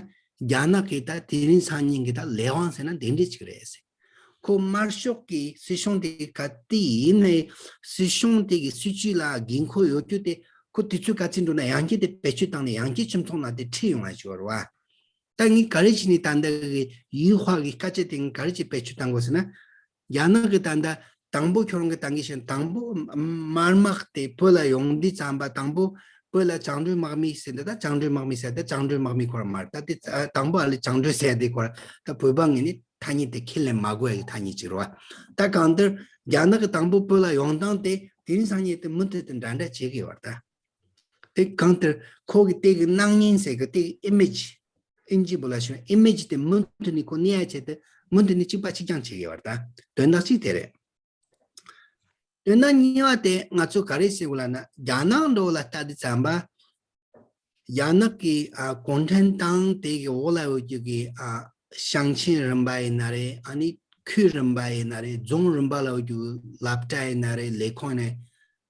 རྒྱ་ནག་གི་ད་དེ་རིང་སང་ཉིན་གྱི་ད་ལས་དབང་ཟེར་ན་འདི་འདྲ་ཅིག་རེད། ཁོ་དམར་ཤོག་གི་སྲིད་གཞུང་དེ་ག་དེ་ཡིན་ནའི་སྲིད་གཞུང་དེ་གི་སྲིད་ཇུས་ལ་འགན་ཁུར་ཡོད་རྒྱུ་དེ་ཁོ་དུས་ཚོད་ག་ཚོད་འགྲོ་ན་ཡང་བསྐྱར་དེ་བེད་སྤྱོད་བཏང་ནས་ཡང་བསྐྱར་སྤྱི་ཚོགས་ནང་དེ་ཁྲིད་ཡོང་བ་ཞིག་ཡོད་རེད་བ། ད་ངས་ག་རེ་བྱས་ནས་ད་ལྟ་གི་ཡུས་ཧྭ་གི་སྐད་ཆ་དེ་ངས་ག་རེ་བྱས་བེད་སྤྱོད་བཏང་དགོས་ཟེར་ན། རྒྱ་ནག་གི་ད་ལྟ་དང་པོ་ཁྱོད་རང་གི་ད་གིན་བཤད་དང་པོ་དམར་དམག་དེ་བོད་ལ་ཡོང་དུས་ཙམ་པ་དང་པོ་བོད་ལ་བཅིངས་འགྲོལ་དམག་མི་ཟེར་འདི་ད་བཅིངས་འགྲོལ་དམག་མི་ཟེར་ད་བཅིངས་འགྲོལ་དམག་མི་ཁོ་རང་མ་རེད། ད་དེ་དང་པོ་ཨ་ལས་བཅིངས་འགྲོལ་ཟེར་དེ་ཁོ་རང་ད་བོད་པ་ངོས་ནས་ཐ་སྙད་དེ་ཁས་ལེན་མ་དགོས་ཡ་གི་ཐ་སྙད་ཅིག་རེད་བ། ད་གང་ལྟར་རྒྱ་ནག་གི་དང་པོ་བོད་ལ་ཡོང་སྟངས་དེ་དེ་རིང་སང་ཉིན་དེ་མུ་མཐུད་དུ་འདྲ་འདྲ་བྱེད་ཀྱི་ཡོད་རེད་ད། དེ་གང་ལྟར་ཁོ་གི་དེ་གི་སྣང་བརྙན་ཟེར་གི་དེ་གི་ཨི་མེ་ཇི། ཨིན་ཇི་བོད་ལ་ཞུ་ཨི་མེ་ཇི་དེ་མུ་མཐུད་ནས་ཁོ་གནས་ཡ་ཆེད་དུ་མུ་མཐུད་ནས་གཅིག་པ་གཅིག་རྐྱང་བྱེད་ཀྱི་ཡོད་རེད་ད། དོན་དག་གཅིག་དེ་རེད། དོན་དག་གཉིས་པ་དེ་ང་ཚོ་ག་རེ་ཟེར་དགོས་ལབ་ན་རྒྱ་ནག་འགྲོ་ལ་ལྟ་དུས་ཙམ་པ། རྒྱ་ནག་གི་ཨ་གུང་ཁྲན་ཏང་དེ་གི་འོག་ལ་ཡོད་རྒྱུ་གི་ཨ་ཞིང་ཆེན་རིམ་པ་ཡིན་ན་རེད། ཨ་ནི་ཁུལ་རིམ་པ་ཡིན་ན་རེད། རྫོང་རིམ་པ་ལ་ཡོད་རྒྱུ་གི་སློབ་གྲྭ་ཡིན་ན་རེད། ལས་ཁུངས་ནས་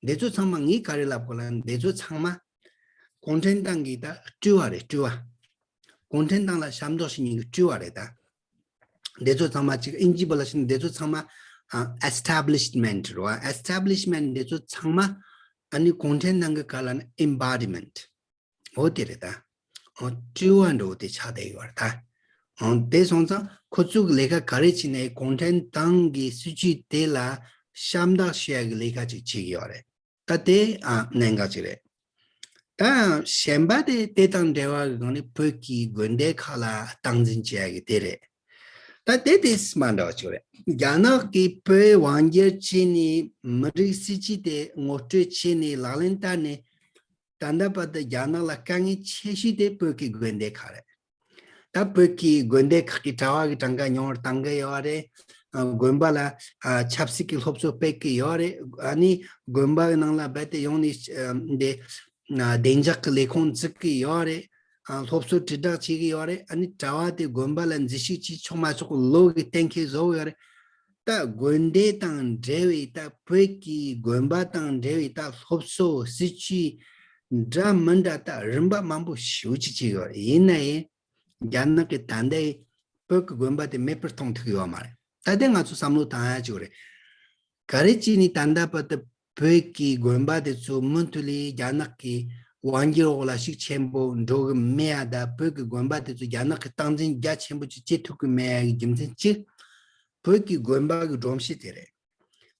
འདི་ཚོ་ཚང་མ་ངས་ག་རེ་ལབ་དགོས་ལབ་ན་འདི་ཚོ་ཚང་མ་གུང་ཁྲན་ཏང་གི་ད་སྤྲུལ་བ་རེད། སྤྲུལ་བ། གུང་ཁྲན་ཏང་ལ་ཞབས་འདེགས་ཞུ་མཁན་གྱི་སྤྲུལ་བ་རེད་ད། འདི་ཚོ་ཚང་མ་ཅིག་ཨིན་ཇི་བོད་ལ་ཞུ་ན་འདི་ཚོ་ཚང་མ་ཨ་ཨེ་སི་ཊེ་བྷི་ལི་ཤི་མེན་ཊི་རེད་བ། ཨེ་སི་ཊེ་བྷི་ལི་ཤི་མེན་ཊི་འདི་ཚོ་ཚང་མ་ཨ་ནི་གུང་ཁྲན་ཏང་གི་ག་ལབ་ན་ཨེམ་བོ་ཌི་མེན་ཊི། འོ་དེ་རེད་ད། འོ་སྤྲུལ་བ་འདྲ་བོ་དེ་ཆགས་བསྡད་ཡོད་རེད་ད། འོ་དེ་སོང་ཙང་ཁོ་ཚོ་གི་ལས་ཀ་ག་རེ་བྱས་ནས་གུང་ཁྲན་ཏང་གི་སྲིད་ཇུས་དེ་ལ་ཞབས་འདེགས་ཞུ་ཡ་གི་ལས་ཀ་ཅིག་བྱེད་ཀྱི་ཡོད་རེད། ད་དེ་ཨ་གནད་འགག་ཅིག་རེད། ད་གཞན་པ་དེ་དེ་དང་འབྲེལ་བ་གི་སྒང་ནས་བོད་ཀྱི་དགོན་སྡེ་ཁག་ལ་སྟངས་འཛིན་བྱེད་ཡ་གི་དེ་རེད། ད་དེ་དེ་མ་འདྲ་བ་ཅིག་རེད། རྒྱ་ནག་གིས་བོད་དབང་སྒྱུར་བྱས་ནས་མི་རིགས་སྲིད་ཇུས་དེ་ངོ་སྤྲོད་བྱས་ནས་ལག་ལེན་བསྟར་ནས། ད་ལྟ་བར་དུ་རྒྱ་ནག་ལ་དཀའ་ངལ་ཆེ་ཤོས་དེ་བོད་ཀྱི་དགོན་སྡེ་ཁག་རེད། ད་བོད་ཀྱི་དགོན་སྡེ་ཁག་གི་གྲྭ་བ་གི་གྲངས་ཀ་ཉུང་བར་བཏང་གི་ཡོད་རེད། ཨ། དགོན་པ་ལ་ཨ་ཆབ་སྲིད་ཀྱི་སློབ་གསོ་སྤེལ་གི་ཡོད་རེད། ཨ་ནི་དགོན་པ་གི་ནང་ལ་རྦད་དེ་ཡོང་ནས་ཨ་འདི་ཨ་བདེ་འཇགས་ཀྱི་ལས་ཁུངས་འཛུགས་གི་ཡོད་རེད། ཨ་སློབ་གསོ་དྲིལ་བསྒྲགས་བྱེད་གི་ཡོད་རེད། ཨ་ནི་གྲྭ་བ་དེ་དགོན་པ་ལ་འཛུལ་ཞུགས་བྱེད་ཆོག་མ་ཆོག་གི་ལོ་གི་གཏན་འཁེལ་བཟོ་གི་ཡོད་རེད། ད་དགོན་སྡེ་དང་འབྲེལ་བའི་ད་བོད་ཀྱི་དགོན་པ་དང་འབྲེལ་བའི་ད་སློབ་གསོ་སྲིད་ཇུས་འདྲ་མི་འདྲ་ད་རིམ་པ་མང་པོ་ཞེ་པོ་ཅིག་བྱེད་ཀྱི་ཡོད་རེད། ཡིན་ན་ཡང་རྒྱ་ནག་གི་ད་ལྟའི་བོད་ཀྱི་དགོན་པ་དེ་མེད་པར་གཏོང་ཐུབ་ཡོད་མ་རེད། ད་ལྟ་ང་ཚོ་བསམ་བློ་བཏང་ཡ་ཅིག་རེད། ག་རེ་བྱས་ནས་ད་ལྟ་བར་དུ་བོད་ཀྱི་དགོན་པ་དེ་ཚོ་མུ་མཐུད་ལས་རྒྱ་ནག་གིས་དབང་སྒྱུར་འོག་ལ་ཤུགས་ཆེན་པོ་འགྲོ་གི་མེད་ཡ། ད་བོད་ཀྱི་དགོན་པ་དེ་ཚོ་རྒྱ་ནག་གིས་སྟངས་འཛིན་རྒྱ་ཆེན་པོ་ཅིག་བྱེད་ཐུབ་ཀྱི་མེད་ཡ་གི་རྒྱུ་མཚན་གཅིག་བོད་ཀྱི་དགོན་པ་གི་སྒྲོམ་གཞི་དེ་རེད།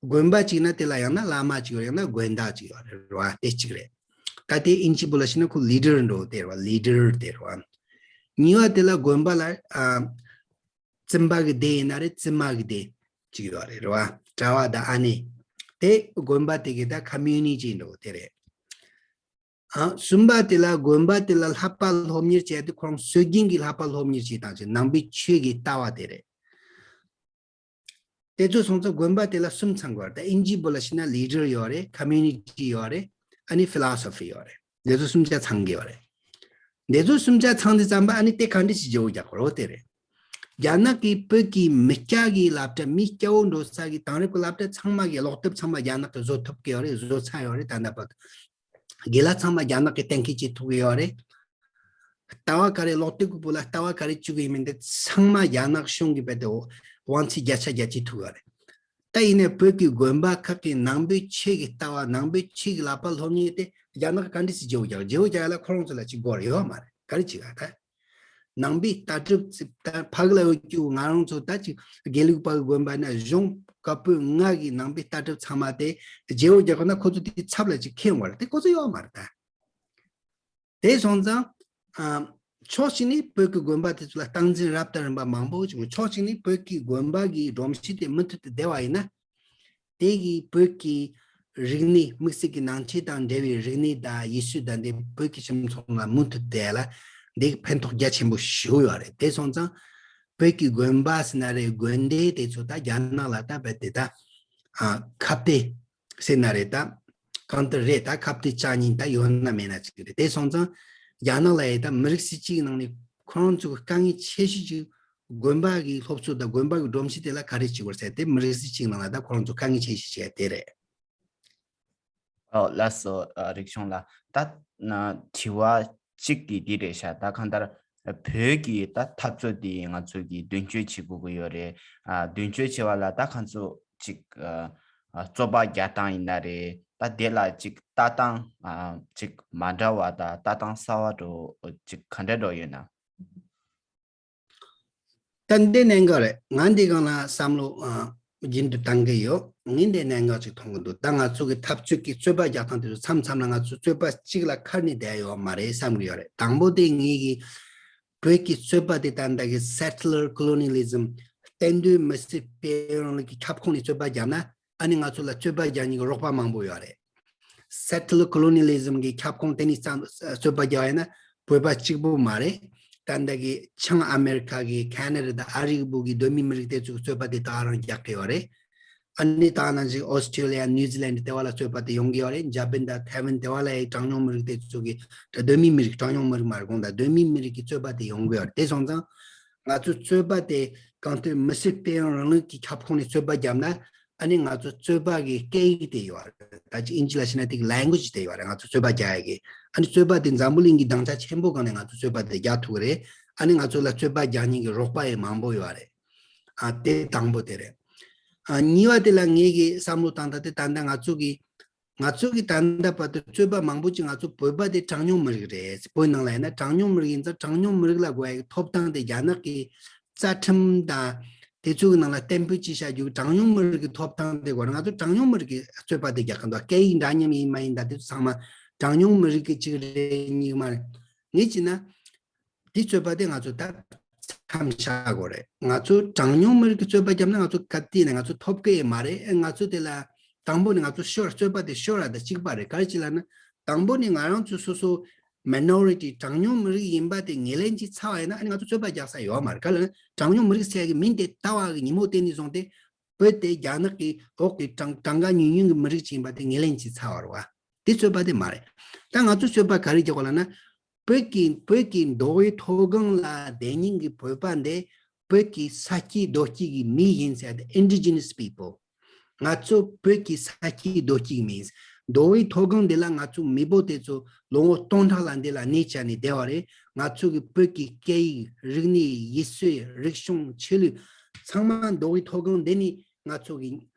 དགོན་པ་གཅིག་ན་དེ་ལ་ཡང་ན་བླ་མ་གཅིག་ཡོད་རེད། ཡང་ན་དགོན་བདག་གཅིག་ཡོད་རེད་བ། དེ་གཅིག་རེད། ད་དེ་ཨིན་ཇི་པོ་ལ་བྱས་ན་ཁོ་ལི་ཌར་འགྲོ་དེ་རེད་བ། ལི་ཌར་དེ་རེད་བ། གཉིས་པ་དེ་ལ་དགོན་པ་ལ་ཨ་བཙུན་པ་གི་སྡེ་ཡིན་ན་རེད། བཙུན་མ་གི་སྡེ་གཅིག་ཡོད་རེད་རེད་བ། གྲྭ་བ་དང་ཨ་ནེ། དེ་དགོན་པ་དེ་གི་ད་ཁོ་མིའུ་ནི་ཊི་འགྲོ་དེ་རེད། ཨ་གསུམ་པ་དེ་ལ་དགོན་པ་དེ་ལ་བསླབ་པ་སློབ་གཉེར་བྱས་ཏེ་ཁོ་རང་སྲོལ་རྒྱུན་གྱི་བསླབ་པ་སློབ་གཉེར་བྱེད་སྟངས་ཀྱི་ནང་པའི་ཆོས་ཀྱི་ལྟ་བ་དེ་རེད། དེ་ཚོ་སོང་ཙང་དགོན་པ་དེ་ལ་གསུམ་ཚང་དགོས་རེད། ད་ཨིན་ཇི་པོ་ལ་བྱས་ན་ལི་ཌར་ཡོད་རེད། ཁོ་མིའུ་ནི་ཊི་ཡོད་རེད། ཨ་ནི་ཕི་ལོ་སོ་ཕི་ཡོད་རེད། དེ་ཚོ་གསུམ་ཆ་ཚང་གི་ཡོད་རེད། དེ་ཚོ་གསུམ་ཆ་ཚང་དུས་ཙམ་པ་ཨ་ནི་དེ་ག་འདྲ་ཞིག་བརྗེ་པོ་རྒྱག་དགོས་རེད་དེ་རེད། རྒྱ་ནག་གིས་བོད་ཀྱི་མི་སྐྱ་གི་སློབ་གྲྭ། མི་སྐྱ་བོ་འགྲོ་ས་གི་དེང་རབས་ཀྱི་སློབ་གྲྭ་ཚང་མ་གི་ཀློག་དེབ་ཚང་མ་རྒྱ་ནག་གིས་བཟོ་ཐུབ་ཀྱི་ཡོད་རེད། བཟོ་ཚར་ཡོད་རེད། ད་ལྟ་བར་དུ་དགེ་ལགས་ཚང་མ་རྒྱ་ནག་གིས་གཏན་འཁེལ་བྱེད་ཐུབ་ཀྱི་ཡོད་རེད། ལྟ་བ་ག་རེ། ཀློག་དེབ་ཀྱི་བུ་ལ་ལྟ་བ་ག་རེ་བཅུག་གི་ཡིན་མིན་དེ་ཚང་མ་རྒྱ་ནག་གཞུང་གིས་རྦད་དེ་དབང་ཚད་བརྒྱ་ཆ་བརྒྱ་བྱེད་ཐུབ་ཡོད་རེད། ད་ཡིན་ནའི་བོད་ཀྱི་དགོན་པ་ཁག་གི་ནང་པའི་ཆོས་ཀྱི་ལྟ་བ། ནང་པའི་ཆོས་ཀྱི་བསླབ་པ་སློབ་གཉེར་དེ་རྒྱ་ནག་གིས་ག་འདྲ་ཞིག་བརྗེ་པོ་རྒྱག་བརྗེ་པོ་རྒྱག་ཡ་ལ་ཁོ་རང་ཚོ་ལ་ཅིག་དགོས་རེད། ཡོད་མ་རེད། ག་རེ་བྱེད་ག་ད་ནང་པའི་ལྟ་གྲུབ་ཅིག་ད་ཕ་གི་ལ་ཡོད་རྒྱུ། ང་རང་ཚོ་ད་ཅིག་དགེ་ལུགས་པ་གི་དགོན་པ་ན་གཞུང་བཀའ་པོད་ལྔ་གི་ནང་པའི་ལྟ་གྲུབ་ཚང་མ་དེ་བརྗེ་པོ་རྒྱག་དགོས་ན་ཁོ་ཚོ་དེའི་ཚབ་ལ་ཅིག་འཁྱེར་ཡོང་བ་རེད། དེ་ཁོ་ཚོ་ཡོད་མ་རེད་ད། དེ་སོང་ཙང་། ཨ། ཕྱོགས་གཅིག་ནས་བོད་ཀྱི་དགོན་པ་དེ་ཚོ་ལ་སྟངས་འཛིན་རབ་དང་རིམ་པ་མང་པོ་བྱུང་། ཕྱོགས་གཅིག་ནས་བོད་ཀྱི་དགོན་པ་གི་སྒྲོམ་གཞི་དེ་མུ་མཐུད་དུ་བསྡད་པ་ཡིན་ན། དེ་གིས་བོད་ཀྱི་རིག་གནས། དམིགས་བསལ་གྱི་ནང་ཆོས་དང་འབྲེལ་བའི་རིག་གནས་དང་ཡུལ་སྲོལ་དང་དེ་བོད་ཀྱི་ཁྱིམ་ཚང་ལ་མུ་མཐུད་བསྡད་ཡ་ལ་དེ་གི་ཕན་ཐོགས་རྒྱ་ཆེན་པོ་ཞིག་ཡོད་རེད། དེ་སོང་ཙང་བོད་ཀྱི་དགོན་པ་ཟེར་ན་རེད། དགོན་སྡེ་དེ་ཚོ་ད་རྒྱ་ནག་ལ་ད་རྦད་དེ་ད། ཨ། ཁ་གཏད་ཟེར་ན་རེད། ད་གང་ལྟར་རེད། ད་ཁ་གཏད་གཅོག་མཁན་ད་ཡོད་ན་མེད་ན་ཅིག་རེད། དེ་སོང་ཙང་རྒྱ་ནག་ལ་ཡ་ད་མི་རིགས་སུ་གཅིག་གི་ནང་ནས་ཁོ་རང་ཚོ་གི་དཀའ་ངལ་ཆེ་ཤོས་ཅིག་དགོན་པ་གི་སློབ་གསོ་དང་དགོན་པ་གི་སྒྲོམ་གཞི་དེ་ལ་ག་རེ་བྱེད་དགོས་ཟེར་དེ་མི་རིགས་སུ་གཅིག་གི་ནང་ལ་ད་ཁོ་རང་ཚོ་དཀའ་ངལ་ཆེ་ཤོས་ཅིག་དེ་རེད། ཨོ་ལགས་སོ། ཨ། རིག་ཆུང་ལགས། ད་ན་དྲི་བ་གཅིག་དེ་འདི་རེད་ཤག་ད་གང་ལྟར་བོད་ཀྱི་ད་འཐབ་རྩོད་དེ་ང་ཚོ་གིས་མདུན་སྐྱོད་བྱེད་དགོས་ཀྱི་ཡོད་རེད། ཨ། མདུན་སྐྱོད་བྱེད་པ་ལ་ད་ཁོང་ཚོ་ཅིག་ཨ། རྩོད་པ་རྒྱག་སྟངས་ཡིན་ན་རེད། ད་དེ་ལ་ཅིག་ལྟ་སྟངས། ཨ། ཅིག་མ་འདྲ་བ་དང་ལྟ་སྟངས་གསར་བ་འགྲོ་ཅིག་ག་འདྲ་འགྲོ་ཡོད་ན། ད་འདི་གནད་འགག་རེད། ང་འདི་སྒང་ལ་བསམ་བློ་ཨ་རྒྱུན་དུ་བཏང་གི་ཡོད། ངས་འདི་གནད་འགག་ཅིག་མཐོང་གི་འདུག་ད་ང་ཚོ་གི་འཐབ་རྩོད་ཀྱི་རྩོད་པ་རྒྱག་སྟངས་དེ་ཚོ་མཚམས་མཚམས་ལ་ང་ཚོ་རྩོད་པ་གཅིག་ལ་འཁར་ནས་བསྡད་ཡོད་མ་རེད་བསམ་གི་ཡོད་རེད། དང་པོ་དེ་ངེད་ཀྱི་བོད་ཀྱི་རྩོད་པ་དེ་ད་ལྟ་གི་སེ་ཊི་ལར་ཀོ་ལོ་ནི་ལི་ཛམ། གཏན་སྡོད་མི་སེར་སྤེལ་རིང་ལུགས་ཀྱི་ཁྱབ་ཁོངས་ནས་རྩོད་པ་བརྒྱབ་ན། ཨ་ནི་ང་ཚོ་ལ་རྩོད་པ་རྒྱག་མཁན་གྱི་རོགས་པ་མང་པོ་ཡོད་རེད། སེ་ཊི་ལར་ཀོ་ལོ་ནི་ལི་ཛམ་གྱི་ཁྱབ་ཁོངས་དེ་ནས་རྩ་རྩོད་པ་རྒྱག་ཡ་ན་བོད་པ་གཅིག་པུ་མ་རེད། ད་ལྟ་གི་བྱང་ཨ་མེ་རི་ཁ་གི་ཁེ་ན་ཌ་དང་ཨ་རི་གི་བུ་གི་གདོད་མའི་མི་རིགས་དེ་ཚོ་གི་རྩོད་པ་དེ་ད་ག་རང་རྒྱག་གི་ཡོད་རེད། ཨ་ནི་ད་ནང་བཞིན་ཨོ་སི་ཊེ་ལི་ཡ། ནིའུ་ཛི་ལན་དེ་བ་ལ་རྩོད་པ་དེ་ཡོང་གི་ཡོད་རེད། འཇར་པན་དང་ཐའེ་ཝན་དེ་བ་ལ་ཡ་གྲངས་ཉུང་མི་རིགས་དེ་ཚོ་གི་ད་གདོད་མའི་མི་རིགས། གྲངས་ཉུང་མི་རིགས་མ་རེད། དགོངས་དག་གདོད་མའི་མི་རིགས་ཀྱི་རྩོད་པ་དེ་ཡོང་གི་ཡོད་རེད། དེ་སོང་ཙང་ང་ཚོ་རྩོད་པ་དེ་གང་ལྟར་མི་སེར་སྤེལ་ཡོང་རིང་ལུགས་ཀྱི་ཁྱབ་ཁོངས་ནས་རྩོད་པ་བརྒྱབ་ན། ཨ་ནི་ང་ཚོ་རྩོད་པ་གི་སྐད་ཡིག་དེ་ཡོད་རེད། ད་ཅི་ཨིན་ཇི་ལ་བྱས་ན་དེ་གི་ལེང་གུ་ཨེ་ཇི་དེ་ཡོད་རེད། ང་ཚོ་རྩོད་པ་རྒྱག་ཡ་གི། ཨ་ནི་རྩོད་པ་དེ་འཛམ་བུ་གླིང་གི་སྡིངས་ཆ་ཆེན་པོ་སྒང་ནས་ང་ཚོ་རྩོད་པ་དེ་རྒྱག་ཐུབ་ཀྱི་རེད། ཨ་ནི་ང་ཚོ་ལ་རྩོད་པ་རྒྱག་མཁན་གྱི་རོགས་པ་ཡང་མང་པོ་ཡོད་རེད། ཨ། དེ་དང་པོ་དེ་རེད། ཨ། གཉིས་པ་དེ་ལ་ངེད་ཀྱིས་བསམ་བློ་བཏང་སྟངས་དེ་ད་ལྟ་ང་ཚོ་གི་ང་ཚོ་གི་ད་ལྟ་བར་དུ་རྩོད་པ་མང་པོ་ཅིག་ང་ཚོ་བོད་པ་དེ་གྲངས་ཉུང་མི་རིགས་རེད། བོད་ནང་ལ་ཡིན་ན་གྲངས་ཉུང་མི་རིགས་ཡིན་ཙང་གྲངས་ཉུང་མི་རིགས་ལ་དགོས་ཡ་གི་ཐོབ་ཐང་དེ་རྒྱ་ནག་གིས་རྩ་ཁྲིམས་དང་དེ་ཚོ་གི་ནང་ལ་གཏན་འབེབས་བྱས་བཞག་རྒྱུ་གི་གྲངས་ཉུང་མི་རིགས་ཀྱི་ཐོབ་ཐང་དེ་དགོས་རེད། ང་ཚོ་གྲངས་ཉུང་མི་རིགས་ཀྱི་རྩོད་པ་དེ་རྒྱག་གི་འདུག་སྐད་ཡིག་འདྲ་མཉམ་ཡིན་མ་ཡིན་དང་དེ་ཚོ་ཚང་མ་ གྲངས་ཉུང་མི་རིགས་ཀྱི་གཅིག་རེད་གཉིས་མ་རེད། ངས་བྱས་ན། དེའི་རྩོད་པ་དེ་ང་ཚོ་ད་མཚམས་བཞག་དགོས་རེད། ང་ཚོ་གྲངས་ཉུང་མི་རིགས་ཀྱི་རྩོད་པ་བརྒྱབ་ན་ང་ཚོ་ག་དུས་ནས་ང་ཚོ་ཐོབ་ཀྱི་མ་རེད། ཨེ་ང་ཚོ་དེ་ལ་དང་པོ་ནས་ང་ཚོ་ཤོར་རྩོད་པ་དེ་ཤོར་ར་དང་གཅིག་པ་རེད། ག་རེ་བྱས་ལབ་ན་དང་པོ་ནས་ང་རང་ཚོ་སོ་སོ་མི་ནོ་རི་ཊི་གྲངས་ཉུང་མི་རིགས་ཡིན་པ་དེ་ངོས་ལེན་བྱས་ཚར་བ་ཡིན་ན་ཨ་ནི་ང་ཚོ་རྩོད་པ་རྒྱག་ས་ཡོད་མ་རེད། ག་རེ་ལབ་ན་གྲངས་ཉུང་མི་རིགས་ཟེར་ཡ་གི་མིང་དེ་བཏགས་པ་གི་ཉིན་མོ་དེ་ནས་བཟུང་སྟེ། བོད་དེ་རྒྱ་ནག་གི་འོག་གི་གྲངས་གྲངས་ཀ་ཉུང་ཉུང་གི་མི་རིགས་ཅིག་ཡིན་པ་དེ་ངོས་ལེན་བྱས་ཚར་བ་རེད་བ། དེ་རྩོད་པ་དེ་མ་རེད། ད་ང་ཚོ་རྩོད་པ་ག་རེ་རྒྱག་གོ་ལབ་ན། བོད་ཀྱི་བོད་ཀྱི་མདོ་དབུས་མཐོ་སྒང་ལ་བསྡད་མཁན་གྱི་བོད་པ་འདི་བོད་ཀྱི་ས་སྐྱེས་རྡོ་སྐྱེས་ཀྱི་མི་ཡིན་ཟེར་ཏེ། Indigenous people། ང་ཚོ་བོད་ཀྱི་ས་སྐྱེས་རྡོ་སྐྱེས་ཀྱི་མི་ཡིན། མདོ་དབུས་མཐོ་སྒང་འདི་ལ་ང་ཚོ་མི་འབོར་དེ་ཚོ་ལོ་ངོ་སྟོང་ཕྲག་ལ་འདི་ལ་གནས་བཅའ་ནས་བསྡད་པ་རེད། ང་ཚོ་གི་བོད་ཀྱི་སྐད་ཡིག་རིག་གནས་ཡུལ་སྲོལ་རིག་གཞུང་ཆོས་ལུགས་ཚང་མ་མདོ་དབུས་མཐོ་སྒང་འདི་ནས་ང་ཚོ་གི་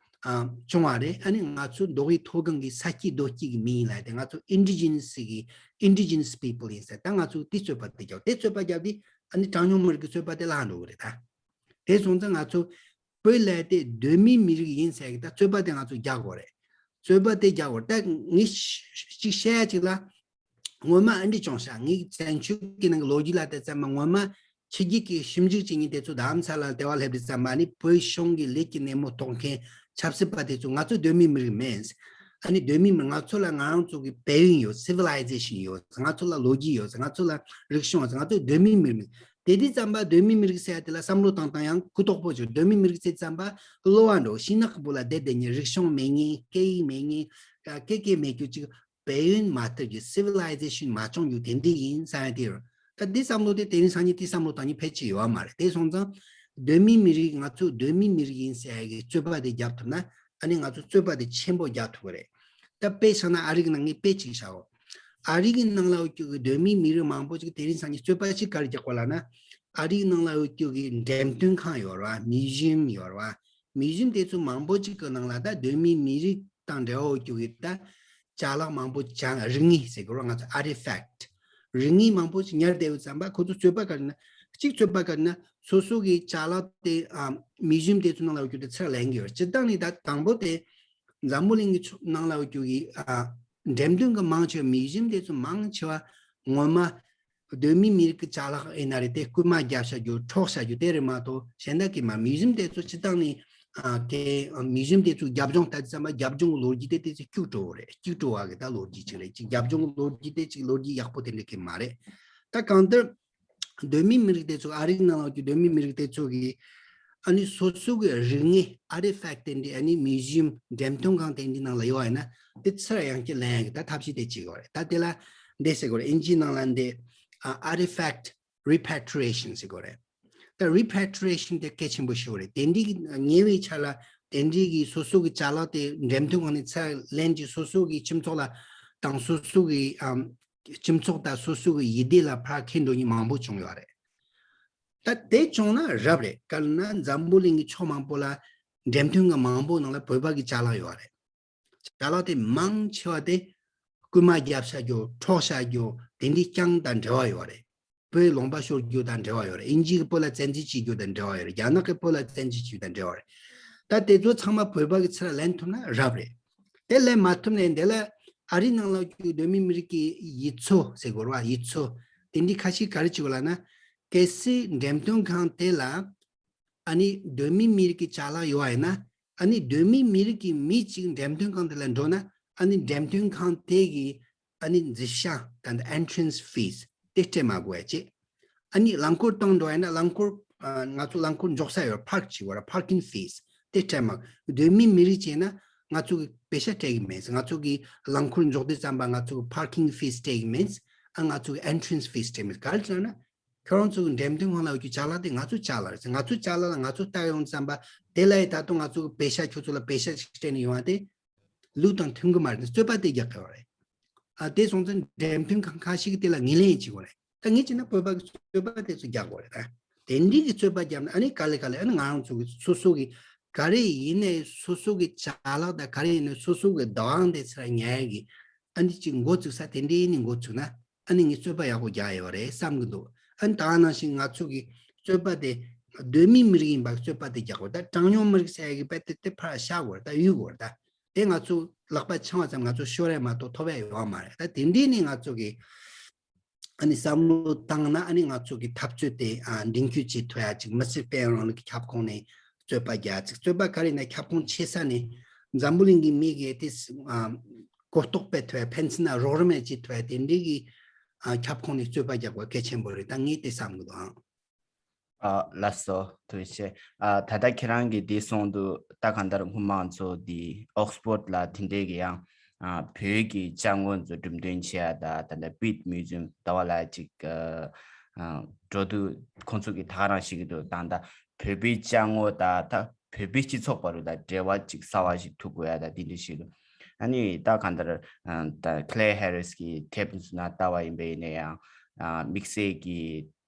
ཨ་བྱུང་བ་རེད། ཨ་ནི་ང་ཚོ་མདོ་དབུས་མཐོ་སྒང་གི་ས་སྐྱེས་རྡོ་སྐྱེས་ཀྱི་མི་ཡིན་ལབ་སྟེ། ང་ཚོ་Indigenous་གི་Indigenous people་ཡིན་ཟེར། ད་ང་ཚོ་དེ་རྩོད་པ་དེ་རྒྱག་དེ་རྩོད་པ་རྒྱབ་དེ་ཨ་ནི་གྲངས་ཉུང་མི་རིགས་ཀྱི་རྩོད་པ་དེ་བརླག་འགྲོ་གི་རེད་ད། དེ་སོང་ཙང་ང་ཚོ་བོད་ལབ་དེ་གདོད་མའི་མི་རིགས་ཡིན་ཟེར་གི་ད་རྩོད་པ་དེ་ང་ཚོ་རྒྱག་དགོས་རེད། རྩོད་པ་དེ་རྒྱག་དགོས་རེད། ད་ངས་ཅིག་བཤད་ཡ་ཅིག་ལ། སྔོན་མ་ཨ་འདྲི་བྱུང་ཤག་ངའི་བཙན་བྱོལ་གྱི་ནང་གི་ལོ་རྒྱུས་ལ་བལྟས་ཙམ་པ་སྔོན་མ་ཕྱི་རྒྱལ་གྱི་ཞིབ་འཇུག་བྱེད་མཁན་དེ་ཚོ་རྡ་རམ་ས་ལ་ལྟེ་བ་སླེབས་དུས་ཙམ་པ་ཨ་ནི་བོད་གཞུང་གི་ལས་ཀྱི་སྣེ་མོ་གཏོགས་མཁན་ཆབ་སྲིད་པ་དེ་ཚོ་ང་ཚོ་གདོད་མའི་མི་རིགས་མིན། ཨ་ནི་གདོད་མའི་མི་ང་ཚོ་ལ་ང་རང་ཚོ་གི་བལ་ཡོན་ཡོད། Civilization་ཡོད། ང་ཚོ་ལ་ལོ་རྒྱུས་ཡོད། ང་ཚོ་ལ་རིག་གཞུང་ཡོད། ང་ཚོ་གདོད་མའི་མི་རིགས་མིན། དེ་དུས་ཙམ་པ་གདོད་མའི་མི་རིགས་ཟེར་ཡ་དེ་ལ་བསམ་བློ་བཏང་སྟངས་ཡང་གུ་དོག་པོ་བྱུང་། གདོད་མའི་མི་རིགས་ཟེར་ཙམ་པ་གློ་བ་འགྲོ་ཤིང་ནགས་ཀྱི་སྦུག་ལ་བསྡད་བསྡད་མཁན་རིག་གཞུང་མེད་མཁན་སྐད་ཡིག་མེད་མཁན་སྐད་སྐད་མེད་རྒྱུ་ཅིག་བལ་ཡོན་མ་ཐེབས་རྒྱུ། Civilization་མ་བྱུང་རྒྱུ་དེ་འདྲ་ཡིན་བསམ་ཡ་དེ་རེད། ད་འདི་བསམ་བློ་དེ་དེ་རིང་སང་ཉིན་དེ་བསམ་བློ་བཏང་མཁན་ཕལ་ཆེར་ཡོད་མ་རེད། དེ་སོང་ཙང་གདོད་མའི་མི་རིགས་ང་ཚོ་གདོད་མའི་མི་རིགས་ཡིན་ཟེར་ཡ་གི་རྩོད་པ་དེ་རྒྱབ་ཐུབ་ན་ཨ་ནི་ང་ཚོ་རྩོད་པ་དེ་ཆེན་པོ་རྒྱག་ཐུབ་ཀྱི་རེད། ད་དཔེ་བཞག་ན་ཨ་རི་གི་ནང་ངས་དཔེ་གཅིག་བཞག་གོ། ཨ་རི་གི་ནང་ལ་ཡོད་རྒྱུ་གི་གདོད་མའི་མི་རིགས་མང་པོ་ཅིག་དེ་རིང་སང་ཉིན་རྩོད་པ་གཅིག་ག་རེ་རྒྱག་གོ་ལབ་ན། ཨ་རི་གི་ནང་ལ་ཡོད་རྒྱུ་གི་འགྲེམས་སྟོན་ཁང་ཡོད་རེད་བ། Museum་ཡོད་རེད་བ། Museum་དེ་ཚོ་མང་པོ་ཅིག་གི་ནང་ལ་ད་གདོད་མའི་མི་རིགས་དང་འབྲེལ་བ་ཡོད་རྒྱུ་གི་ད་ཅ་ལག་མང་པོ་ཅང་རིག་དངོས་ཟེར་གི་རེད་བ། ང་ཚོ་artifact་རིག་དངོས་མང་པོ་ཅིག་ཉར་བསྡད་ཡོད་ཙམ་པ་ཁོ་ཚོ་རྩོད་པ་ག་རེ་ན། གཅིག་རྩོད་པ་ག་རེ་ན་སོ་སོ་གི་ཅ་ལག་དེ་ཨ་Museum་དེ་ཚོ་ནང་ལ་ཡོད་རྒྱུ་དེ་ཚུར་ལེན་གི་ཡོད། སྤྱིར་བཏང་ནས་ད་དང་པོ་དེ་འཛམ་བུ་གླིང་གི་ཕྱོགས་ནང་ལ་ཡོད་རྒྱུ་གི་ཨ་འགྲེམས་སྟོན་གི་མང་ཆེ་བ་Museum་དེ་ཚོ་མང་ཆེ་བ་ངོ་མ་གདོད་མའི་མི་རིགས་ཀྱི་ཅ་ལག་ཡིན་ན་རེད། དེ་རྐུན་མ་བརྒྱབ་བཞག་རྒྱུ་འཕྲོག་བཞག་རྒྱུ་དེ་རེད་མ་གཏོགས་གཞན་དག་གི་མ། Museum་དེ་ཚོ་སྤྱིར་བཏང་ནས་ཨ་གའི་Museum་དེ་ཚོ་རྒྱབ་ལྗོངས་ལྟ་དུས་ཙམ་པ་རྒྱབ་ལྗོངས་ཀྱི་ལོ་རྒྱུས་དེ་དེ་ཚོ་སྐྱུག་བྲོ་བ་རེད། སྐྱུག་བྲོ་བ་གི་ད་ལོ་རྒྱུས་ཅིག་རེད། ཅིག་རྒྱབ་ལྗོངས་ཀྱི་ལོ་རྒྱུས་དེ་ཅིག་ལོ་རྒྱུས་ཡག་པོ་དེ་འདྲ་གི་མ་རེད། ད་གང་ལྟར་གདོད་མའི་མི་རིགས་དེ་ཚོ་ཨ་རིའི་ནང་ལ་ཡོད་རྒྱུ་གདོད་མའི་མི་རིགས་དེ་ཚོ་གི་ཨ་ནི་སོ་སོ་གི་རིག་དངོས་artifact་དེ་འདྲ་ཨ་ནི་Museum་འགྲེམས་སྟོན་ཁང་དེ་འདྲའི་ནང་ལ་ཡོད་པ་ཡིན་ན་དེ་ཚུར་ཡང་བསྐྱར་ལེན་ཡག་གི་ད་ཐབས་ཤེས་དེ་བྱེད་དགོས་རེད། ད་དེ་ལ་འདི་ཟེར་དགོས་རེད། ཨིན་ཇིའི་ནང་ལ་འདི་ཨ་artifact repatriation་ཟེར་དགོས་རེད། ད་repatriation་དེ་གལ་ཆེན་པོ་ཞིག་རེད། དེ་འདྲའི་ཉེ་བའི་ཆར་ལ་དེ་འདྲའི་གི་སོ་སོ་གི་ཅ་ལག་དེ་འགྲེམས་སྟོན་ཁང་ནས་ཚུར་ལེན་གྱི་སོ་སོ་གི་སྤྱི་ཚོགས་ལ་དང་སོ་སོ་གི་ཨམ་སྤྱི་ཚོགས་དང་སོ་སོ་གི་ཡིད་བདེ་ལ་ཕར་འཁྱེར་འགྲོ་མཁན་མང་པོ་བྱུང་ཡོད་རེད། ད་དེ་བྱུང་ན་རབ་རེད། ག་རེ་ན་འཛམ་བུ་གླིང་གི་ཕྱོགས་མང་པོ་ལ་འགྲེམས་སྟོན་ཁང་མང་པོ་ནང་ལ་བོད་པ་གི་ཅ་ལག་ཡོད་རེད། ཅ་ལག་དེ་མང་ཆེ་བ་དེ་རྐུན་མ་བརྒྱབ་བཞག་རྒྱུ་འཕྲོག་བཞག་རྒྱུ་དེ་འདྲའི་རྐྱང་དང་འབྲེལ་བ་ཡོད་རེད། བོད་ལུང་པ་ཤོར་རྒྱུ་དང་འབྲེལ་བ་ཡོད་རེད། ཨིན་ཇི་གིས་བོད་ལ་བཙན་འཛུལ་བྱེད་རྒྱུ་དང་འབྲེལ་བ་ཡོད་རེད། རྒྱ་ནག་གིས་བོད་ལ་བཙན་འཛུལ་བྱེད་རྒྱུ་དང་འབྲེལ་བ་ཡོད་རེད། ད་དེ་ཚོ་ཚང་མ་བོད་པ་གིས་ཚུར་ལེན་ཐུབ་ན་རབ་རེད། དེ་ལེན་མ་ཐུབ་ནའི་འདི་ལ་ཨ་རིའི་ནང་ལ་གདོད་མའི་མི་རིགས་ཀྱི་ཡུལ་ཚོ་ཟེར་དགོས་རེད་བ། ཡུལ་ཚོ་དེ་འདྲའི་ཁ་ཤས་ག་རེ་བྱེད་དགོས་ལབ་ན། གལ་སྲིད་འགྲེམས་སྟོན་ཁང་དེ་ལ་ཨ་ནི་གདོད་མའི་མི་རིགས་ཀྱི་ཅ་ལག་ཡོད་པ་ཡིན་ན། ཨ་ནི་གདོད་མའི་མི་རིགས་ཀྱི་མི་གཅིག་འགྲེམས་སྟོན་ཁང་དེ་ལ་འགྲོ་ན། ཨ་ནི་འགྲེམས་སྟོན་ཁང་དེ་གི་ཨ་ནི་འཛུལ་ཞག་དང་entrance fees་དེ་སྤྲད་མ་དགོས་པ་བྱས། ཨ་ནི་རླངས་འཁོར་བཏང་འགྲོ་ཡ་ན་རླངས་འཁོར་ཨ་ང་ཚོ་རླངས་འཁོར་འཇོག་ས་ཡོད། park་བྱེད་དགོས་ར། parking fees་དེ་སྤྲད་མ། གདོད་མའི་མི་རིགས་བྱས་ན་ང་ཚོ་གི་པེ་ཤ་སྤྲད་གི་མེད། ང་ཚོ་གི་རླངས་འཁོར་འཇོག་དུས་ཙམ་པ་ང་ཚོ་གི་parking fees་སྤྲད་གི་མེད། ཨ་ང་ཚོ་གི་entrance fees་སྤྲད་མེད། ག་རེ་ལབ་ན། ཁྱོད་རང་ཚོ་གི་འགྲེམས་སྟོན་ཁང་ལ་ཡོད་རྒྱུ་ཅ་ལག་དེ་ང་ཚོ་ཅ་ལག་རེད། ང་ཚོ་ཅ་ལག་ལ་ང་ཚོ་ལྟ་ཡོང་ཙམ་པ་དེ་ལ་ཡི་ད་དུང་ང་ཚོ་གི་པེ་ཤ་ཁྱོད་ཚོ་ལ་པེ་ཤ་ཅིག་སྤྲད་ནས་ཡོང་བ་དེ་ལུགས་དང་མཐུན་གི་མ་རེད། རྩོད་པ་དེ་རྒྱག་གི་རེད། ཨ་དེ་སོང་ཙང་འགྲེམས་སྟོན་ཁང་ཁ་ཤས་ཀྱིས་དེ་ལ་ངོས་ལེན་བྱེད་དགོས་རེད། ད་ངས་བྱས་ན་བོད་པ་གི་རྩོད་པ་དེ་ཚོ་རྒྱག་དགོས་རེད། ད་དེ་འདྲའི་གི་རྩོད་པ་བརྒྱབ་ན་ཨ་ནི་ག་ལེ་ག་ལེ་ཨ་ནི་ང་རང་ཚོ་གི་སོ་སོ་གི་ག་རེ་ཡིན་ནའི་སོ་སོ་གི་ཅ་ལག་དང་ག་རེ་ཡིན་ནའི་སོ་སོ་གི་བདག་དབང་དེ་ཚུར་ཉར་ཡ་གི་ཨ་ནི་ཅིག་འགོ་བཙུགས་ས་དེ་འདྲའི་ནས་འགོ་བཙུགས་ན། ཨ་ནི་ངས་རྩོད་པ་ཡག་པོ་རྒྱག་ཡོད་རེད་བསམ་གི་འདུག་ཨ་ནི་ད་ག་ནང་བཞིན་ང་ཚོ་གི་རྩོད་པ་དེ་གདོད་མའི་མི་རིགས་ཡིན་པ་རྩོད་པ་དེ་རྒྱག་དགོས། ད་གྲངས་ཉུང་མི་རིགས་ཟེར་ཡ་གི་དཔེ་དེ་དེ་ཕར་བཞག་དགོས་རེད། ད་གཡུག་དགོས་རེད། ད་ དེ་ང་ཚོ་ལག་པ་འཆང་བ་ཙམ་ང་ཚོ་ཤོར་ཡ་མ་གཏོགས་ཐོབ་ཡ་ཡོད་མ་རེད། ད་དེ་འདྲའི་ནས་ང་ཚོ་གི་ཨ་ནི་བསམ་བློ་བཏང་ན་ཨ་ནི་ང་ཚོ་གི་འཐབ་རྩོད་དེ་ཨ་མདུན་སྐྱོད་བྱེད་ཐུབ་ཡ་ཅིག་མི་སེར་དཔལ་ཡོན་རིང་ལུགས་ཀྱི་ཁྱབ་ཁོངས་ནས་རྩོད་པ་རྒྱག་ཅིག་རྩོད་པ་ག་རེ་ན་ཁྱབ་ཁོངས་ཆེ་ས་ནས་འཛམ་བུ་གླིང་གི་མི་གི་དེ་ཨ་གོ་རྟོགས་སྤེལ་ཐུབ་ཡ་ཕན་ཚུན་ན་རོགས་རམ་ཡ་བྱེད་ཐུབ་ཡ་དེ་འདྲའི་གི་ཨ་ཁྱབ་ཁོངས་ནས་རྩོད་པ་རྒྱག་པ་གལ་ཆེན་པོ་རེད། ད་ངས་དེ་བསམ་གི་འདུག་ཨང་། ཨ་ལགས་སོ། ཐུགས་རྗེ་ཆེ། ཨ་ད་ལྟ་ཁྱེད་རང་གིས་འདི་གསུངས་འདུག་ད་གང་ལྟར་སྔོན་མ་ང་ཚོ་འདི་ཨོག་སི་ཕོར་ཌི་ལ་དེ་འདྲའི་གི་ཡང་ཨ་བོད་ཀྱི་ཅ་དངོས་ཚོ་འགྲེམས་སྟོན་བྱེད་ཡ་ད་ད་ལྟ་བིད་མིའུ་ཛིམ་ཟླ་བ་ལ་ཅིག་ཨ་ཨ་འགྲོ་དུས་ཁོང་ཚོ་གི་ད་ག་རང་ཞིག་གི་འདུག་ད་ད་བོད་པའི་ཅ་དངོས་ད་ད་བོད་པའི་སྤྱི་ཚོགས་བར་ལ་འབྲེལ་བ་ཅིག་གསར་བ་ཞིག་ཐུག་དགོས་ཡ་ད་དེ་འདྲ་ཞིག་འདུག་ཨ་ནི་ད་གང་ལྟར་ཨ་ད་ཁི་ལེ་ཧེ་རིས་ཀྱི་དེབ་ཚོ་ན་ལྟ་བ་ཡིན་པ་ཡིན་ན་ཡང་ཨ་དམིགས་བསལ་གྱི་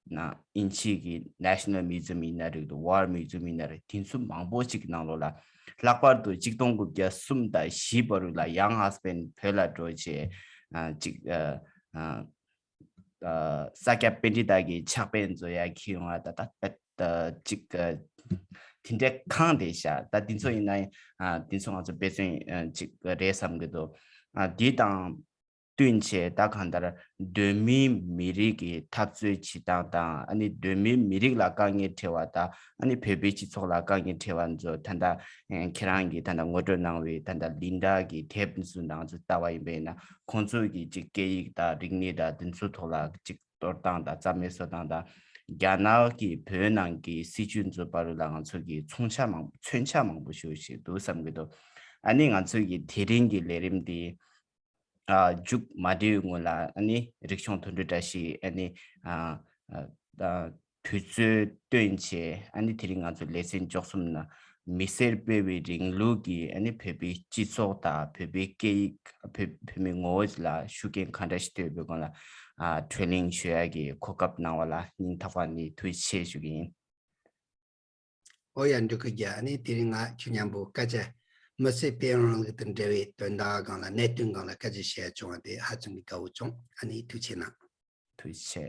ན་དབྱིན་ཇི་གི་National Museum ཡིན་ན་རེད་འདུག War Museum ཡིན་ན་རེད། དེ་ཚོ་མང་པོ་ཅིག་ནང་ལོགས་ལ་ལྷག་པར་དུ་གཅིག་སྟོང་དགུ་བརྒྱ་གསུམ་དང་བཞི་བར་ལ་ཡང་ཧ་སི་པན་བོད་ལ་འགྲོ་བྱས་ཨ་ཅིག་ཨ་ཨ་ཨ་ས་སྐྱ་པཎྜི་ཏ་གི་ཕྱག་དཔེ་མཛོད་ཡ་འཁྱེར་ཡོང་བ་ད་ད་ད་ཅིག་ཨ་དེ་འདྲའི་གང་དེ་ཤ་ད་དེ་ཚོ་ཡིན་ན་ཨ་དེ་ཚོ་ང་ཚོ་འབད་བརྩོན་ཨ་ཅིག་རེད་བསམ་གི་འདུག་ཨ་དེ་དང་། བསྟུན་བྱས་ད་གང་ལྟར་གདོད་མའི་མི་རིགས་ཀྱི་འཐབ་རྩོད་བྱེད་སྟངས་དང་ཨ་ནི་གདོད་མའི་མི་རིགས་ལ་དཀའ་ངལ་འཕྲད་པ་དང་ཨ་ནི་བོད་པའི་སྤྱི་ཚོགས་ལ་དཀའ་ངལ་འཕྲད་པ་ཚོ་ད་ལྟ་ཨེ་ཁྱེད་རང་གིས་ད་ལྟ་ངོ་སྤྲོད་གནང་བའི་ད་ལྟ་ལིན་ཌ་གི་དེབ་འདི་ཚོ་ནང་ཚོ་ལྟ་བ་ཡིན་པས་ན་ཁོང་ཚོ་གི་ཅིག་སྐད་ཡིག་དང་རིག་གནས་དང་འདི་ཚོ་ཐོག་ལ་ཅིག་གཏོར་སྟངས་དང་རྩ་མེད་བཟོ་སྟངས་དང་རྒྱ་ནག་གི་བོད་ནང་གི་སྲིད་བྱུས་ཚོ་བར་ལ་ང་ཚོ་གི་མཚོན་ཆ་མང་མཚོན་ཆ་མང་པོ་ཞིག་ཞིག་འདུག་བསམ་གི་འདུག་ཨ་ནི་ང་ཚོ་གི་དེ་རིང་གི་ལས་རིམ་འདི། ཨ་མཇུག་མ་སྒྲིལ་སྔོན་ལ་ཨ་ནི་རིག་གཞུང་དོན་གྲུབ་བཀྲ་ཤིས་ཨ་ནི་ཨ་ཨ་དུས་ཚོད་བཏོན་བྱས་ཨ་ནི་དེ་རིང་ང་ཚོ་ལེ་ཚན་བཅུ་གསུམ་ནང་མི་སེར་སྤེལ་བའི་རིང་ལུགས་ཀྱི་ཨ་ནི་བོད་པའི་སྤྱི་ཚོགས་དང་བོད་པའི་སྐད་ཡིག་བོད་བོད་མིའི་ངོ་བོ་ལ་ཤུགས་རྐྱེན་ག་འདྲ་ཞིག་ཐེབས་པའི་སྒང་ལ་ཨ་བགྲོ་གླེང་ཞུ་ཡ་གི་གོ་སྐབས་གནང་བ་ལ་སྙིང་ཐག་པ་ནས་ཐུགས་རྗེ་ཆེ་ཞུ་གི་ཡིན། ཨོ་ཡ་འབྲུག་གི་རྒྱལ། ཨ་ནི་དེ་རིང་ང་ཁྱོད་མཉམ་པོ་སྐད་ཆ་མི་སེར་དཔལ་ཡོན་རིང་ལུགས་དང་འབྲེལ་བའི་དོན་དག་སྒང་ལ་གནད་དོན་སྒང་ལ་སྐད་ཆ་བཤད་བྱུང་བ་དེ་ཧ་ཅང་གི་དགའ་བོ་བྱུང་། ཨ་ནི་ཐུགས་རྗེ་གནང་། ཐུགས་རྗེ་ཆེ།